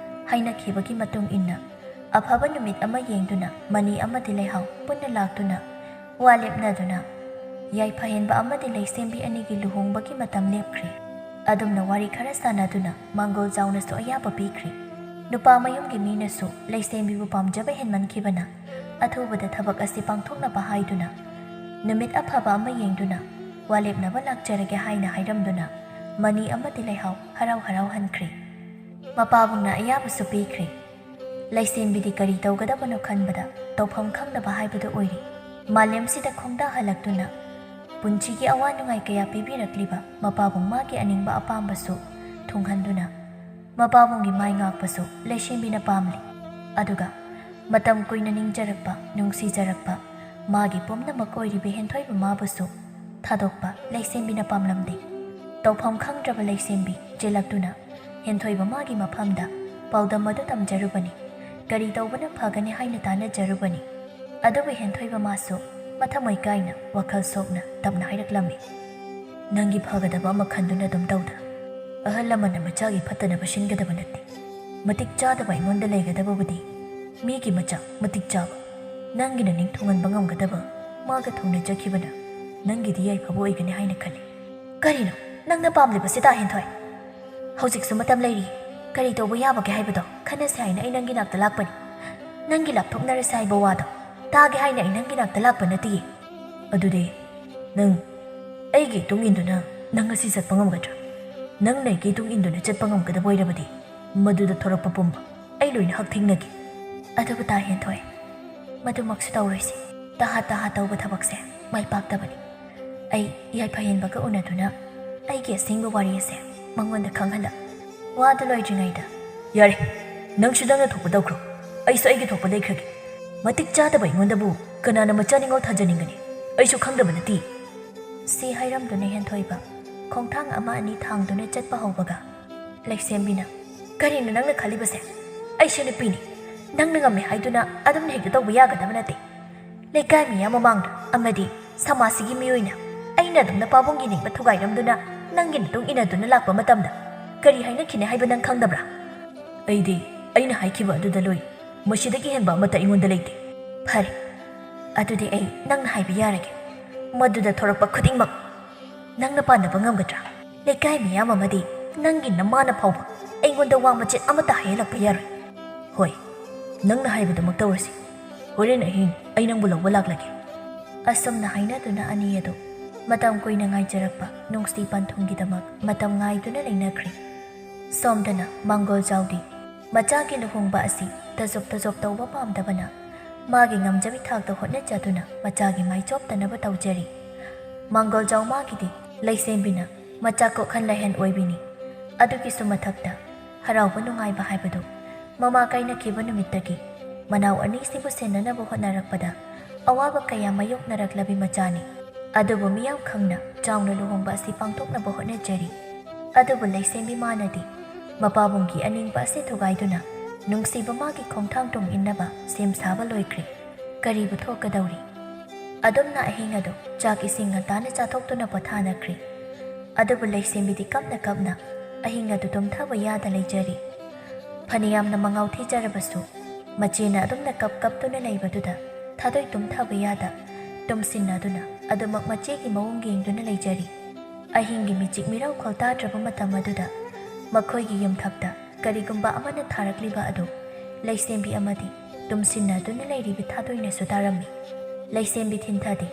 ꯍꯥꯏꯅꯈꯤꯕꯒꯤ ꯃꯇꯨꯡ ꯏꯟꯅ ꯑꯐꯕ ꯅꯨꯃꯤꯠ ꯑꯃ ꯌꯦꯡꯗꯨꯅ ꯃꯅꯤ ꯑꯃꯗꯤ ꯂꯩꯍꯥꯎ ꯄꯨꯟꯅ ꯂꯥꯛꯇꯨꯅ ꯋꯥ ꯂꯦꯞꯅꯗꯨꯅ ꯌꯥꯏꯐꯍꯦꯟꯕ ꯑꯃꯗꯤ ꯂꯩꯁꯦꯝꯕꯤ ꯑꯅꯤꯒꯤ ꯂꯨꯍꯣꯡꯕꯒꯤ ꯃꯇꯝ ꯂꯦꯞꯈ꯭ꯔꯦ꯫ ꯑꯗꯨꯝꯅ ꯋꯥꯔꯤ ꯈꯔ ꯁꯥꯟꯅꯗꯨꯅ ꯃꯥꯡꯒꯣꯜ ꯆꯥꯎꯅꯁꯨ ꯑꯌꯥꯕ ꯄꯤꯈ꯭ꯔꯦ꯫ ꯅꯨꯄꯥ ꯃꯌꯨꯝꯒꯤ ꯃꯤꯅꯁꯨ ꯂꯩꯁꯦꯝꯕꯤꯕꯨ ꯄꯥꯝꯖꯕ ꯍꯦꯟꯃꯟꯈꯤꯕꯅ ꯑꯊꯨꯕꯗ ꯊꯕꯛ ꯑꯁꯤ ꯄꯥꯡꯊꯣꯛꯅꯕ ꯍꯥꯏꯗꯨꯅ ꯅꯨꯃꯤꯠ ꯑꯐꯕ ꯑꯃ ꯌꯦꯡꯗꯨꯅ ꯋꯥ ꯂꯦꯞꯅꯕ ꯂꯥꯛꯆꯔꯒꯦ ꯍꯥꯏꯅ ꯍꯥꯏꯔꯝꯗꯨꯅ ꯃꯅꯤ ꯑꯃꯗꯤ ꯂꯩꯍꯥꯎ ꯍꯔꯥꯎ ꯍꯔꯥꯎ ꯍꯟꯈ꯭ꯔꯦ꯫ ꯃꯄꯥꯕꯨꯡꯅ ꯑꯌꯥꯕꯁꯨ ꯄꯤꯈ꯭ꯔꯦ꯫ ꯂꯩꯁꯦꯝꯕꯤꯗꯤ ꯀꯔꯤ ꯇꯧꯒꯗꯕꯅꯣ ꯈꯟꯕꯗ ꯇꯧꯐꯝ ꯈꯪꯗꯕ ꯍꯥꯏꯕꯗꯨ ꯑꯣꯏꯔꯦ꯫ ꯃꯥꯂꯦꯝꯁꯤꯗ ꯈꯣꯡꯗꯥ ꯍꯜꯂꯛꯇꯨꯅ ꯄꯨꯟꯁꯤꯒꯤ ꯑꯋꯥ ꯅꯨꯡꯉꯥꯏ ꯀꯌꯥ ꯄꯤꯕꯤꯔꯛꯂꯤꯕ ꯃꯄꯥꯕꯨꯡ ꯃꯥꯒꯤ ꯑꯅꯤꯡꯕ ꯑꯄꯥꯝꯕꯁꯨ ꯊꯨꯡꯍꯟꯗꯨꯅ ꯃꯄꯥꯕꯨꯡꯒꯤ ꯃꯥꯏ ꯉꯥꯛꯄꯁꯨ ꯂꯩꯁꯦꯝꯕꯤꯅ ꯄꯥꯝꯂꯤ꯫ ꯑꯗꯨꯒ ꯃꯇꯝ ꯀꯨꯏꯅ ꯅꯤꯡꯖꯔꯛꯄ, ꯅꯨꯡꯁꯤꯖꯔꯛꯄ ꯃꯥꯒꯤ ꯄꯨꯝꯅꯃꯛ ꯑꯣꯏꯔꯤꯕ ꯍꯦꯟꯊꯣꯏꯕ ꯃꯥꯕꯨꯁꯨ ꯊꯥꯗꯣꯛꯄ ꯂꯩꯁꯦꯝꯕꯤꯅ ꯄꯥꯝꯂꯝꯗꯦ꯫ ꯇꯧꯐꯝ ꯈꯪꯗ꯭ꯔꯕ ꯂꯩꯁꯦꯝꯕꯤ ꯆꯦꯜꯂꯛꯇꯨꯅ ꯍꯦꯟꯊꯣꯏꯕ ꯃꯥꯒꯤ ꯃꯐꯝꯗ ꯄꯥꯎꯗꯝ ꯑꯗꯨ ꯇꯝꯖꯔꯨꯕꯅꯤ꯫ ꯀꯔꯤ ꯇꯧꯕꯅ ꯐꯒꯅꯤ ꯍꯥꯏꯅ ꯇꯥꯟꯅꯖꯔꯨꯕꯅꯤ꯫ ꯑꯗꯨꯕꯨ ꯍꯦꯟꯊꯣꯏꯕ ꯃꯥꯁꯨ ꯃꯊꯃꯣꯏ ꯀꯥꯏꯅ ꯋꯥꯈꯜ ꯁꯣꯛꯅ ꯇꯞꯅ ꯍꯥꯏꯔꯛꯂꯝꯃꯤ, "ꯅꯪꯒꯤ ꯐꯒꯗꯕ ꯑꯃ ꯈꯟꯗꯨꯅ ꯑꯗꯨꯝ ꯇꯧꯗ꯫ ꯑꯍꯜ ꯂꯃꯟꯅ ꯃꯆꯥꯒꯤ ꯐꯠꯇꯅꯕ ꯁꯤꯟꯒꯗꯕ ꯅꯠꯇꯦ꯫ ꯃꯇꯤꯛ ꯆꯥꯗꯕ ꯑꯩꯉꯣꯟꯗ ꯂꯩꯒꯗꯕꯕꯨꯗꯤ ꯃꯤꯒꯤ ꯃꯆꯥ ꯃꯇꯤꯛ ꯆꯥꯕ, ꯅꯪꯒꯤꯅ ꯅꯤꯡ ꯊꯨꯡꯍꯟꯕ ꯉꯝꯒꯗꯕ ꯃꯥꯒ ꯊꯨꯡꯅꯖꯈꯤꯕꯅ ꯅꯪꯒꯤꯗꯤ ꯌꯥꯏꯐꯕ ꯑꯣꯏꯒꯅꯤ ꯍꯥꯏꯅ ꯈꯜꯂꯤ꯫" "ꯀꯔꯤꯅꯣ ꯅꯪꯅ ꯄꯥꯝꯂꯤꯕꯁꯤ, ꯇꯥ ꯍꯦꯟꯊꯣꯏ? ꯍꯧꯖꯤꯛꯁꯨ ꯃꯇꯝ ꯂꯩꯔꯤ꯫ ꯀꯔꯤ ꯇꯧꯕ ꯌꯥꯕꯒꯦ ꯍꯥꯏꯕꯗꯣ ꯈꯟꯅꯁꯦ ꯍꯥꯏꯅ ꯑꯩ ꯅꯪꯒꯤ ꯅꯥꯛꯇ ꯂꯥꯛꯄꯅꯤ꯫ ꯅꯪꯒꯤ ꯂꯥꯞꯊꯣꯛꯅꯔꯁꯦ ꯍꯥꯏꯕ ꯋꯥꯗꯣ ꯇꯥꯒꯦ ꯍꯥꯏꯅ ꯑꯩ ꯅꯪꯒꯤ ꯅꯥꯛꯇ ꯂꯥꯛꯄ ꯅꯠꯇꯤꯌꯦ꯫" "ꯑꯗꯨꯗꯤ ꯅꯪ ꯑꯩꯒꯤ ꯏꯇꯨꯡ ꯏꯟꯗꯨꯅ ꯅꯪ ꯉꯁꯤ ꯆꯠꯄ ꯉꯝꯒꯗ꯭ꯔꯥ? ꯅꯪꯅ ꯑꯩꯒꯤ ꯏꯇꯨꯡ ꯏꯟꯗꯨꯅ ꯆꯠꯄ ꯉꯝꯒꯗꯕ ꯑꯣꯏꯔꯕꯗꯤ ꯃꯗꯨꯗ ꯊꯣꯔꯛꯄ ꯄꯨꯝꯕ ꯑꯩ ꯂꯣꯏꯅ ꯍꯛꯊꯦꯡꯅꯒꯦ꯫" "ꯑꯗꯨꯕꯨ ꯇꯥ ꯍꯦꯟꯊꯣꯏ, ꯃꯗꯨꯃꯛꯁꯨ ꯇꯧꯔꯣꯏꯁꯤ꯫ ꯇꯍꯥ ꯇꯍꯥ ꯇꯧꯕ ꯊꯕꯛꯁꯦ ꯃꯥꯏ ꯄꯥꯛꯇꯕꯅꯤ꯫ ꯑꯩ ꯌꯥꯏꯐꯍꯦꯟꯕꯒ ꯎꯅꯗꯨꯅ ꯑꯩꯒꯤ ꯑꯁꯦꯡꯕ ꯋꯥꯔꯤ ꯑꯁꯦ ꯃꯉꯣꯟꯗ ꯈꯪꯍꯜꯂ꯫" ꯋꯥꯗꯨ ꯂꯣꯏꯗ꯭ꯔꯤꯉꯩꯗ, "ꯌꯥꯔꯦ, ꯅꯪꯁꯨ ꯅꯪꯅ ꯊꯣꯛꯄ ꯇꯧꯈ꯭ꯔꯣ꯫ ꯑꯩꯁꯨ ꯑꯩꯒꯤ ꯊꯣꯛꯄ ꯂꯩꯈ꯭ꯔꯒꯦ꯫ ꯃꯇꯤꯛ ꯆꯥꯗꯕ ꯑꯩꯉꯣꯟꯗꯕꯨ ꯀꯅꯥꯅ ꯃꯆꯥ ꯅꯤꯡꯉꯣꯜ ꯊꯥꯖꯅꯤꯡꯒꯅꯤ? ꯑꯩꯁꯨ ꯈꯪꯗꯕ ꯅꯠꯇꯦ꯫ ꯁꯤ ꯍꯥꯏꯔꯝꯗꯨꯅ ꯍꯦꯟꯊꯣꯏꯕ ꯈꯣꯡꯊꯥꯡ ꯑꯃ ꯑꯅꯤ ꯊꯥꯡꯗꯨꯅ ꯆꯠꯄ ꯍꯧꯕꯒ, ꯂꯩꯁꯦꯝꯕꯤꯅ, "ꯀꯔꯤꯅꯣ ꯅꯪꯅ ꯈꯜꯂꯤꯕꯁꯦ? ꯑꯩꯁꯦ ꯅꯨꯄꯤꯅꯤ꯫ ꯅꯪꯅ ꯉꯝꯃꯦ ꯍꯥꯏꯗꯨꯅ ꯑꯗꯨꯝꯅ ꯍꯦꯛꯇ ꯇꯧꯕ ꯌꯥꯒꯗꯕ ꯅꯠꯇꯦ꯫ ꯂꯩꯀꯥꯏ ꯃꯤꯌꯥꯝ ꯃꯃꯥꯡꯗ ꯑꯃꯗꯤ ꯁꯃꯥꯖꯁꯤꯒꯤ ꯃꯤꯑꯣꯏꯅ ꯑꯩꯅ ꯑꯗꯨꯝꯅ ꯄꯥꯕꯨꯡꯒꯤ ꯅꯤꯡꯕ ꯊꯨꯒꯥꯏꯔꯝꯗꯨꯅ ꯅꯪꯒꯤ ꯃꯇꯨꯡ ꯏꯟꯅꯗꯨꯅ ꯂꯥꯛꯄ ꯃꯇꯝꯗ ꯀꯔꯤ ꯍꯥꯏꯅꯈꯤꯅꯤ ꯍꯥꯏꯕ ꯅꯪ ꯈꯪꯗꯕ꯭ꯔꯥ?" "ꯑꯩꯗꯤ ꯑꯩꯅ ꯍꯥꯏꯈꯤꯕ ꯑꯗꯨꯗ ꯂꯣꯏ꯫ ꯃꯁꯤꯗꯒꯤ ꯍꯦꯟꯕ ꯑꯃꯠꯇ ꯑꯩꯉꯣꯟꯗ ꯂꯩꯇꯦ꯫" "ꯐꯔꯦ, ꯑꯗꯨꯗꯤ ꯑꯩ ꯅꯪꯅ ꯍꯥꯏꯕ ꯌꯥꯔꯒꯦ꯫ ꯃꯗꯨꯗ ꯊꯣꯔꯛꯄ ꯈꯨꯗꯤꯡꯃꯛ ꯅꯪꯅ ꯄꯥꯟꯅꯕ ꯉꯝꯒꯗ꯭ꯔꯥ? ꯂꯩꯀꯥꯏ ꯃꯤꯌꯥꯝ ꯑꯃꯗꯤ ꯅꯪꯒꯤ ꯅꯃꯥꯅ ꯐꯥꯎꯕ ꯑꯩꯉꯣꯟꯗ ꯋꯥ ꯃꯆꯦꯠ ꯑꯃꯠꯇ ꯍꯥꯏꯍꯜꯂꯛꯄ ꯌꯥꯔꯣꯏ꯫" "ꯍꯣꯏ, ꯅꯪꯅ ꯍꯥꯏꯕꯗꯨꯃꯛ ꯇꯧꯔꯁꯤ꯫ ꯍꯣꯔꯦꯟ ꯑꯍꯤꯡ ꯑꯩ ꯅꯪꯕꯨ ꯂꯧꯕ ꯂꯥꯛꯂꯒꯦ꯫" ꯑꯁꯨꯝꯅ ꯍꯥꯏꯅꯗꯨꯅ ꯑꯅꯤ ꯑꯗꯨ ꯃꯇꯝ ꯀꯨꯏꯅ ꯉꯥꯏꯖꯔꯛꯄ ꯅꯨꯡꯁꯤ ꯄꯟꯊꯨꯡꯒꯤꯗꯃꯛ ꯃꯇꯝ ꯉꯥꯏꯗꯨꯅ ꯂꯩꯅꯈ꯭ꯔꯦ꯫ ꯁꯣꯝꯗꯅ ꯃꯥꯡꯒꯣꯜꯖꯥꯎꯗꯤ ꯃꯆꯥꯒꯤ ꯂꯨꯍꯣꯡꯕ ꯑꯁꯤ ꯇꯖꯣꯞ ꯇꯖꯣꯞ ꯇꯧꯕ ꯄꯥꯝꯗꯕꯅ ꯃꯥꯒꯤ ꯉꯝꯖꯕꯤ ꯊꯥꯛꯇ ꯍꯣꯠꯅꯖꯗꯨꯅ ꯃꯆꯥꯒꯤ ꯃꯥꯏ ꯆꯣꯞꯇꯅꯕ ꯇꯧꯖꯔꯤ꯫ ꯃꯥꯡꯒꯣꯜꯖꯥꯎ ꯃꯥꯒꯤꯗꯤ ꯂꯩꯁꯦꯝꯕꯤꯅ ꯃꯆꯥ ꯀꯣꯛꯍꯟ ꯂꯥꯏꯍꯟ ꯑꯣꯏꯕꯤꯅꯤ꯫ ꯑꯗꯨꯒꯤꯁꯨ ꯃꯊꯛꯇ ꯍꯔꯥꯎꯕ ꯅꯨꯡꯉꯥꯏꯕ ꯍꯥꯏꯕꯗꯨ ꯃꯃꯥ ꯀꯥꯏꯅꯈꯤꯕ ꯅꯨꯃꯤꯠꯇꯒꯤ ꯃꯅꯥꯎ ꯑꯅꯤꯁꯤꯕꯨ ꯁꯦꯟꯅꯅꯕ ꯍꯣꯠꯅꯔꯛꯄꯗ ꯑꯋꯥꯕ ꯀꯌꯥ ꯃꯥꯌꯣꯛꯅꯔꯛꯂꯕꯤ ꯃꯆꯥꯅꯤ꯫ ꯑꯗꯨꯕꯨ ꯃꯤꯌꯥꯝ ꯈꯪꯅ ꯆꯥꯎꯅ ꯂꯨꯍꯣꯡꯕ ꯑꯁꯤ ꯄꯥꯡꯊꯣꯛꯅꯕ ꯍꯣꯠꯅꯖꯔꯤ꯫ ꯑꯗꯨꯕꯨ ꯂꯩꯁꯦꯝꯕꯤ ꯃꯥꯅꯗꯤ ꯃꯄꯥꯕꯨꯡꯒꯤ ꯑꯅꯤꯡꯕ ꯑꯁꯤ ꯊꯨꯒꯥꯏꯗꯨꯅ ꯅꯨꯡꯁꯤꯕ ꯃꯥꯒꯤ ꯈꯣꯡꯊꯥꯡ ꯇꯨꯡ ꯏꯟꯅꯕ ꯁꯦꯝ ꯁꯥꯕ ꯂꯣꯏꯈ꯭ꯔꯦ꯫ ꯀꯔꯤꯕꯨ ꯊꯣꯛꯀꯗꯧꯔꯤ? ꯑꯗꯨꯝꯅ ꯑꯍꯤꯡ ꯑꯗꯨ ꯆꯥꯛ ꯏꯁꯤꯡ ꯉꯟꯇꯥꯅ ꯆꯥꯊꯣꯛꯇꯨꯅ ꯄꯣꯊꯥꯅꯈ꯭ꯔꯦ꯫ ꯑꯗꯨꯕꯨ ꯂꯩꯁꯦꯝꯕꯤꯗꯤ ꯀꯞꯅ ꯀꯞꯅ ꯑꯍꯤꯡ ꯑꯗꯨ ꯇꯨꯝꯊꯕ ꯌꯥꯗ ꯂꯩꯖꯔꯤ꯫ ꯐꯅꯌꯥꯝꯅ ꯃꯉꯥꯎ ꯊꯤꯖꯔꯕꯁꯨ ꯃꯆꯦꯅ ꯑꯗꯨꯝꯅ ꯀꯞ ꯀꯞꯇꯨꯅ ꯂꯩꯕꯗꯨꯗ ꯊꯥꯗꯣꯏ ꯇꯨꯝꯊꯕ ꯌꯥꯗ ꯇꯨꯝꯁꯤꯟꯅꯗꯨꯅ ꯑꯗꯨꯃꯛ ꯃꯆꯦꯒꯤ ꯃꯑꯣꯡ ꯌꯦꯡꯗꯨꯅ ꯂꯩꯖꯔꯤ꯫ ꯑꯍꯤꯡꯒꯤ ꯃꯤꯆꯤꯛ ꯃꯤꯔꯥꯎꯈꯣꯜ ꯇꯥꯗ꯭ꯔꯕ ꯃꯇꯝ ꯑꯗꯨꯗ ꯃꯈꯣꯏꯒꯤ ꯌꯨꯝꯊꯛꯇ ꯀꯔꯤꯒꯨꯝꯕ ꯑꯃꯅ ꯊꯥꯔꯛꯂꯤꯕ ꯑꯗꯨ ꯂꯩꯁꯦꯝꯕꯤ ꯑꯃꯗꯤ ꯇꯨꯝꯁꯤꯟꯅꯗꯨꯅ ꯂꯩꯔꯤꯕꯤ ꯊꯥꯗꯣꯏꯅꯁꯨ ꯇꯥꯔꯝꯃꯤ꯫ ꯂꯩꯁꯦꯝꯕꯤ ꯊꯤꯟꯊꯗꯦ꯫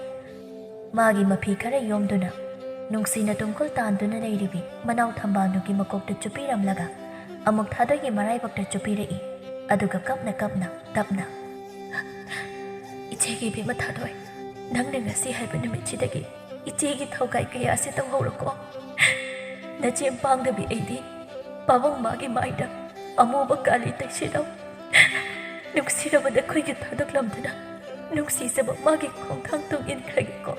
ꯃꯥꯒꯤ ꯃꯐꯤ ꯈꯔ ꯌꯣꯝꯗꯨꯅ ꯅꯨꯡꯁꯤꯅ ꯇꯨꯡꯀꯨꯜ ꯇꯥꯟꯗꯨꯅ ꯂꯩꯔꯤꯕꯤ ꯃꯅꯥꯎ ꯊꯝꯕꯥꯜꯗꯨꯒꯤ ꯃꯀꯣꯛꯇ ꯆꯨꯞꯄꯤꯔꯝꯂꯒ ꯑꯃꯨꯛ ꯊꯥꯗꯣꯏꯒꯤ ꯃꯔꯥꯏꯕꯛꯇ ꯆꯨꯞꯄꯤꯔꯛꯏ꯫ ꯑꯗꯨꯒ ꯀꯞꯅ ꯀꯞꯅ ꯇꯞꯅ, "ꯏꯆꯦꯒꯤ ꯏꯕꯦꯝꯃ ꯊꯥꯗꯣꯏ, ꯅꯪꯅ ꯉꯁꯤ ꯍꯥꯏꯕ ꯅꯨꯃꯤꯠꯁꯤꯗꯒꯤ ꯏꯆꯦꯒꯤ ꯊꯧꯒꯥꯏ ꯀꯌꯥꯁꯤ ꯇꯧꯍꯧꯔꯣꯀꯣ꯫ ꯅꯆꯦ ꯄꯥꯡꯗꯕꯤ ꯑꯩꯗꯤ ꯄꯥꯕꯨꯡ ꯃꯥꯒꯤ ꯃꯥꯏꯗ ꯑꯃꯨꯕ ꯀꯥꯂꯤ ꯇꯩꯁꯤꯜꯂꯣ꯫" ꯅꯨꯡꯁꯤꯔꯕ ꯅꯈꯣꯏꯒꯤ ꯊꯥꯗꯣꯛꯂꯝꯗꯨꯅ ꯅꯨꯡꯁꯤꯖꯕ ꯃꯥꯒꯤ ꯈꯣꯡꯊꯥꯡ ꯇꯨꯡ ꯏꯟꯈ꯭ꯔꯒꯦꯀꯣ꯫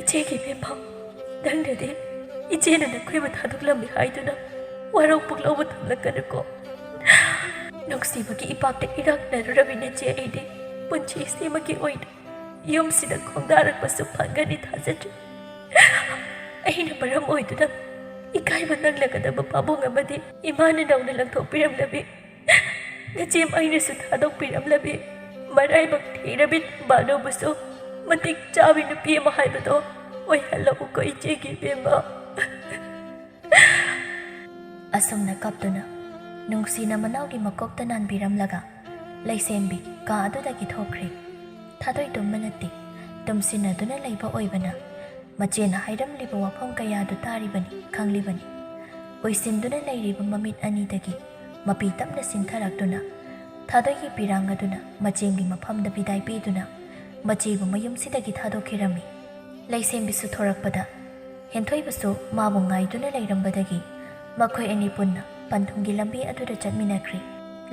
ꯏꯆꯦꯒꯤ ꯏꯕꯦꯝꯃ, ꯅꯪꯅꯗꯤ ꯏꯆꯦꯅ ꯅꯈꯣꯏꯕꯨ ꯊꯥꯗꯣꯛꯂꯝꯃꯤ ꯍꯥꯏꯗꯨꯅ ꯋꯥꯔꯧ ꯄꯨꯛꯂꯧꯕ ꯊꯝꯂꯛꯀꯅꯨꯀꯣ꯫ ꯅꯨꯡꯁꯤꯕꯒꯤ ꯏꯄꯥꯛꯇ ꯏꯔꯥꯛꯅꯔꯨꯔꯕꯤ ꯅꯆꯦ ꯑꯩꯗꯤ ꯄꯨꯟꯁꯤꯁꯤꯃꯒꯤ ꯑꯣꯏꯅ ꯌꯨꯝꯁꯤꯗ ꯈꯣꯡꯗꯥꯔꯛꯄꯁꯨ ꯐꯪꯒꯅꯤ ꯊꯥꯖꯗ꯭ꯔꯤ꯫ ꯑꯩꯅ ꯃꯔꯝ ꯑꯣꯏꯗꯨꯅ ꯏꯀꯥꯏꯕ ꯅꯪꯂꯒꯗꯕ ꯄꯥꯕꯨꯡ ꯑꯃꯗꯤ ꯏꯃꯥꯅ ꯅꯧꯅ ꯂꯪꯊꯣꯛꯄꯤꯔꯝꯂꯕꯤ ꯅꯆꯦ ꯑꯩꯅꯁꯨ ꯊꯥꯗꯣꯛꯄꯤꯔꯝꯂꯕꯤ ꯃꯔꯥꯏꯕꯛ ꯊꯤꯔꯕꯤ ꯊꯝꯕꯥꯜꯅꯨꯕꯨꯁꯨ ꯃꯇꯤꯛ ꯆꯥꯕꯤ ꯅꯨꯄꯤ ꯑꯃ ꯍꯥꯏꯕꯗꯣ ꯑꯣꯏꯍꯜꯂꯛꯎꯀꯣ ꯏꯆꯦꯒꯤ ꯏꯕꯦꯝꯃ꯫ ꯑꯁꯨꯝꯅ ꯀꯞꯇꯨꯅ ꯅꯨꯡꯁꯤꯅ ꯃꯅꯥꯎꯒꯤ ꯃꯀꯣꯛꯇ ꯅꯥꯟꯕꯤꯔꯝꯂꯒ ꯂꯩꯁꯦꯝꯕꯤ ꯀꯥ ꯑꯗꯨꯗꯒꯤ ꯊꯣꯛꯈ꯭ꯔꯦ꯫ ꯊꯥꯗꯣꯏ ꯇꯨꯝꯕ ꯅꯠꯇꯦ, ꯇꯨꯝꯁꯤꯟꯅꯗꯨꯅ ꯂꯩꯕ ꯑꯣꯏꯕꯅ ꯃꯆꯦꯅ ꯍꯥꯏꯔꯝꯂꯤꯕ ꯋꯥꯐꯝ ꯀꯌꯥꯗꯨ ꯇꯥꯔꯤꯕꯅꯤ, ꯈꯪꯂꯤꯕꯅꯤ꯫ ꯎꯏꯁꯤꯟꯗꯨꯅ ꯂꯩꯔꯤꯕ ꯃꯃꯤꯠ ꯑꯅꯤꯗꯒꯤ ꯃꯄꯤ ꯇꯞꯅ ꯆꯤꯡꯊꯔꯛꯇꯨꯅ ꯊꯥꯗꯣꯏꯒꯤ ꯄꯤꯔꯥꯡ ꯑꯗꯨꯅ ꯃꯆꯦꯝꯒꯤ ꯃꯐꯝꯗ ꯕꯤꯗꯥꯏ ꯄꯤꯗꯨꯅ ꯃꯆꯦꯕꯨ ꯃꯌꯨꯝꯁꯤꯗꯒꯤ ꯊꯥꯗꯣꯛꯈꯤꯔꯝꯃꯤ꯫ ꯂꯩꯁꯦꯝꯕꯤꯁꯨ ꯊꯣꯔꯛꯄꯗ ꯍꯦꯟꯊꯣꯏꯕꯁꯨ ꯃꯥꯕꯨ ꯉꯥꯏꯗꯨꯅ ꯂꯩꯔꯝꯕꯗꯒꯤ ꯃꯈꯣꯏ ꯑꯅꯤ ꯄꯨꯟꯅ ꯄꯟꯊꯨꯡꯒꯤ ꯂꯝꯕꯤ ꯑꯗꯨꯗ ꯆꯠꯃꯤꯟꯅꯈ꯭ꯔꯦ꯫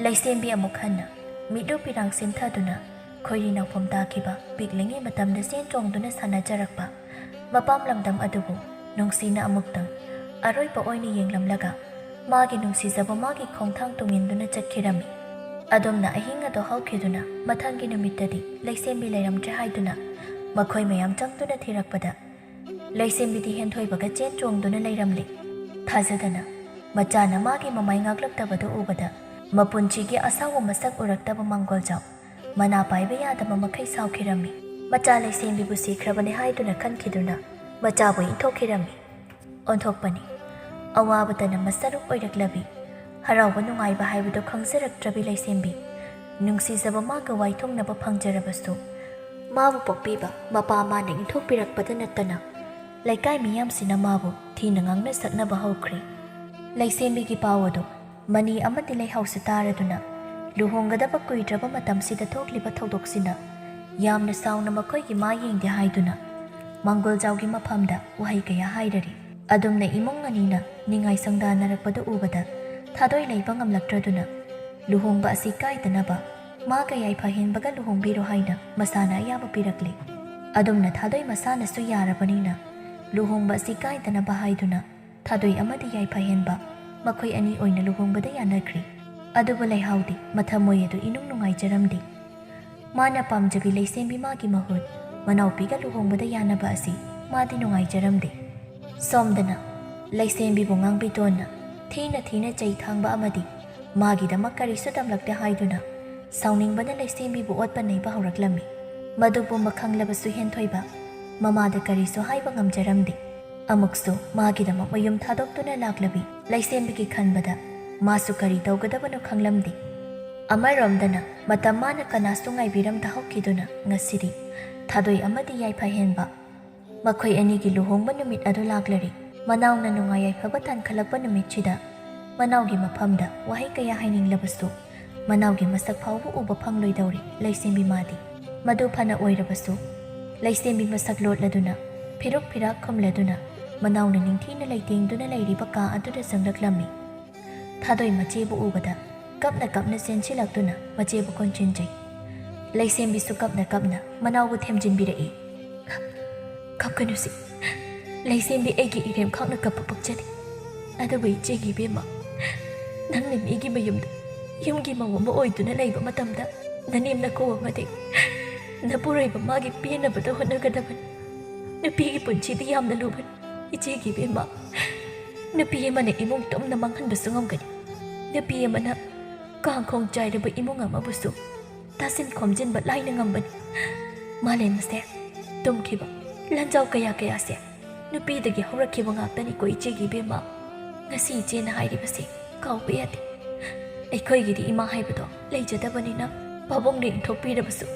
ꯂꯩꯁꯦꯝꯕꯤ ꯑꯃꯨꯛ ꯍꯟꯅ ꯃꯤꯠꯂꯨ ꯄꯤꯔꯥꯡ ꯁꯦꯝꯊꯗꯨꯅ ꯈꯣꯏꯔꯤ ꯅꯥꯎꯐꯝ ꯇꯥꯈꯤꯕ ꯄꯤꯛꯂꯤꯉꯩ ꯃꯇꯝꯗ ꯆꯦꯟ ꯆꯣꯡꯗꯨꯅ ꯁꯥꯟꯅꯖꯔꯛꯄ ꯃꯄꯥꯝ ꯂꯝꯗꯝ ꯑꯗꯨꯕꯨ ꯅꯨꯡꯁꯤꯅ ꯑꯃꯨꯛꯇꯪ ꯑꯔꯣꯏꯕ ꯑꯣꯏꯅ ꯌꯦꯡꯂꯝꯂꯒ ꯃꯥꯒꯤ ꯅꯨꯡꯁꯤꯖꯕ ꯃꯥꯒꯤ ꯈꯣꯡꯊꯥꯡ ꯇꯨꯡꯏꯟꯗꯨꯅ ꯆꯠꯈꯤꯔꯝꯃꯤ꯫ ꯑꯗꯨꯝꯅ ꯑꯍꯤꯡ ꯑꯗꯨ ꯍꯧꯈꯤꯗꯨꯅ ꯃꯊꯪꯒꯤ ꯅꯨꯃꯤꯠꯇꯗꯤ ꯂꯩꯁꯦꯝꯕꯤ ꯂꯩꯔꯝꯗ꯭ꯔꯦ ꯍꯥꯏꯗꯨꯅ ꯃꯈꯣꯏ ꯃꯌꯥꯝ ꯆꯪꯗꯨꯅ ꯊꯤꯔꯛꯄꯗ ꯂꯩꯁꯦꯝꯕꯤꯗꯤ ꯍꯦꯟꯊꯣꯏꯕꯒ ꯆꯦꯟ ꯆꯣꯡꯗꯨꯅ ꯂꯩꯔꯝꯂꯤ꯫ ꯊꯥꯖꯗꯅ ꯃꯆꯥꯅ ꯃꯥꯒꯤ ꯃꯃꯥꯏ ꯉꯥꯛꯂꯛꯇꯕꯗꯨ ꯎꯕꯗ ꯃꯄꯨꯟꯁꯤꯒꯤ ꯑꯁꯥꯎꯕ ꯃꯁꯛ ꯎꯔꯛꯇꯕ ꯃꯥꯡꯒꯣꯜꯖꯥꯎ ꯃꯅꯥ ꯄꯥꯏꯕ ꯌꯥꯗꯕ ꯃꯈꯩ ꯁꯥꯎꯈꯤꯔꯝꯃꯤ꯫ ꯃꯆꯥ ꯂꯩꯁꯦꯝꯕꯤꯕꯨ ꯁꯤꯈ꯭ꯔꯕꯅꯤ ꯍꯥꯏꯗꯨꯅ ꯈꯟꯈꯤꯗꯨꯅ ꯃꯆꯥꯕꯨ ꯏꯟꯊꯣꯛꯈꯤꯔꯝꯃꯤ꯫ ꯑꯣꯟꯊꯣꯛꯄꯅꯤ꯫ ꯑꯋꯥꯕꯇꯅ ꯃꯁꯔꯨꯛ ꯑꯣꯏꯔꯛꯂꯕꯤ ꯍꯔꯥꯎꯕ ꯅꯨꯡꯉꯥꯏꯕ ꯍꯥꯏꯕꯗꯨ ꯈꯪꯖꯔꯛꯇ꯭ꯔꯕꯤ ꯂꯩꯁꯦꯝꯕꯤ ꯅꯨꯡꯁꯤꯖꯕ ꯃꯥꯒ ꯋꯥꯏꯊꯨꯡꯅꯕ ꯐꯪꯖꯔꯕꯁꯨ ꯃꯥꯕꯨ ꯄꯣꯛꯄꯤꯕ ꯃꯄꯥ ꯃꯥꯅ ꯏꯟꯊꯣꯛꯄꯤꯔꯛꯄꯗ ꯅꯠꯇꯅ ꯂꯩꯀꯥꯏ ꯃꯤꯌꯥꯝꯁꯤꯅ ꯃꯥꯕꯨ ꯊꯤꯅ ꯉꯥꯡꯅ ꯁꯛꯅꯕ ꯍꯧꯈ꯭ꯔꯦ꯫ ꯂꯩꯁꯦꯝꯕꯤꯒꯤ ꯄꯥꯎ ꯑꯗꯨ ꯃꯅꯤ ꯑꯃꯗꯤ ꯂꯩꯍꯥꯎꯁꯨ ꯇꯥꯔꯗꯨꯅ ꯂꯨꯍꯣꯡꯒꯗꯕ ꯀꯨꯏꯗ꯭ꯔꯕ ꯃꯇꯝꯁꯤꯗ ꯊꯣꯛꯂꯤꯕ ꯊꯧꯗꯣꯛꯁꯤꯅ ꯌꯥꯝꯅ ꯁꯥꯎꯅ ꯃꯈꯣꯏꯒꯤ ꯃꯥ ꯌꯦꯡꯗꯦ ꯍꯥꯏꯗꯨꯅ ꯃꯥꯡꯒꯣꯜꯖꯥꯎꯒꯤ ꯃꯐꯝꯗ ꯋꯥꯍꯩ ꯀꯌꯥ ꯍꯥꯏꯔꯔꯤ꯫ ꯑꯗꯨꯝꯅ ꯏꯃꯨꯡ ꯑꯅꯤꯅ ꯅꯤꯡꯉꯥꯏ ꯁꯪꯗꯥꯅꯔꯛꯄꯗꯨ ꯎꯕꯗ ꯊꯥꯗꯣꯏ ꯂꯩꯕ ꯉꯝꯂꯛꯇ꯭ꯔꯗꯨꯅ ꯂꯨꯍꯣꯡꯕ ꯑꯁꯤ ꯀꯥꯏꯗꯅꯕ ꯃꯥꯒ ꯌꯥꯏꯐ ꯍꯦꯟꯕꯒ ꯂꯨꯍꯣꯡꯕꯤꯔꯣ ꯍꯥꯏꯅ ꯃꯁꯥꯅ ꯑꯌꯥꯕ ꯄꯤꯔꯛꯂꯤ꯫ ꯑꯗꯨꯝꯅ ꯊꯥꯗꯣꯏ ꯃꯁꯥꯅꯁꯨ ꯌꯥꯔꯕꯅꯤꯅ ꯂꯨꯍꯣꯡꯕ ꯑꯁꯤ ꯀꯥꯏꯗꯅꯕ ꯍꯥꯏꯗꯨꯅ ꯊꯥꯗꯣꯏ ꯑꯃꯗꯤ ꯌꯥꯏꯐ ꯍꯦꯟꯕ ꯃꯈꯣꯏ ꯑꯅꯤ ꯑꯣꯏꯅ ꯂꯨꯍꯣꯡꯕꯗ ꯌꯥꯅꯈ꯭ꯔꯤ꯫ ꯑꯗꯨꯕꯨ ꯂꯩꯍꯥꯎꯗꯤ ꯃꯊꯃꯣꯏ ꯑꯗꯨ ꯏꯅꯨꯡ ꯅꯨꯡꯉꯥꯏꯖꯔꯝꯗꯦ꯫ ꯃꯥꯅ ꯄꯥꯝꯖꯕꯤ ꯂꯩꯁꯦꯝꯕꯤ ꯃꯥꯒꯤ ꯃꯍꯨꯠ ꯃꯅꯥꯎꯄꯤꯒ ꯂꯨꯍꯣꯡꯕꯗ ꯌꯥꯅꯕ ꯑꯁꯤ ꯃꯥꯗꯤ ꯅꯨꯡꯉꯥꯏꯖꯔꯝꯗꯦ꯫ ꯁꯣꯝꯗꯅ ꯂꯩꯁꯦꯝꯕꯤꯕꯨ ꯉꯥꯡꯕꯤꯇꯣꯟꯅ ꯊꯤꯅ ꯊꯤꯅ ꯆꯩ ꯊꯥꯡꯕ ꯑꯃꯗꯤ ꯃꯥꯒꯤꯗꯃꯛ ꯀꯔꯤꯁꯨ ꯇꯝꯂꯛꯇꯦ ꯍꯥꯏꯗꯨꯅ ꯁꯥꯎꯅꯤꯡꯕꯅ ꯂꯩꯁꯦꯝꯕꯤꯕꯨ ꯑꯣꯠꯄ ꯅꯩꯕ ꯍꯧꯔꯛꯂꯝꯃꯤ꯫ ꯃꯗꯨ ꯄꯨꯝꯕ ꯈꯪꯂꯕꯁꯨ ꯍꯦꯟꯊꯣꯏꯕ ꯃꯃꯥꯗ ꯀꯔꯤꯁꯨ ꯍꯥꯏꯕ ꯉꯝꯖꯔꯝꯗꯦ꯫ ꯑꯃꯨꯛꯁꯨ ꯃꯥꯒꯤꯗꯃꯛ ꯃꯌꯨꯝ ꯊꯥꯗꯣꯛꯇꯨꯅ ꯂꯥꯛꯂꯕꯤ ꯂꯩꯁꯦꯝꯕꯤꯒꯤ ꯈꯟꯕꯗ ꯃꯥꯁꯨ ꯀꯔꯤ ꯇꯧꯒꯗꯕꯅꯣ ꯈꯪꯂꯝꯗꯦ꯫ ꯑꯃꯔꯣꯝꯗꯅ ꯃꯇꯝ ꯃꯥꯅ ꯀꯅꯥꯁꯨ ꯉꯥꯏꯕꯤꯔꯝꯗ ꯍꯧꯈꯤꯗꯨꯅ ꯉꯁꯤꯗꯤ ꯊꯥꯗꯣꯏ ꯑꯃꯗꯤ ꯌꯥꯏꯐ ꯍꯦꯟꯕ ꯃꯈꯣꯏ ꯑꯅꯤꯒꯤ ꯂꯨꯍꯣꯡꯕ ꯅꯨꯃꯤꯠ ꯑꯗꯨ ꯂꯥꯛꯂꯔꯤ꯫ ꯃꯅꯥꯎꯅ ꯅꯨꯡꯉꯥꯏ ꯌꯥꯏꯐꯕ ꯇꯥꯟꯈꯠꯂꯛꯄ ꯅꯨꯃꯤꯠꯁꯤꯗ ꯃꯅꯥꯎꯒꯤ ꯃꯐꯝꯗ ꯋꯥꯍꯩ ꯀꯌꯥ ꯍꯥꯏꯅꯤꯡꯂꯕꯁꯨ ꯃꯅꯥꯎꯒꯤ ꯃꯁꯛ ꯐꯥꯎꯕ ꯎꯕ ꯐꯪꯂꯣꯏꯗꯧꯔꯤ ꯂꯩꯁꯦꯝꯕꯤ ꯃꯥꯗꯤ꯫ ꯃꯗꯨ ꯐꯅ ꯑꯣꯏꯔꯕꯁꯨ ꯂꯩꯁꯦꯝꯕꯤ ꯃꯁꯛ ꯂꯣꯠꯂꯗꯨꯅ ꯐꯤꯔꯨꯛ ꯐꯤꯔꯥꯛ ꯈꯨꯝꯂꯗꯨꯅ ꯃꯅꯥꯎꯅ ꯅꯤꯡꯊꯤꯅ ꯂꯩꯇꯦꯡꯗꯨꯅ ꯂꯩꯔꯤꯕ ꯀꯥ ꯑꯗꯨꯗ ꯆꯪꯂꯛꯂꯝꯃꯤ꯫ ꯊꯥꯗꯣꯏ ꯃꯆꯦꯕꯨ ꯎꯕꯗ ꯀꯞꯅ ꯀꯞꯅ ꯆꯦꯟꯁꯤꯜꯂꯛꯇꯨꯅ ꯃꯆꯦꯕꯨ ꯀꯣꯟꯁꯤꯟꯖꯩ꯫ ꯂꯩꯁꯦꯝꯕꯤꯁꯨ ꯀꯞꯅ ꯀꯞꯅ ꯃꯅꯥꯎꯕꯨ ꯊꯦꯝꯖꯤꯟꯕꯤꯔꯛꯏ꯫ "ꯀꯞꯀꯅꯨꯁꯤ꯫ ꯂꯩꯁꯦꯝꯕꯤ ꯑꯩꯒꯤ ꯏꯔꯦꯝ ꯈꯥꯛꯅ ꯀꯞꯄ ꯄꯛꯆꯗꯦ꯫ ꯑꯗꯨꯕꯨ ꯏꯆꯦꯒꯤ ꯏꯕꯦꯝꯃ, ꯅꯪꯅ ꯃꯤꯒꯤ ꯃꯌꯨꯝꯗ ꯌꯨꯝꯒꯤ ꯃꯧ ꯑꯃ ꯑꯣꯏꯗꯨꯅ ꯂꯩꯕ ꯃꯇꯝꯗ ꯅꯅꯦꯝ ꯅꯀꯨ ꯑꯃꯗꯤ ꯅꯄꯨꯔꯣꯏꯕ ꯃꯥꯒꯤ ꯄꯦꯟꯅꯕꯗ ꯍꯣꯠꯅꯒꯗꯕꯅꯤ꯫ ꯅꯨꯄꯤꯒꯤ ꯄꯨꯟꯁꯤꯗꯤ ꯌꯥꯝꯅ ꯂꯨꯕꯅꯤ꯫ ꯏꯆꯦꯒꯤ ꯏꯕꯦꯝꯃ, ꯅꯨꯄꯤ ꯑꯃꯅ ꯏꯃꯨꯡ ꯇꯨꯝꯅ ꯃꯥꯡꯍꯟꯕꯁꯨ ꯉꯝꯒꯅꯤ꯫ ꯅꯨꯄꯤ ꯑꯃꯅ ꯀꯥꯡꯈꯣꯡ ꯆꯥꯏꯔꯕ ꯏꯃꯨꯡ ꯑꯃꯕꯨꯁꯨ ꯇꯥꯁꯤꯟ ꯈꯣꯝꯖꯤꯟꯕ ꯂꯥꯏꯅ ꯉꯝꯕꯅꯤ꯫ ꯃꯥꯂꯦꯝ ꯑꯁꯦ ꯇꯨꯝꯈꯤꯕ ꯂꯥꯟꯖꯥꯎ ꯀꯌꯥ ꯀꯌꯥꯁꯦ ꯅꯨꯄꯤꯗꯒꯤ ꯍꯧꯔꯛꯈꯤꯕ ꯉꯥꯛꯇꯅꯤꯀꯣ ꯏꯆꯦꯒꯤ ꯏꯕꯦꯝꯃ꯫ ꯉꯁꯤ ꯏꯆꯦꯅ ꯍꯥꯏꯔꯤꯕꯁꯦ ꯀꯥꯎꯕ ꯌꯥꯗꯦ꯫ ꯑꯩꯈꯣꯏꯒꯤꯗꯤ ꯏꯃꯥ ꯍꯥꯏꯕꯗꯣ ꯂꯩꯖꯗꯕꯅꯤꯅ ꯄꯥꯕꯨꯡꯅ ꯏꯟꯊꯣꯛꯄꯤꯔꯕꯁꯨ,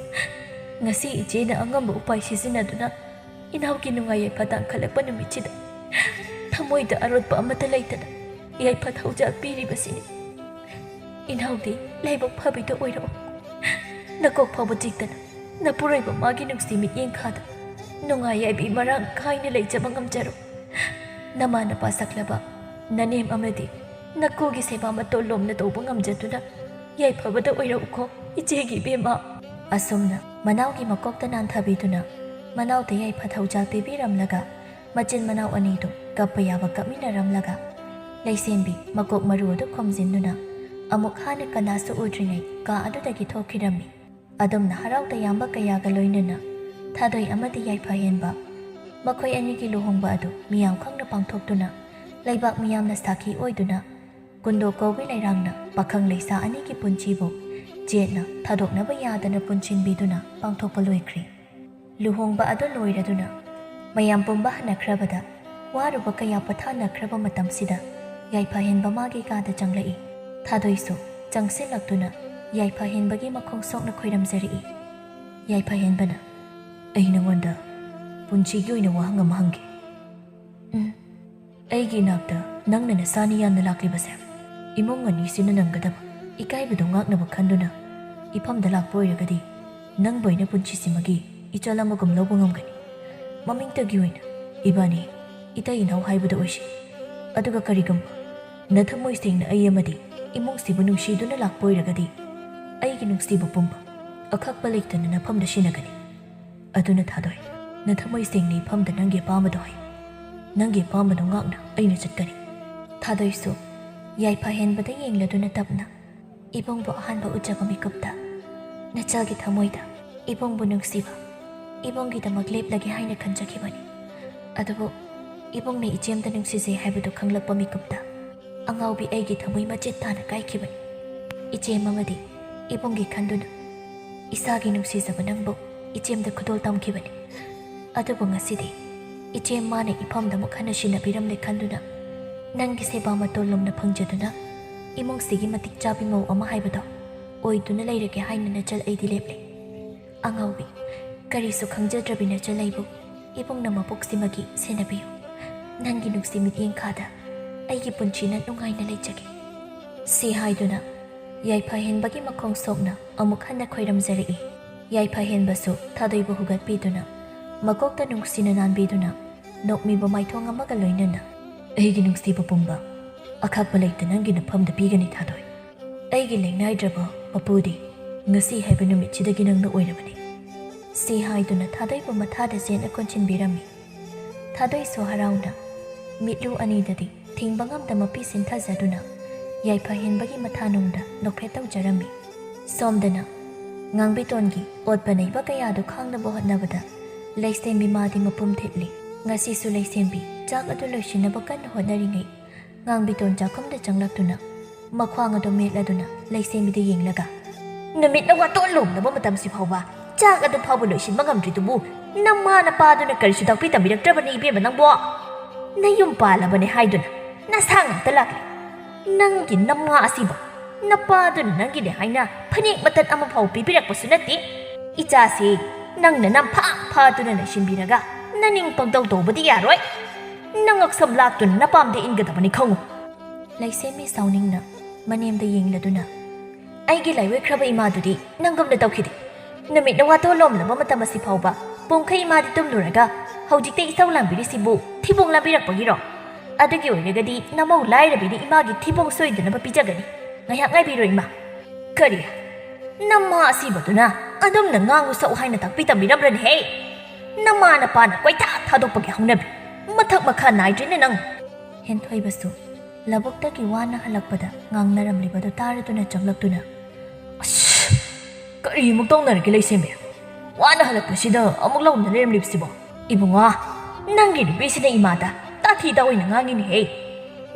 ꯉꯁꯤ ꯏꯆꯦꯅ ꯑꯉꯝꯕ ꯎꯄꯥꯏ ꯁꯤꯖꯤꯟꯅꯗꯨꯅ ꯏꯅꯥꯎꯒꯤ ꯅꯨꯡꯉꯥꯏ ꯌꯥꯏꯐ ꯇꯥꯟꯈꯠꯂꯛꯄ ꯅꯨꯃꯤꯠꯁꯤꯗ ꯊꯃꯣꯏꯗ ꯑꯔꯣꯠꯄ ꯑꯃꯠꯇ ꯂꯩꯇꯅ ꯌꯥꯏꯐ ꯊꯧꯖꯥꯜ ꯄꯤꯔꯤꯕꯁꯤꯅꯤ꯫ ꯏꯅꯥꯎꯗꯤ ꯂꯥꯏꯕꯛ ꯐꯕꯤꯗ ꯑꯣꯏꯔꯣ꯫ ꯅꯀꯣꯛ ꯐꯥꯎꯕ ꯆꯤꯛꯇꯅ ꯅꯄꯨꯔꯣꯏꯕ ꯃꯥꯒꯤ ꯅꯨꯡꯁꯤ ꯃꯤꯠꯌꯦꯡ ꯈꯥꯗ ꯅꯨꯡꯉꯥꯏ ꯌꯥꯏꯕꯤ ꯃꯔꯥꯡ ꯀꯥꯏꯅ ꯂꯩꯖꯕ ꯉꯝꯖꯔꯣ꯫ ꯅꯃꯥ ꯅꯄꯥ ꯁꯛꯂꯕ ꯅꯅꯦꯝ ꯑꯃꯗꯤ ꯅꯀꯨꯒꯤ ꯁꯦꯕꯥ ꯃꯇꯣꯜ ꯂꯣꯝꯅ ꯇꯧꯕ ꯉꯝꯖꯗꯨꯅ ꯌꯥꯏꯐꯕꯗ ꯑꯣꯏꯔꯛꯎꯀꯣ, ꯏꯆꯦꯒꯤ ꯏꯕꯦꯝꯃ꯫ ꯑꯁꯨꯝꯅ ꯃꯅꯥꯎꯒꯤ ꯃꯀꯣꯛꯇ ꯅꯥꯟꯊꯕꯤꯗꯨꯅ ꯃꯅꯥꯎꯗ ꯌꯥꯏꯐ ꯊꯧꯖꯥꯜ ꯄꯤꯕꯤꯔꯝꯂꯒ ꯃꯆꯤꯟ ꯃꯅꯥꯎ ꯑꯅꯤꯗꯨ ꯀꯞꯄ ꯌꯥꯕ ꯀꯞꯃꯤꯟꯅꯔꯝꯂꯒ ꯂꯩꯁꯦꯝꯕꯤ ꯃꯀꯣꯛ ꯃꯔꯨ ꯑꯗꯨ ꯈꯨꯝꯖꯤꯟꯗꯨꯅ ꯑꯃꯨꯛ ꯍꯥꯟꯅ ꯀꯅꯥꯁꯨ ꯎꯗ꯭ꯔꯤꯉꯩ ꯀꯥ ꯑꯗꯨꯗꯒꯤ ꯊꯣꯛꯈꯤꯔꯝꯃꯤ꯫ ꯑꯗꯨꯝꯅ ꯍꯔꯥꯎ ꯇꯌꯥꯝꯕ ꯀꯌꯥꯒ ꯂꯣꯏꯅꯅ ꯊꯥꯗꯣꯏ ꯑꯃꯗꯤ ꯌꯥꯏꯐ ꯍꯦꯟꯕ ꯃꯈꯣꯏ ꯑꯅꯤꯒꯤ ꯂꯨꯍꯣꯡꯕ ꯑꯗꯨ ꯃꯤꯌꯥꯝ ꯈꯪꯅ ꯄꯥꯡꯊꯣꯛꯇꯨꯅ ꯂꯩꯕꯥꯛ ꯃꯤꯌꯥꯝꯅ ꯁꯥꯈꯤ ꯑꯣꯏꯗꯨꯅ ꯀꯨꯟꯗꯣ ꯀꯧꯕꯤ ꯂꯩꯔꯥꯡꯅ ꯄꯥꯈꯪ ꯂꯩꯁꯥ ꯑꯅꯤꯒꯤ ꯄꯨꯟꯁꯤꯕꯨ ꯆꯦꯠꯅ ꯊꯥꯗꯣꯛꯅꯕ ꯌꯥꯗꯅ ꯄꯨꯟꯁꯤꯟꯕꯤꯗꯨꯅ ꯄꯥꯡꯊꯣꯛꯄ ꯂꯣꯏꯈ꯭ꯔꯦ꯫ ꯂꯨꯍꯣꯡꯕ ꯑꯗꯨ ꯂꯣꯏꯔꯗꯨꯅ ꯃꯌꯥꯝ ꯄꯨꯝꯕ ꯍꯟꯅꯈ꯭ꯔꯕꯗ ꯋꯥꯔꯨꯕ ꯀꯌꯥ ꯄꯣꯊꯥꯅꯈ꯭ꯔꯕ ꯃꯇꯝꯁꯤꯗ ꯌꯥꯏꯐ ꯍꯦꯟꯕ ꯃꯥꯒꯤ ꯀꯥꯗ ꯆꯪꯂꯛꯏ꯫ ꯊꯥꯗꯣꯏꯁꯨ ꯆꯪꯁꯤꯜꯂꯛꯇꯨꯅ ꯌꯥꯏꯐ ꯍꯦꯟꯕꯒꯤ ꯃꯈꯣꯡ ꯁꯣꯛꯅ ꯈꯣꯏꯔꯝꯖꯔꯛꯏ꯫ ꯌꯥꯏꯐ ꯍꯦꯟꯕꯅ, "ꯑꯩ ꯅꯉꯣꯟꯗ ꯄꯨꯟꯁꯤꯒꯤ ꯑꯣꯏꯅ ꯋꯥꯍꯪ ꯑꯃ ꯍꯪꯒꯦ꯫ ꯎꯝ, ꯑꯩꯒꯤ ꯏꯅꯥꯛꯇ ꯅꯪꯅ ꯅꯁꯥꯅ ꯌꯥꯝꯅ ꯂꯥꯛꯂꯤꯕꯁꯦ ꯏꯃꯨꯡ ꯑꯅꯤꯁꯤꯅ ꯅꯪꯒꯗꯕ ꯏꯀꯥꯏꯕꯗꯣ ꯉꯥꯛꯅꯕ ꯈꯟꯗꯨꯅ ꯏꯐꯝꯗ ꯂꯥꯛꯄ ꯑꯣꯏꯔꯒꯗꯤ ꯅꯪꯕꯨ ꯑꯩꯅ ꯄꯨꯟꯁꯤꯁꯤꯃꯒꯤ ꯏꯆꯜ ꯑꯃꯒꯨꯝ ꯂꯧꯕ ꯉꯝꯒꯅꯤ꯫ ꯃꯃꯤꯡꯇꯒꯤ ꯑꯣꯏꯅ ꯏꯕꯥꯅꯤ ꯏꯇꯩ ꯏꯅꯥꯎ ꯍꯥꯏꯕꯗꯨ ꯑꯣꯏꯁꯤ꯫ ꯑꯗꯨꯒ ꯀꯔꯤꯒꯨꯝꯕ ꯅꯊꯃꯣꯏ ꯁꯦꯡꯅ ꯑꯩ ꯑꯃꯗꯤ ꯏꯃꯨꯡꯁꯤꯕꯨ ꯅꯨꯡꯁꯤꯗꯨꯅ ꯂꯥꯛꯄ ꯑꯣꯏꯔꯒꯗꯤ ꯑꯩꯒꯤ ꯅꯨꯡꯁꯤꯕ ꯄꯨꯝꯕ ꯑꯈꯛꯄ ꯂꯩꯇꯅ ꯅꯐꯝꯗ ꯁꯤꯟꯅꯒꯅꯤ꯫ ꯑꯗꯨꯅ ꯊꯥꯗꯣꯏ, ꯅꯊꯃꯣꯏ ꯁꯦꯡꯅ ꯏꯐꯝꯗ ꯅꯪꯒꯤ ꯑꯄꯥꯝꯕꯗꯣ ꯍꯥꯏ꯫ ꯅꯪꯒꯤ ꯑꯄꯥꯝꯕꯗꯣ ꯉꯥꯛꯅ ꯑꯩꯅ ꯆꯠꯀꯅꯤ꯫" ꯊꯥꯗꯣꯏꯁꯨ ꯌꯥꯏꯐ ꯍꯦꯟꯕꯗ ꯌꯦꯡꯂꯗꯨꯅ ꯇꯞꯅ, ꯏꯕꯨꯡꯕꯨ ꯑꯍꯥꯟꯕ ꯎꯖꯕ ꯃꯤꯀꯨꯞꯇ ꯅꯆꯜꯒꯤ ꯊꯃꯣꯏꯗ ꯏꯕꯨꯡꯕꯨ ꯅꯨꯡꯁꯤꯕ, ꯏꯕꯨꯡꯒꯤꯗꯃꯛ ꯂꯦꯞꯂꯒꯦ ꯍꯥꯏꯅ ꯈꯟꯖꯈꯤꯕꯅꯤ꯫ ꯑꯗꯨꯕꯨ ꯏꯕꯨꯡꯅ ꯏꯆꯦꯝꯗ ꯅꯨꯡꯁꯤꯖꯩ ꯍꯥꯏꯕꯗꯨ ꯈꯪꯂꯛꯄ ꯃꯤꯀꯨꯞꯇ ꯑꯉꯥꯎꯕꯤ ꯑꯩꯒꯤ ꯊꯃꯣꯏ ꯃꯆꯦꯠ ꯇꯥꯅ ꯀꯥꯏꯈꯤꯕꯅꯤ꯫ ꯏꯆꯦꯝ ꯑꯃꯗꯤ ꯏꯕꯨꯡꯒꯤ ꯈꯟꯗꯨꯅ ꯏꯁꯥꯒꯤ ꯅꯨꯡꯁꯤꯖꯕ ꯅꯪꯕꯨ ꯏꯆꯦꯝꯗ ꯈꯨꯗꯣꯜ ꯇꯝꯈꯤꯕꯅꯤ꯫ ꯑꯗꯨꯕꯨ ꯉꯁꯤꯗꯤ ꯏꯆꯦꯝ ꯃꯥꯅ ꯏꯐꯝꯗ ꯑꯃꯨꯛ ꯍꯟꯅ ꯁꯤꯟꯅꯕꯤꯔꯝꯂꯦ ꯈꯟꯗꯨꯅ ꯅꯪꯒꯤ ꯁꯦꯕꯥ ꯃꯇꯣꯜ ꯂꯨꯝꯅ ꯐꯪꯖꯗꯨꯅ ꯏꯃꯨꯡꯁꯤꯒꯤ ꯃꯇꯤꯛ ꯆꯥꯕꯤ ꯃꯧ ꯑꯃ ꯍꯥꯏꯕꯗꯣ ꯑꯣꯏꯗꯨꯅ ꯂꯩꯔꯒꯦ ꯍꯥꯏꯅ ꯅꯆꯜ ꯑꯩꯗꯤ ꯂꯦꯞꯂꯦ꯫ ꯑꯉꯥꯎꯕꯤ, ꯀꯔꯤꯁꯨ ꯈꯪꯖꯗ꯭ꯔꯕꯤ ꯅꯆꯜ ꯑꯩꯕꯨ ꯏꯕꯨꯡꯅ ꯃꯄꯣꯛꯁꯤꯃꯒꯤ ꯁꯦꯟꯅꯕꯤꯌꯨ꯫ ꯅꯪꯒꯤ ꯅꯨꯡꯁꯤ ꯃꯤꯠꯌꯦꯡꯈꯥꯗ ꯑꯩꯒꯤ ꯄꯨꯟꯁꯤꯅ ꯅꯨꯡꯉꯥꯏꯅ ꯂꯩꯖꯒꯦ꯫ ꯁꯤ ꯍꯥꯏꯗꯨꯅ ꯌꯥꯏꯐ ꯍꯦꯟꯕꯒꯤ ꯃꯈꯣꯡ ꯁꯣꯛꯅ ꯑꯃꯨꯛ ꯍꯟꯅ ꯈꯣꯏꯔꯝꯖꯔꯛꯏ꯫ ꯌꯥꯏꯐ ꯍꯦꯟꯕꯁꯨ ꯊꯥꯗꯣꯏꯕꯨ ꯍꯨꯒꯠꯄꯤꯗꯨꯅ ꯃꯀꯣꯛꯇ ꯅꯨꯡꯁꯤꯅ ꯅꯥꯟꯕꯤꯗꯨꯅ ꯅꯣꯛꯃꯤꯕ ꯃꯥꯏꯊꯣꯡ ꯑꯃꯒ ꯂꯣꯏꯅꯅ, "ꯑꯩꯒꯤ ꯅꯨꯡꯁꯤꯕ ꯄꯨꯝꯕ ꯑꯈꯛꯄ ꯂꯩꯇ ꯅꯪꯒꯤ ꯅꯐꯝꯗ ꯄꯤꯒꯅꯤ ꯊꯥꯗꯣꯏ꯫ ꯑꯩꯒꯤ ꯂꯦꯡꯅꯥꯏꯗ꯭ꯔꯕ ꯃꯄꯨꯗꯤ ꯉꯁꯤ ꯍꯥꯏꯕ ꯅꯨꯃꯤꯠꯁꯤꯗꯒꯤ ꯅꯪꯅ ꯑꯣꯏꯔꯕꯅꯤ꯫ ꯁꯤ ꯍꯥꯏꯗꯨꯅ ꯊꯥꯗꯣꯏꯕꯨ ꯃꯊꯥꯗ ꯆꯦꯠꯅ ꯀꯣꯟꯁꯤꯟꯕꯤꯔꯝꯃꯤ꯫ ꯊꯥꯗꯣꯏꯁꯨ ꯍꯔꯥꯎꯅ ꯃꯤꯠꯂꯨ ꯑꯅꯤꯗꯗꯤ ꯊꯤꯡꯕ ꯉꯝꯗ ꯃꯄꯤ ꯁꯤꯟꯊꯖꯗꯨꯅ ꯌꯥꯏꯐ ꯍꯦꯟꯕꯒꯤ ꯃꯊꯥꯅꯨꯡꯗ ꯅꯣꯛꯐꯦꯠ ꯇꯧꯖꯔꯝꯃꯤ꯫ ꯁꯣꯝꯗꯅ ꯉꯥꯡꯕꯤꯇꯣꯟꯒꯤ ꯑꯣꯠꯄ ꯅꯩꯕ ꯀꯌꯥꯗꯨ ꯈꯥꯡꯅꯕ ꯍꯣꯠꯅꯕꯗ ꯂꯩꯁꯦꯝꯕꯤ ꯃꯥꯗꯤ ꯃꯄꯨꯝ ꯊꯤꯠꯂꯤ꯫ ꯉꯁꯤꯁꯨ ꯂꯩꯁꯦꯝꯕꯤ ꯆꯥꯛ ꯑꯗꯨ ꯂꯣꯏꯁꯤꯟꯅꯕ ꯀꯟꯅ ꯍꯣꯠꯅꯔꯤꯉꯩ ꯉꯥꯡꯕꯤꯇꯣꯟ ꯆꯥꯛꯈꯨꯝꯗ ꯆꯪꯂꯛꯇꯨꯅ ꯃꯈ꯭ꯋꯥꯡ ꯑꯗꯨ ꯃꯦꯠꯂꯗꯨꯅ ꯂꯩꯁꯦꯝꯕꯤꯗ ꯌꯦꯡꯂꯒ, "ꯅꯨꯃꯤꯠꯅ ꯋꯥꯇꯣꯟ ꯂꯣꯝꯂꯕ ꯃꯇꯝꯁꯤ ꯐꯥꯎꯕ ꯆꯥꯛ ꯑꯗꯨ ꯐꯥꯎꯕ ꯂꯣꯏꯁꯤꯟꯕ ꯉꯝꯗ꯭ꯔꯤꯗꯨꯕꯨ ꯅꯃꯥ ꯅꯄꯥꯗꯨꯅ ꯀꯔꯤꯁꯨ ꯇꯥꯛꯄꯤ ꯇꯝꯕꯤꯔꯛꯇ꯭ꯔꯕꯅꯤ ꯏꯕꯦꯝꯃ ꯅꯪꯕꯣ? ꯅꯌꯨꯝ ꯄꯥꯜꯂꯕꯅꯦ ꯍꯥꯏꯗꯨꯅ ꯅꯁꯥ ꯉꯥꯛꯇ ꯂꯥꯛꯂꯤ꯫ ꯅꯪꯒꯤ ꯅꯃꯥ ꯑꯁꯤꯕ ꯅꯄꯥꯗꯨꯅ ꯅꯪꯒꯤꯅꯦ ꯍꯥꯏꯅ ꯐꯅꯦꯛ ꯃꯇꯠ ꯑꯃ ꯐꯥꯎ ꯄꯤꯕꯤꯔꯛꯄꯁꯨ ꯅꯠꯇꯦ꯫ ꯏꯆꯥꯁꯤ ꯅꯪꯅ ꯅꯝꯐꯥ ꯐꯥꯗꯨꯅ ꯂꯩꯁꯤꯟꯕꯤꯔꯒ ꯅꯅꯤꯡ ꯄꯪꯇꯧ ꯇꯧꯕꯗꯤ ꯌꯥꯔꯣꯏ꯫ ꯅꯉꯛꯁꯝ ꯂꯥꯛꯇꯨꯅ ꯅꯄꯥꯝꯗ ꯏꯟꯒꯗꯕꯅꯤ ꯈꯪꯉꯨ꯫" ꯂꯩꯁꯦꯝꯕꯤ ꯁꯥꯎꯅꯤꯡꯅ ꯃꯅꯦꯝꯗ ꯌꯦꯡꯂꯗꯨꯅ, "ꯑꯩꯒꯤ ꯂꯥꯏꯑꯣꯏꯈ꯭ꯔꯕ ꯏꯃꯥꯗꯨꯗꯤ ꯅꯪꯒꯨꯝꯅ ꯇꯧꯈꯤꯗꯦ꯫ ꯅꯨꯃꯤꯠꯅ ꯋꯥꯇꯣꯟ ꯂꯣꯝꯂꯕ ꯃꯇꯝ ꯑꯁꯤ ꯐꯥꯎꯕ ꯄꯨꯡꯈꯩ ꯏꯃꯥꯗꯤ ꯇꯨꯝꯂꯨꯔꯒ ꯍꯧꯖꯤꯛꯇ ꯏꯁꯧ ꯂꯥꯡꯕꯤꯔꯤꯁꯤꯕꯨ ꯊꯤꯕꯣꯡ ꯂꯥꯡꯕꯤꯔꯛꯄꯒꯤꯔꯣ? ꯑꯗꯨꯒꯤ ꯑꯣꯏꯔꯒꯗꯤ ꯅꯃꯧ ꯂꯥꯏꯔꯕꯤꯅ ꯏꯃꯥꯒꯤ ꯊꯤꯕꯣꯡ ꯁꯣꯏꯗꯅꯕ ꯄꯤꯖꯒꯅꯤ꯫ ꯉꯥꯏꯍꯥꯛ ꯉꯥꯏꯕꯤꯔꯣ ꯏꯃꯥ꯫" "ꯀꯔꯤ? ꯅꯃꯥ ꯑꯁꯤꯕꯗꯨꯅ ꯑꯗꯨꯝꯅ ꯉꯥꯡꯉꯨ ꯁꯛꯎ ꯍꯥꯏꯅ ꯇꯥꯛꯄꯤ ꯇꯝꯕꯤꯔꯝꯕ꯭ꯔꯅꯦꯍꯦ? ꯅꯃꯥ ꯅꯄꯥꯅ ꯀꯣꯏꯊꯥ ꯊꯥꯗꯣꯛꯄꯒꯤ ꯍꯧꯅꯕꯤ꯫ ꯃꯊꯛ ꯃꯈꯥ ꯅꯥꯏꯗ꯭ꯔꯤꯅꯦ ꯅꯪ꯫" ꯍꯦꯟꯊꯣꯏꯕꯁꯨ ꯂꯧꯕꯨꯛꯇꯒꯤ ꯋꯥꯅ ꯍꯜꯂꯛꯄꯗ ꯉꯥꯡꯅꯔꯝꯂꯤꯕꯗꯨ ꯇꯥꯔꯗꯨꯅ ꯆꯪꯂꯛꯇꯨꯅ, "ꯑꯁ! ꯀꯔꯤꯃꯨꯛ ꯇꯧꯅꯔꯒꯦ ꯂꯩꯁꯦꯝꯕꯤ? ꯋꯥꯅ ꯍꯜꯂꯛꯄꯁꯤꯗ ꯑꯃꯨꯛ ꯂꯧꯅ ꯂꯩꯔꯝꯂꯤꯕꯁꯤꯕꯣ? ꯏꯕꯨꯡꯉꯣ, ꯅꯪꯒꯤ ꯅꯨꯄꯤꯁꯤꯅ ꯏꯃꯥꯗ ꯇꯥꯊꯤ ꯇꯥꯑꯣꯏꯅ ꯉꯥꯡꯉꯤꯅꯦꯍꯦ꯫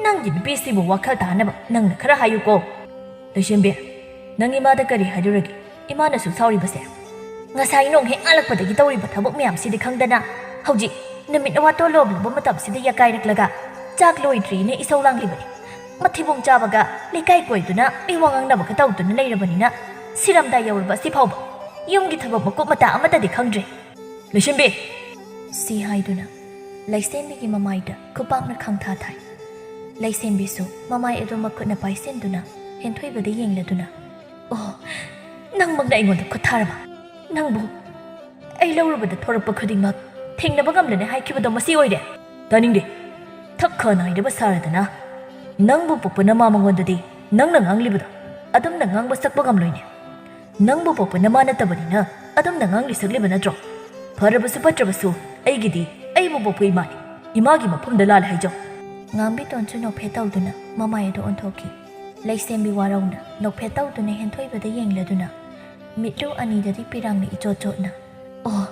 ꯅꯪꯒꯤ ꯅꯨꯄꯤꯁꯤꯕꯨ ꯋꯥꯈꯜ ꯇꯥꯅꯕ ꯅꯪꯅ ꯈꯔ ꯍꯥꯏꯌꯨꯀꯣ꯫" "ꯂꯩꯁꯦꯝꯕꯤ, ꯅꯪ ꯏꯃꯥꯗ ꯀꯔꯤ ꯍꯥꯏꯔꯨꯔꯒꯦ? ꯏꯃꯥꯅ ꯁꯨꯛ ꯁꯥꯎꯔꯤꯕꯁꯦ?" "ꯉꯁꯥꯏ ꯅꯣꯡ ꯍꯦꯛ ꯉꯥꯜꯂꯛꯄꯗꯒꯤ ꯇꯧꯔꯤꯕ ꯊꯕꯛ ꯃꯌꯥꯝꯁꯤꯗꯤ ꯈꯪꯗꯅ ꯍꯧꯖꯤꯛ ꯅꯨꯃꯤꯠ ꯋꯥꯇꯣꯜ ꯂꯣꯝꯂꯕ ꯃꯇꯝꯁꯤꯗ ꯌꯥꯀꯥꯏꯔꯛꯂꯒ ꯆꯥꯛ ꯂꯣꯏꯗ꯭ꯔꯤꯅ ꯏꯁꯧ ꯂꯥꯡꯂꯤꯕꯅꯤ꯫ ꯃꯊꯤꯕꯣꯡ ꯆꯥꯕꯒ ꯂꯩꯀꯥꯏ ꯀꯣꯏꯗꯨꯅ ꯃꯤꯋꯥ ꯉꯥꯡꯅꯕꯒ ꯇꯧꯗꯨꯅ ꯂꯩꯔꯕꯅꯤꯅ ꯁꯤꯔꯝꯗꯥꯏ ꯌꯧꯔꯕ ꯑꯁꯤ ꯐꯥꯎꯕ ꯌꯨꯝꯒꯤ ꯊꯕꯛ ꯃꯀꯨꯞ ꯃꯇꯥ ꯑꯃꯠꯇꯗꯤ ꯈꯪꯗ꯭ꯔꯦ꯫" "ꯂꯩꯁꯦꯝꯕꯤ!" ꯁꯤ ꯍꯥꯏꯗꯨꯅ ꯂꯩꯁꯦꯝꯕꯤꯒꯤ ꯃꯃꯥꯏꯗ ꯈꯨꯄꯥꯛꯅ ꯈꯪꯊꯥ ꯊꯥꯏ꯫ ꯂꯩꯁꯦꯝꯕꯤꯁꯨ ꯃꯃꯥꯏ ꯑꯗꯨ ꯃꯈꯨꯠꯅ ꯄꯥꯏꯁꯤꯟꯗꯨꯅ ꯍꯦꯟꯊꯣꯏꯕꯗ ꯌꯦꯡꯂꯗꯨꯅ, "ꯑꯣ, ꯅꯪꯃꯛꯅ ꯑꯩꯉꯣꯟꯗ ꯈꯨꯠ ꯊꯥꯔꯕ? ꯅꯪꯕꯨ ꯑꯩ ꯂꯧꯔꯨꯕꯗ ꯊꯣꯔꯛꯄ ꯈꯨꯗꯤꯡꯃꯛ ꯊꯦꯡꯅꯕ ꯉꯝꯂꯅꯤ ꯍꯥꯏꯈꯤꯕꯗꯣ ꯃꯁꯤ ꯑꯣꯏꯔꯦ?" "ꯇꯥꯅꯤꯡꯗꯦ꯫ ꯊꯛ ꯈ ꯅꯥꯏꯗꯕ ꯁꯥꯔꯗꯅ ꯅꯪꯕꯨ ꯄꯣꯛꯄ ꯅꯃꯥ ꯃꯉꯣꯟꯗꯗꯤ ꯅꯪꯅ ꯉꯥꯡꯂꯤꯕꯗꯣ ꯑꯗꯨꯝꯅ ꯉꯥꯡꯕ ꯁꯛꯄ ꯉꯝꯂꯣꯏꯅꯦ꯫ ꯅꯪꯕꯨ ꯄꯣꯛꯄ ꯅꯃꯥ ꯅꯠꯇꯕꯅꯤꯅ ꯑꯗꯨꯝꯅ ꯉꯥꯡꯂꯤ ꯁꯛꯂꯤꯕ ꯅꯠꯇ꯭ꯔꯣ? ꯐꯔꯕꯁꯨ ꯐꯠꯇ꯭ꯔꯕꯁꯨ ꯑꯩꯒꯤꯗꯤ ꯑꯩꯕꯨ ꯄꯣꯛꯄ ꯏꯃꯥꯅꯤ꯫ ꯏꯃꯥꯒꯤ ꯃꯐꯝꯗ ꯂꯥꯜꯂꯦ ꯍꯥꯏꯖꯧ꯫ ꯉꯥꯡꯕꯤꯇꯣꯟꯁꯨ ꯅꯣꯛꯐꯦꯠ ꯇꯧꯗꯨꯅ ꯃꯃꯥꯏ ꯑꯗꯨ ꯑꯣꯟꯊꯣꯛꯈꯤ꯫ ꯂꯩꯁꯦꯝꯕꯤ ꯋꯥꯔꯧꯅ ꯅꯣꯛꯐꯦꯠ ꯇꯧꯗꯨꯅ ꯍꯦꯟꯊꯣꯏꯕꯗ ꯌꯦꯡꯂꯗꯨꯅ ꯃꯤꯠꯂꯨ ꯑꯅꯤꯗꯗꯤ ꯄꯤꯔꯥꯡꯅ ꯏꯆꯣꯠ ꯆꯣꯠꯅ, "ꯑꯣ,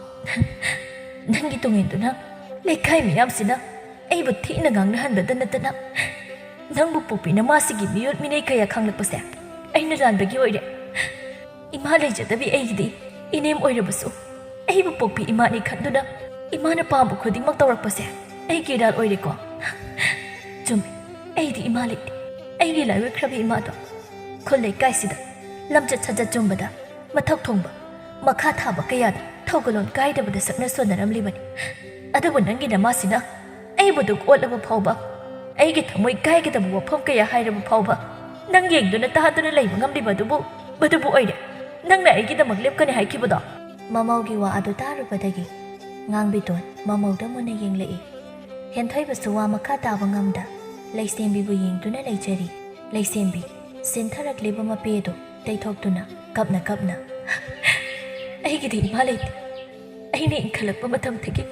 ꯅꯪꯒꯤ ꯇꯨꯡꯏꯟꯗꯨꯅ ꯂꯩꯀꯥꯏ ꯃꯤꯌꯥꯝꯁꯤꯅ ꯑꯩꯕꯨ ꯊꯤꯅ ꯉꯥꯡꯅꯍꯟꯕꯗ ꯅꯠꯇꯅ ꯅꯪꯕꯨ ꯄꯣꯛꯄꯤ ꯅꯃꯥꯁꯤꯒꯤ ꯃꯤꯑꯣꯠ ꯃꯤꯅꯩ ꯀꯌꯥ ꯈꯪꯂꯛꯄꯁꯦ ꯑꯩꯅ ꯂꯥꯟꯕꯒꯤ ꯑꯣꯏꯔꯦ꯫ ꯏꯃꯥ ꯂꯩꯖꯗꯕꯤ ꯑꯩꯒꯤꯗꯤ ꯏꯅꯦꯝ ꯑꯣꯏꯔꯕꯁꯨ ꯑꯩꯕꯨ ꯄꯣꯛꯄꯤ ꯏꯃꯥꯅꯤ ꯈꯟꯗꯨꯅ ꯏꯃꯥꯅ ꯄꯥꯝꯕ ꯈꯨꯗꯤꯡꯃꯛ ꯇꯧꯔꯛꯄꯁꯦ ꯑꯩꯒꯤ ꯏꯔꯥꯜ ꯑꯣꯏꯔꯦꯀꯣ?" "ꯆꯨꯝꯃꯤ, ꯑꯩꯗꯤ ꯏꯃꯥ ꯂꯩꯇꯦ꯫ ꯑꯩꯒꯤ ꯂꯥꯏ ꯑꯣꯏꯈ꯭ꯔꯕ ꯏꯃꯥꯗꯣ ꯈꯨꯜ ꯂꯩꯀꯥꯏꯁꯤꯗ ꯂꯝꯆꯠ ꯁꯥꯖꯠ ꯆꯨꯝꯕꯗ ꯃꯊꯛ ꯊꯣꯡꯕ, ꯃꯈꯥ ꯊꯥꯕ ꯀꯌꯥꯗ ꯊꯧꯒꯜꯂꯣꯟ ꯀꯥꯏꯗꯕꯗ ꯁꯛꯅ ꯁꯣꯟꯅꯔꯝꯂꯤꯕꯅꯤ꯫ ꯑꯗꯨꯕꯨ ꯅꯪꯒꯤ ꯅꯃꯥꯁꯤꯅ ꯑꯩꯕꯨ ꯗꯨꯛ ꯑꯣꯠꯂꯕ ꯐꯥꯎꯕ, ꯑꯩꯒꯤ ꯊꯃꯣꯏ ꯀꯥꯏꯒꯗꯕ ꯋꯥꯐꯝ ꯀꯌꯥ ꯍꯥꯏꯔꯕ ꯐꯥꯎꯕ, ꯅꯪ ꯌꯦꯡꯗꯨꯅ ꯇꯥꯗꯨꯅ ꯂꯩꯕ ꯉꯝꯂꯤꯕ ꯑꯗꯨꯕꯨ, ꯃꯗꯨꯕꯨ ꯑꯣꯏꯔꯦ ꯅꯪꯅ ꯑꯩꯒꯤꯗꯃꯛ ꯂꯦꯞꯀꯅꯤ ꯍꯥꯏꯈꯤꯕꯗꯣ?" ꯃꯃꯧꯒꯤ ꯋꯥ ꯑꯗꯨ ꯇꯥꯔꯨꯕꯗꯒꯤ ꯉꯥꯡꯕꯤꯇꯣꯟ ꯃꯃꯧꯗ ꯃꯨꯟꯅ ꯌꯦꯡꯂꯛꯏ꯫ ꯍꯦꯟꯊꯣꯏꯕꯁꯨ ꯋꯥ ꯃꯈꯥ ꯇꯥꯕ ꯉꯝꯗ ꯂꯩꯁꯦꯝꯕꯤꯕꯨ ꯌꯦꯡꯗꯨꯅ ꯂꯩꯖꯔꯤ꯫ ꯂꯩꯁꯦꯝꯕꯤ ꯁꯤꯟꯊꯔꯛꯂꯤꯕ ꯃꯄꯤ ꯑꯗꯨ ꯇꯩꯊꯣꯛꯇꯨꯅ ꯀꯞꯅ ꯀꯞꯅ, "ꯑꯩꯒꯤꯗꯤ ꯏꯃꯥ ꯂꯩꯇꯦ꯫ ꯑꯩꯅ ꯏꯟꯈꯠꯂꯛꯄ ꯃꯇꯝꯗꯒꯤ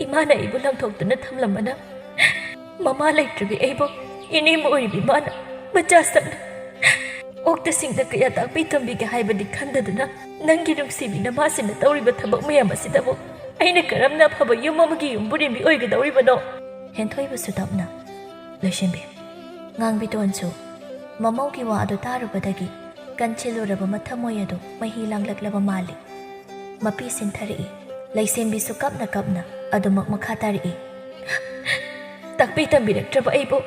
ꯏꯃꯥꯅ ꯑꯩꯕꯨ ꯂꯪꯊꯣꯛꯇꯨꯅ ꯊꯝꯂꯝꯕꯅ ꯃꯃꯥ ꯂꯩꯇ꯭ꯔꯕꯤ ꯑꯩꯕꯨ ꯏꯅꯦꯝ ꯑꯣꯏꯔꯤꯕꯤ ꯏꯃꯥꯅ ꯃꯆꯥ ꯁꯛꯅ ꯑꯣꯛꯇ ꯁꯤꯡꯗ ꯀꯌꯥ ꯇꯥꯛꯄꯤ ꯇꯝꯕꯤꯒꯦ ꯍꯥꯏꯕꯗꯤ ꯈꯟꯗꯗꯨꯅ ꯅꯪꯒꯤ ꯅꯨꯡꯁꯤꯕꯤ ꯅꯃꯥꯁꯤꯅ ꯇꯧꯔꯤꯕ ꯊꯕꯛ ꯃꯌꯥꯝ ꯑꯁꯤꯗꯕꯨ ꯑꯩꯅ ꯀꯔꯝꯅ ꯑꯐꯕ ꯌꯨꯝ ꯑꯃꯒꯤ ꯌꯨꯝꯕꯨꯔꯦꯝꯕꯤ ꯑꯣꯏꯒꯗꯧꯔꯤꯕꯅꯣ?" ꯍꯦꯟꯊꯣꯏꯕꯁꯨ ꯇꯞꯅ, "ꯂꯣꯏꯁꯤꯟꯕꯤ, ꯉꯥꯡꯕꯤꯇꯣꯟꯁꯨ ꯃꯃꯧꯒꯤ ꯋꯥ ꯑꯗꯨ ꯇꯥꯔꯨꯕꯗꯒꯤ ꯀꯟꯁꯤꯜꯂꯨꯔꯕ ꯃꯊꯃꯣꯏ ꯑꯗꯨ ꯃꯍꯤ ꯂꯥꯡꯂꯛꯂꯕ ꯃꯥꯜꯂꯤ꯫ ꯃꯄꯤ ꯁꯤꯟꯊꯔꯛꯏ꯫ ꯂꯩꯁꯦꯝꯕꯤꯁꯨ ꯀꯞꯅ ꯀꯞꯅ ꯑꯗꯨꯃꯛ ꯃꯈꯥ ꯇꯥꯔꯛꯏ꯫ "ꯇꯥꯛꯄꯤ ꯇꯝꯕꯤꯔꯛꯇ꯭ꯔꯕ ꯑꯩꯕꯨ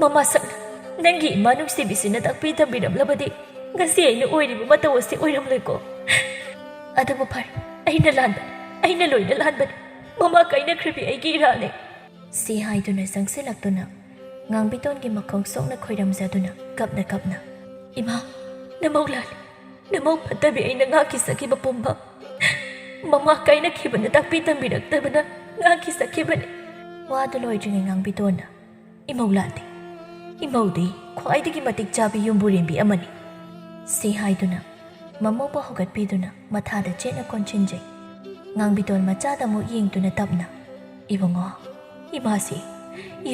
ꯃꯃꯥ ꯁꯛꯅ ꯅꯪꯒꯤ ꯏꯃꯥ ꯅꯨꯡꯁꯤꯕꯤꯁꯤꯅ ꯇꯥꯛꯄꯤ ꯇꯝꯕꯤꯔꯝꯂꯕꯗꯤ ꯉꯁꯤ ꯑꯩꯅ ꯑꯣꯏꯔꯤꯕ ꯃꯇꯧ ꯑꯁꯤ ꯑꯣꯏꯔꯝꯂꯣꯏꯀꯣ꯫ ꯑꯗꯨꯕꯨ ꯐꯔꯦ, ꯑꯩꯅ ꯂꯥꯟꯕꯅꯤ, ꯑꯩꯅ ꯂꯣꯏꯅ ꯂꯥꯟꯕꯅꯤ꯫ ꯃꯃꯥ ꯀꯥꯏꯅꯈ꯭ꯔꯕꯤ ꯑꯩꯒꯤ ꯏꯔꯥꯜꯅꯤ꯫" ꯁꯤ ꯍꯥꯏꯗꯨꯅ ꯆꯪꯁꯤꯜꯂꯛꯇꯨꯅ ꯉꯥꯡꯕꯤꯇꯣꯟꯒꯤ ꯃꯈꯣꯡ ꯁꯣꯛꯅ ꯈꯣꯏꯔꯝꯖꯗꯨꯅ ꯀꯞꯅ ꯀꯞꯅ, "ꯏꯃꯥ, ꯅꯃꯧ ꯂꯥꯜꯂꯤ꯫ ꯅꯃꯧ ꯐꯠꯇꯕꯤ ꯑꯩꯅ ꯉꯥꯛꯈꯤ ꯁꯛꯈꯤꯕ ꯄꯨꯝꯕ ꯃꯃꯥ ꯀꯥꯏꯅꯈꯤꯕꯅ ꯇꯥꯛꯄꯤ ꯇꯝꯕꯤꯔꯛꯇꯕꯅ ꯉꯥꯛꯈꯤ ꯁꯛꯈꯤꯕꯅꯤ꯫" ꯋꯥꯗꯨ ꯂꯣꯏꯗ꯭ꯔꯤꯉꯩ ꯉꯥꯡꯕꯤꯇꯣꯟꯅ, "ꯏꯃꯧ ꯂꯥꯟꯗꯦ꯫ ꯏꯃꯧꯗꯤ ꯈ꯭ꯋꯥꯏꯗꯒꯤ ꯃꯇꯤꯛ ꯆꯥꯕꯤ ꯌꯨꯝꯕꯨꯔꯦꯝꯕꯤ ꯑꯃꯅꯤ꯫ ꯁꯤ ꯍꯥꯏꯗꯨꯅ ꯃꯃꯧꯕꯨ ꯍꯧꯒꯠꯄꯤꯗꯨꯅ ꯃꯊꯥꯗ ꯆꯦꯠꯅ ꯀꯣꯟꯁꯤꯟꯖꯩ꯫ ꯉꯥꯡꯕꯤꯇꯣꯟ ꯃꯆꯥꯗ ꯑꯃꯨꯛ ꯌꯦꯡꯗꯨꯅ ꯇꯞꯅ, "ꯏꯕꯨꯡꯉꯣ, ꯏꯃꯥꯁꯤ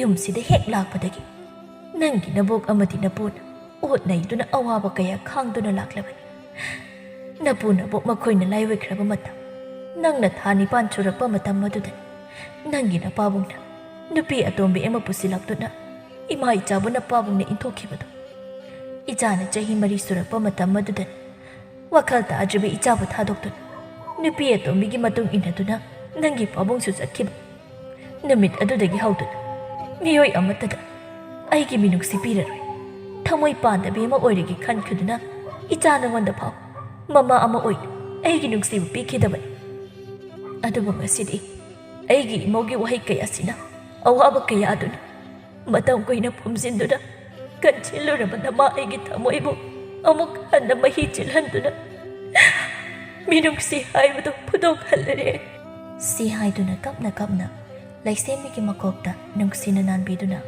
ꯌꯨꯝꯁꯤꯗ ꯍꯦꯛ ꯂꯥꯛꯄꯗꯒꯤ ꯅꯪꯒꯤ ꯅꯕꯣꯛ ꯑꯃꯗꯤ ꯅꯄꯨꯅ ꯑꯣꯠ ꯅꯩꯗꯨꯅ ꯑꯋꯥꯕ ꯀꯌꯥ ꯈꯥꯡꯗꯨꯅ ꯂꯥꯛꯂꯕꯅꯤ꯫ ꯅꯄꯨ ꯅꯕꯣꯛ ꯃꯈꯣꯏꯅ ꯂꯥꯏꯑꯣꯏꯈ꯭ꯔꯕ ꯃꯇꯝ, ꯅꯪꯅ ꯊꯥ ꯅꯤꯄꯥꯟ ꯁꯨꯔꯛꯄ ꯃꯇꯝ ꯑꯗꯨꯗ ꯅꯪꯒꯤ ꯅꯄꯥꯕꯨꯡꯅ ꯅꯨꯄꯤ ꯑꯇꯣꯝꯕꯤ ꯑꯃ ꯄꯨꯁꯤꯜꯂꯛꯇꯨꯅ ꯏꯃꯥ ꯏꯆꯥꯕꯨ ꯅꯄꯥꯕꯨꯡꯅ ꯏꯟꯊꯣꯛꯈꯤꯕꯗꯣ꯫ ꯏꯆꯥꯅ ꯆꯍꯤ ꯃꯔꯤ ꯁꯨꯔꯛꯄ ꯃꯇꯝ ꯑꯗꯨꯗ ꯋꯥꯈꯜ ꯇꯥꯗ꯭ꯔꯤꯕ ꯏꯆꯥꯕꯨ ꯊꯥꯗꯣꯛꯇꯨꯅ ꯅꯨꯄꯤ ꯑꯇꯣꯝꯕꯤꯒꯤ ꯃꯇꯨꯡ ꯏꯟꯅꯗꯨꯅ ꯅꯪꯒꯤ ꯄꯥꯕꯨꯡꯁꯨ ꯆꯠꯈꯤꯕ꯫ ꯅꯨꯃꯤꯠ ꯑꯗꯨꯗꯒꯤ ꯍꯧꯗꯨꯅ ꯃꯤꯑꯣꯏ ꯑꯃꯠꯇꯗ ꯑꯩꯒꯤ ꯃꯤꯅꯨꯡꯁꯤ ꯄꯤꯔꯔꯣꯏ꯫ ꯊꯃꯣꯏ ꯄꯥꯟꯗꯕꯤ ꯑꯃ ꯑꯣꯏꯔꯒꯦ ꯈꯟꯈꯤꯗꯨꯅ ꯏꯆꯥ ꯅꯉꯣꯟꯗ ꯐꯥꯎ ꯃꯃꯥ ꯑꯃ ꯑꯣꯏꯅ ꯑꯩꯒꯤ ꯅꯨꯡꯁꯤꯕ ꯄꯤꯈꯤꯗꯕꯅꯤ꯫ ꯑꯗꯨꯕꯨ ꯉꯁꯤꯗꯤ ꯑꯩꯒꯤ ꯏꯃꯧꯒꯤ ꯋꯥꯍꯩ ꯀꯌꯥꯁꯤꯅ ꯑꯋꯥꯕ ꯀꯌꯥ ꯑꯗꯨꯅ ꯃꯇꯝ ꯀꯨꯏꯅ ꯐꯨꯝꯖꯤꯟꯗꯨꯅ ꯀꯟꯁꯤꯜꯂꯨꯔꯕ ꯅꯃꯥ ꯑꯩꯒꯤ ꯊꯃꯣꯏꯕꯨ ꯑꯃꯨꯛ ꯍꯟꯅ ꯃꯍꯤ ꯆꯤꯜꯍꯟꯗꯨꯅ ꯃꯤꯅꯨꯡꯁꯤ ꯍꯥꯏꯕꯗꯨ ꯐꯨꯗꯣꯛꯍꯜꯂꯔꯦ꯫" ꯁꯤ ꯍꯥꯏꯗꯨꯅ ꯀꯞꯅ ꯀꯞꯅ ꯂꯩꯁꯦꯝꯕꯤꯒꯤ ꯃꯀꯣꯛꯇ ꯅꯨꯡꯁꯤꯅ ꯅꯥꯟꯕꯤꯗꯨꯅ,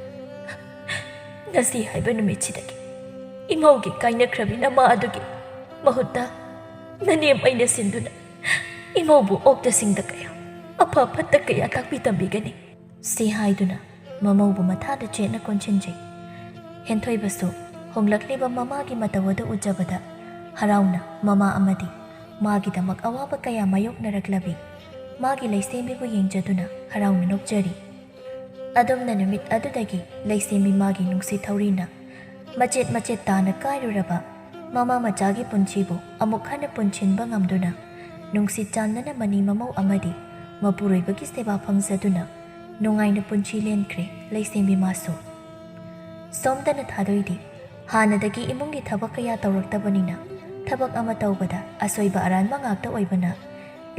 "ꯉꯁꯤ ꯍꯥꯏꯕ ꯅꯨꯃꯤꯠꯁꯤꯗꯒꯤ ꯏꯃꯧꯒꯤ ꯀꯥꯏꯅꯈ꯭ꯔꯕꯤ ꯅꯃꯥ ꯑꯗꯨꯒꯤ ꯃꯍꯨꯠꯇ ꯅꯅꯦꯝ ꯑꯩꯅ ꯁꯤꯟꯗꯨꯅ ꯏꯃꯧꯕꯨ ꯑꯣꯛꯇ ꯁꯤꯡꯗ ꯀꯌꯥ, ꯑꯐ ꯐꯠꯇ ꯀꯌꯥ ꯇꯥꯛꯄꯤ ꯇꯝꯕꯤꯒꯅꯤ꯫" ꯁꯤ ꯍꯥꯏꯗꯨꯅ ꯃꯃꯧꯕꯨ ꯃꯊꯥꯗ ꯆꯦꯠꯅ ꯀꯣꯟꯁꯤꯟꯖꯩ꯫ ꯍꯦꯟꯊꯣꯏꯕꯁꯨ ꯍꯣꯡꯂꯛꯂꯤꯕ ꯃꯃꯥꯒꯤ ꯃꯇꯧ ꯑꯗꯨ ꯎꯖꯕꯗ ꯍꯔꯥꯎꯅ ꯃꯃꯥ ꯑꯃꯗꯤ ꯃꯥꯒꯤꯗꯃꯛ ꯑꯋꯥꯕ ꯀꯌꯥ ꯃꯥꯌꯣꯛꯅꯔꯛꯂꯕꯤ ꯃꯥꯒꯤ ꯂꯩꯁꯦꯝꯕꯤꯕꯨ ꯌꯦꯡꯖꯗꯨꯅ ꯍꯔꯥꯎꯅ ꯅꯣꯛꯆꯔꯤ꯫ ꯑꯗꯨꯝꯅ ꯅꯨꯃꯤꯠ ꯑꯗꯨꯗꯒꯤ ꯂꯩꯁꯦꯝꯕꯤ ꯃꯥꯒꯤ ꯅꯨꯡꯁꯤ ꯊꯧꯔꯤꯅ ꯃꯆꯦꯠ ꯃꯆꯦꯠ ꯇꯥꯅ ꯀꯥꯏꯔꯨꯔꯕ ꯃꯃꯥ ꯃꯆꯥꯒꯤ ꯄꯨꯟꯁꯤꯕꯨ ꯑꯃꯨꯛ ꯍꯟꯅ ꯄꯨꯟꯁꯤꯟꯕ ꯉꯝꯗꯨꯅ ꯅꯨꯡꯁꯤ ꯆꯥꯟꯅꯅ ꯃꯅꯤ ꯃꯃꯧ ꯑꯃꯗꯤ ꯃꯄꯨꯔꯣꯏꯕꯒꯤ ꯁꯦꯕꯥ ꯐꯪꯖꯗꯨꯅ ꯅꯨꯡꯉꯥꯏꯅ ꯄꯨꯟꯁꯤ ꯂꯦꯟꯈ꯭ꯔꯦ ꯂꯩꯁꯦꯝꯕꯤ ꯃꯥꯁꯨ꯫ ꯁꯣꯝꯗꯅ ꯊꯥꯗꯣꯏꯗꯤ ꯍꯥꯟꯅꯗꯒꯤ ꯏꯃꯨꯡꯒꯤ ꯊꯕꯛ ꯀꯌꯥ ꯇꯧꯔꯛꯇꯕꯅꯤꯅ ꯊꯕꯛ ꯑꯃ ꯇꯧꯕꯗ ꯑꯁꯣꯏꯕ ꯑꯔꯥꯟꯕ ꯉꯥꯛꯇ ꯑꯣꯏꯕꯅ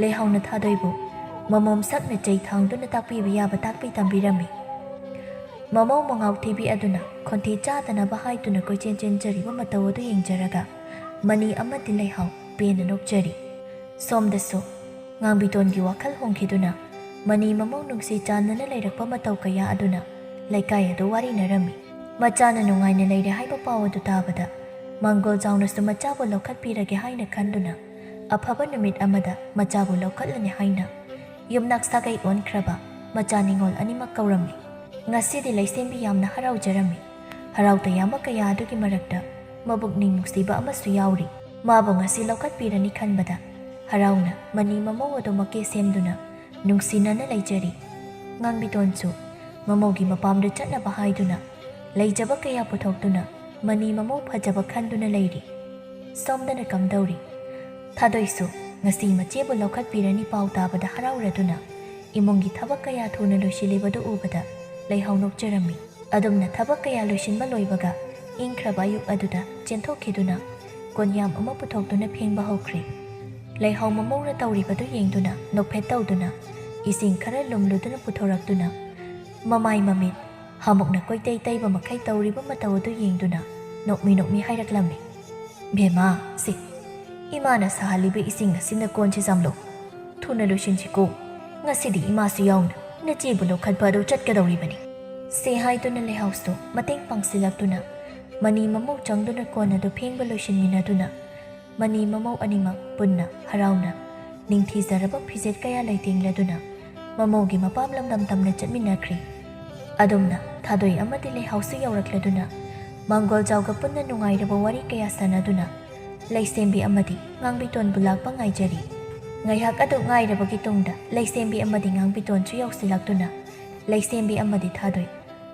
ꯂꯩꯍꯥꯎꯅ ꯊꯥꯗꯣꯏꯕꯨ ꯃꯃꯣꯝ ꯁꯛꯅ ꯆꯩ ꯊꯥꯡꯗꯨꯅ ꯇꯥꯛꯄꯤꯕ ꯌꯥꯕ ꯇꯥꯛꯄꯤ ꯇꯝꯕꯤꯔꯝꯃꯤ꯫ ꯃꯃꯧ ꯃꯉꯥꯎ ꯊꯤꯕꯤ ꯑꯗꯨꯅ ꯈꯣꯟꯊꯤ ꯆꯥꯗꯅꯕ ꯍꯥꯏꯗꯨꯅ ꯀꯣꯏꯆꯦꯟ ꯆꯦꯟꯖꯔꯤꯕ ꯃꯇꯧ ꯑꯗꯨ ꯌꯦꯡꯖꯔꯒ ꯃꯅꯤ ꯑꯃꯗꯤ ꯂꯩꯍꯥꯎ ꯄꯦꯟꯅ ꯅꯣꯛꯆꯔꯤ꯫ ꯁꯣꯝꯗꯁꯨ ꯉꯥꯡꯕꯤꯇꯣꯟꯒꯤ ꯋꯥꯈꯜ ꯍꯣꯡꯈꯤꯗꯨꯅ ꯃꯅꯤ ꯃꯃꯧ ꯅꯨꯡꯁꯤ ꯆꯥꯟꯅꯅ ꯂꯩꯔꯛꯄ ꯃꯇꯧ ꯀꯌꯥ ꯑꯗꯨꯅ ꯂꯩꯀꯥꯏ ꯑꯗꯨ ꯋꯥꯔꯤꯅꯔꯝꯃꯤ꯫ ꯃꯆꯥꯅ ꯅꯨꯡꯉꯥꯏꯅ ꯂꯩꯔꯦ ꯍꯥꯏꯕ ꯄꯥꯎ ꯑꯗꯨ ꯇꯥꯕꯗ ꯃꯥꯡꯒꯣꯜꯖꯥꯎꯅꯁꯨ ꯃꯆꯥꯕꯨ ꯂꯧꯈꯠꯄꯤꯔꯒꯦ ꯍꯥꯏꯅ ꯈꯟꯗꯨꯅ ꯑꯐꯕ ꯅꯨꯃꯤꯠ ꯑꯃꯗ ꯃꯆꯥꯕꯨ ꯂꯧꯈꯠꯂꯅꯤ ꯍꯥꯏꯅ ꯌꯨꯝꯅꯥꯛ ꯁꯥꯒꯩ ꯑꯣꯟꯈ꯭ꯔꯕ ꯃꯆꯥ ꯅꯤꯉꯣꯜ ꯑꯅꯤꯃꯛ ꯀꯧꯔꯝꯃꯤ꯫ ꯉꯁꯤꯗꯤ ꯂꯩꯁꯦꯝꯕꯤ ꯌꯥꯝꯅ ꯍꯔꯥꯎꯖꯔꯝꯃꯤ꯫ ꯍꯔꯥꯎ ꯇꯌꯥꯝꯕ ꯀꯌꯥ ꯑꯗꯨꯒꯤ ꯃꯔꯛꯇ ꯃꯕꯨꯛꯅꯤꯡ ꯅꯨꯡꯁꯤꯕ ꯑꯃꯁꯨ ꯌꯥꯎꯔꯤ꯫ ꯃꯥꯕꯨ ꯉꯁꯤ ꯂꯧꯈꯠꯄꯤꯔꯅꯤ ꯈꯟꯕꯗ ꯍꯔꯥꯎꯅ ꯃꯅꯤ ꯃꯃꯧ ꯑꯗꯨ ꯃꯀꯦ ꯁꯦꯝꯗꯨꯅ ꯅꯨꯡꯁꯤꯅꯅ ꯂꯩꯖꯔꯤ꯫ ꯉꯥꯡꯕꯤꯇꯣꯟꯁꯨ ꯃꯃꯧꯒꯤ ꯃꯄꯥꯝꯗ ꯆꯠꯅꯕ ꯍꯥꯏꯗꯨꯅ ꯂꯩꯖꯕ ꯀꯌꯥ ꯄꯨꯊꯣꯛꯇꯨꯅ ꯃꯅꯤ ꯃꯃꯧ ꯐꯖꯕ ꯈꯟꯗꯨꯅ ꯂꯩꯔꯤ꯫ ꯁꯣꯝꯗꯅ ꯀꯝꯗꯧꯔꯤ? ꯊꯥꯗꯣꯏꯁꯨ ꯉꯁꯤ ꯃꯆꯦꯕꯨ ꯂꯧꯈꯠꯄꯤꯔꯅꯤ ꯄꯥꯎ ꯇꯥꯕꯗ ꯍꯔꯥꯎꯔꯗꯨꯅ ꯏꯃꯨꯡꯒꯤ ꯊꯕꯛ ꯀꯌꯥ ꯊꯨꯅ ꯂꯣꯏꯁꯤꯜꯂꯤꯕꯗꯨ ꯎꯕꯗ ꯂꯩꯍꯥꯎ ꯅꯣꯛꯆꯔꯝꯃꯤ꯫ ꯑꯗꯨꯝꯅ ꯊꯕꯛ ꯀꯌꯥ ꯂꯣꯏꯁꯤꯟꯕ ꯂꯣꯏꯕꯒ ꯏꯪꯈ꯭ꯔꯕ ꯑꯌꯨꯛ ꯑꯗꯨꯗ ꯆꯦꯟꯊꯣꯛꯈꯤꯗꯨꯅ ꯀꯣꯟꯌꯥꯝ ꯑꯃ ꯄꯨꯊꯣꯛꯇꯨꯅ ꯐꯦꯡꯕ ꯍꯧꯈ꯭ꯔꯦ꯫ ꯂꯩꯍꯥꯎ ꯃꯃꯧꯅ ꯇꯧꯔꯤꯕꯗꯨ ꯌꯦꯡꯗꯨꯅ ꯅꯣꯛꯐꯦꯠ ꯇꯧꯗꯨꯅ ꯏꯁꯤꯡ ꯈꯔ ꯂꯨꯝꯂꯨꯗꯨꯅ ꯄꯨꯊꯣꯔꯛꯇꯨꯅ ꯃꯃꯥꯏ ꯃꯃꯤꯠ ꯍꯥꯃꯨꯛꯅ ꯀꯣꯏꯇꯩ ꯇꯩꯕ ꯃꯈꯩ ꯇꯧꯔꯤꯕ ꯃꯇꯧ ꯑꯗꯨ ꯌꯦꯡꯗꯨꯅ ꯅꯣꯛꯃꯤ ꯅꯣꯛꯃꯤ ꯍꯥꯏꯔꯛꯂꯝꯃꯤ, "ꯕꯦꯝꯃ, ꯁꯤ ꯏꯃꯥꯅ ꯁꯥꯍꯜꯂꯤꯕ ꯏꯁꯤꯡ ꯑꯁꯤꯅ ꯀꯣꯟꯁꯤ ꯆꯥꯝꯂꯣ꯫ ꯊꯨꯅ ꯂꯣꯏꯁꯤꯟꯁꯤꯀꯣ꯫ ꯉꯁꯤꯗꯤ ꯏꯃꯥꯁꯨ ꯌꯥꯎꯅ ꯅꯆꯦꯕꯨ ꯂꯧꯈꯠꯄ ꯑꯗꯨ ꯆꯠꯀꯗꯧꯔꯤꯕꯅꯤ"꯫ ꯁꯤ ꯍꯥꯏꯗꯨꯅ ꯂꯩꯍꯥꯎꯁꯨ ꯃꯇꯦꯡ ꯄꯥꯡꯁꯤꯜꯂꯛꯇꯨꯅ ꯃꯅꯤ ꯃꯃꯧ ꯆꯪꯗꯨꯅ ꯀꯣꯟ ꯑꯗꯨ ꯐꯦꯡꯕ ꯂꯣꯏꯁꯤꯟꯃꯤꯟꯅꯗꯨꯅ ꯃꯅꯤ ꯃꯃꯧ ꯑꯅꯤꯃꯛ ꯄꯨꯟꯅ ꯍꯔꯥꯎꯅ ꯅꯤꯡꯊꯤꯖꯔꯕ ꯐꯤꯖꯦꯠ ꯀꯌꯥ ꯂꯩꯇꯦꯡꯂꯗꯨꯅ ꯃꯃꯧꯒꯤ ꯃꯄꯥꯝ ꯂꯝꯗꯝ ꯇꯝꯅ ꯆꯠꯃꯤꯟꯅꯈ꯭ꯔꯤ꯫ ꯑꯗꯨꯝꯅ ꯊꯥꯗꯣꯏ ꯑꯃꯗꯤ ꯂꯩꯍꯥꯎꯁꯨ ꯌꯧꯔꯛꯂꯗꯨꯅ ꯃꯥꯡꯒꯣꯜꯖꯥꯎꯒ ꯄꯨꯟꯅ ꯅꯨꯡꯉꯥꯏꯔꯕ ꯋꯥꯔꯤ ꯀꯌꯥ ꯁꯥꯟꯅꯗꯨꯅ ꯂꯩꯁꯦꯝꯕꯤ ꯑꯃꯗꯤ ꯉꯥꯡꯕꯤꯇꯣꯟꯕꯨ ꯂꯥꯛꯄ ꯉꯥꯏꯖꯔꯤ꯫ ꯉꯥꯏꯍꯥꯛ ꯑꯗꯨ ꯉꯥꯏꯔꯕꯒꯤ ꯇꯨꯡꯗ ꯂꯩꯁꯦꯝꯕꯤ ꯑꯃꯗꯤ ꯉꯥꯡꯕꯤꯇꯣꯟꯁꯨ ꯌꯧꯁꯤꯜꯂꯛꯇꯨꯅ ꯂꯩꯁꯦꯝꯕꯤ ꯑꯃꯗꯤ ꯊꯥꯗꯣꯏ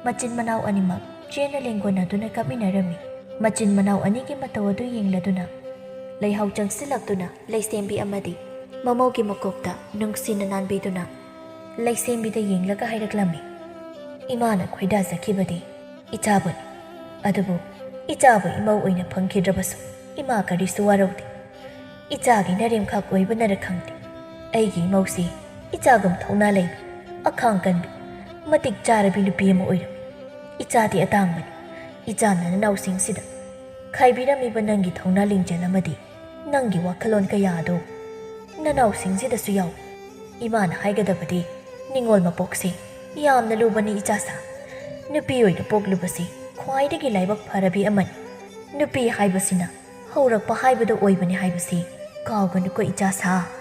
ꯃꯆꯤꯟ ꯃꯅꯥꯎ ꯑꯅꯤꯃꯛ ꯆꯦꯟꯅ ꯂꯦꯡꯒꯣꯟꯅꯗꯨꯅ ꯀꯞꯃꯤꯟꯅꯔꯝꯃꯤ꯫ ꯃꯆꯤꯟ ꯃꯅꯥꯎ ꯑꯅꯤꯒꯤ ꯃꯇꯧ ꯑꯗꯨ ꯌꯦꯡꯂꯗꯨꯅ ꯂꯩꯍꯥꯎ ꯆꯪꯁꯤꯜꯂꯛꯇꯨꯅ ꯂꯩꯁꯦꯝꯕꯤ ꯑꯃꯗꯤ ꯃꯃꯧꯒꯤ ꯃꯀꯣꯛꯇ ꯅꯨꯡꯁꯤꯅ ꯅꯥꯟꯕꯤꯗꯨꯅ ꯂꯩꯁꯦꯝꯕꯤꯗ ꯌꯦꯡꯂꯒ ꯍꯥꯏꯔꯛꯂꯝꯃꯤ, "ꯏꯃꯥꯅ ꯈꯣꯏꯗꯥꯖꯈꯤꯕꯗꯤ ꯏꯆꯥꯕꯨꯅꯤ꯫ ꯑꯗꯨꯕꯨ ꯏꯆꯥꯕꯨ ꯏꯃꯧ ꯑꯣꯏꯅ ꯐꯪꯈꯤꯗ꯭ꯔꯕꯁꯨ ꯏꯃꯥ ꯀꯔꯤꯁꯨ ꯋꯥꯔꯧꯗꯦ꯫ ꯏꯆꯥꯒꯤ ꯅꯔꯦꯝꯈꯥꯛ ꯑꯣꯏꯕꯅꯔ ꯈꯪꯗꯦ, ꯑꯩꯒꯤ ꯏꯃꯧꯁꯤ ꯏꯆꯥꯒꯨꯝ ꯊꯧꯅꯥ ꯂꯩꯕꯤ, ꯑꯈꯥꯡ ꯀꯟꯕꯤ, ꯃꯇꯤꯛ ꯆꯥꯔꯕꯤ ꯅꯨꯄꯤ ꯑꯃ ꯑꯣꯏꯔꯝꯃꯤ꯫ ꯏꯆꯥꯗꯤ ꯑꯇꯥꯡꯕꯅꯤ꯫ ꯏꯆꯥꯅ ꯅꯅꯥꯎꯁꯤꯡꯁꯤꯗ ꯈꯥꯏꯕꯤꯔꯝꯃꯤꯕ ꯅꯪꯒꯤ ꯊꯧꯅꯥ ꯂꯤꯡꯖꯦꯜ ꯑꯃꯗꯤ ꯅꯪꯒꯤ ꯋꯥꯈꯜꯂꯣꯟ ꯀꯌꯥ ꯑꯗꯨ ꯅꯅꯥꯎꯁꯤꯡꯁꯤꯗꯁꯨ ꯌꯥꯎꯏ꯫ ꯏꯃꯥꯅ ꯍꯥꯏꯒꯗꯕꯗꯤ ꯅꯤꯉꯣꯜ ꯃꯄꯣꯛꯁꯤ ꯌꯥꯝꯅ ꯂꯨꯕꯅꯤ ꯏꯆꯥꯁꯥ꯫ ꯅꯨꯄꯤ ꯑꯣꯏꯅ ꯄꯣꯛꯂꯨꯕꯁꯤ ꯈ꯭ꯋꯥꯏꯗꯒꯤ ꯂꯥꯏꯕꯛ ꯐꯔꯕꯤ ꯑꯃꯅꯤ꯫ ꯅꯨꯄꯤ ꯍꯥꯏꯕꯁꯤꯅ ꯍꯧꯔꯛꯄ ꯍꯥꯏꯕꯗꯣ ꯑꯣꯏꯕꯅꯤ ꯍꯥꯏꯕꯁꯤ ꯀꯥꯎꯒꯅꯨꯀꯣ ꯏꯆꯥ ꯁꯥ꯫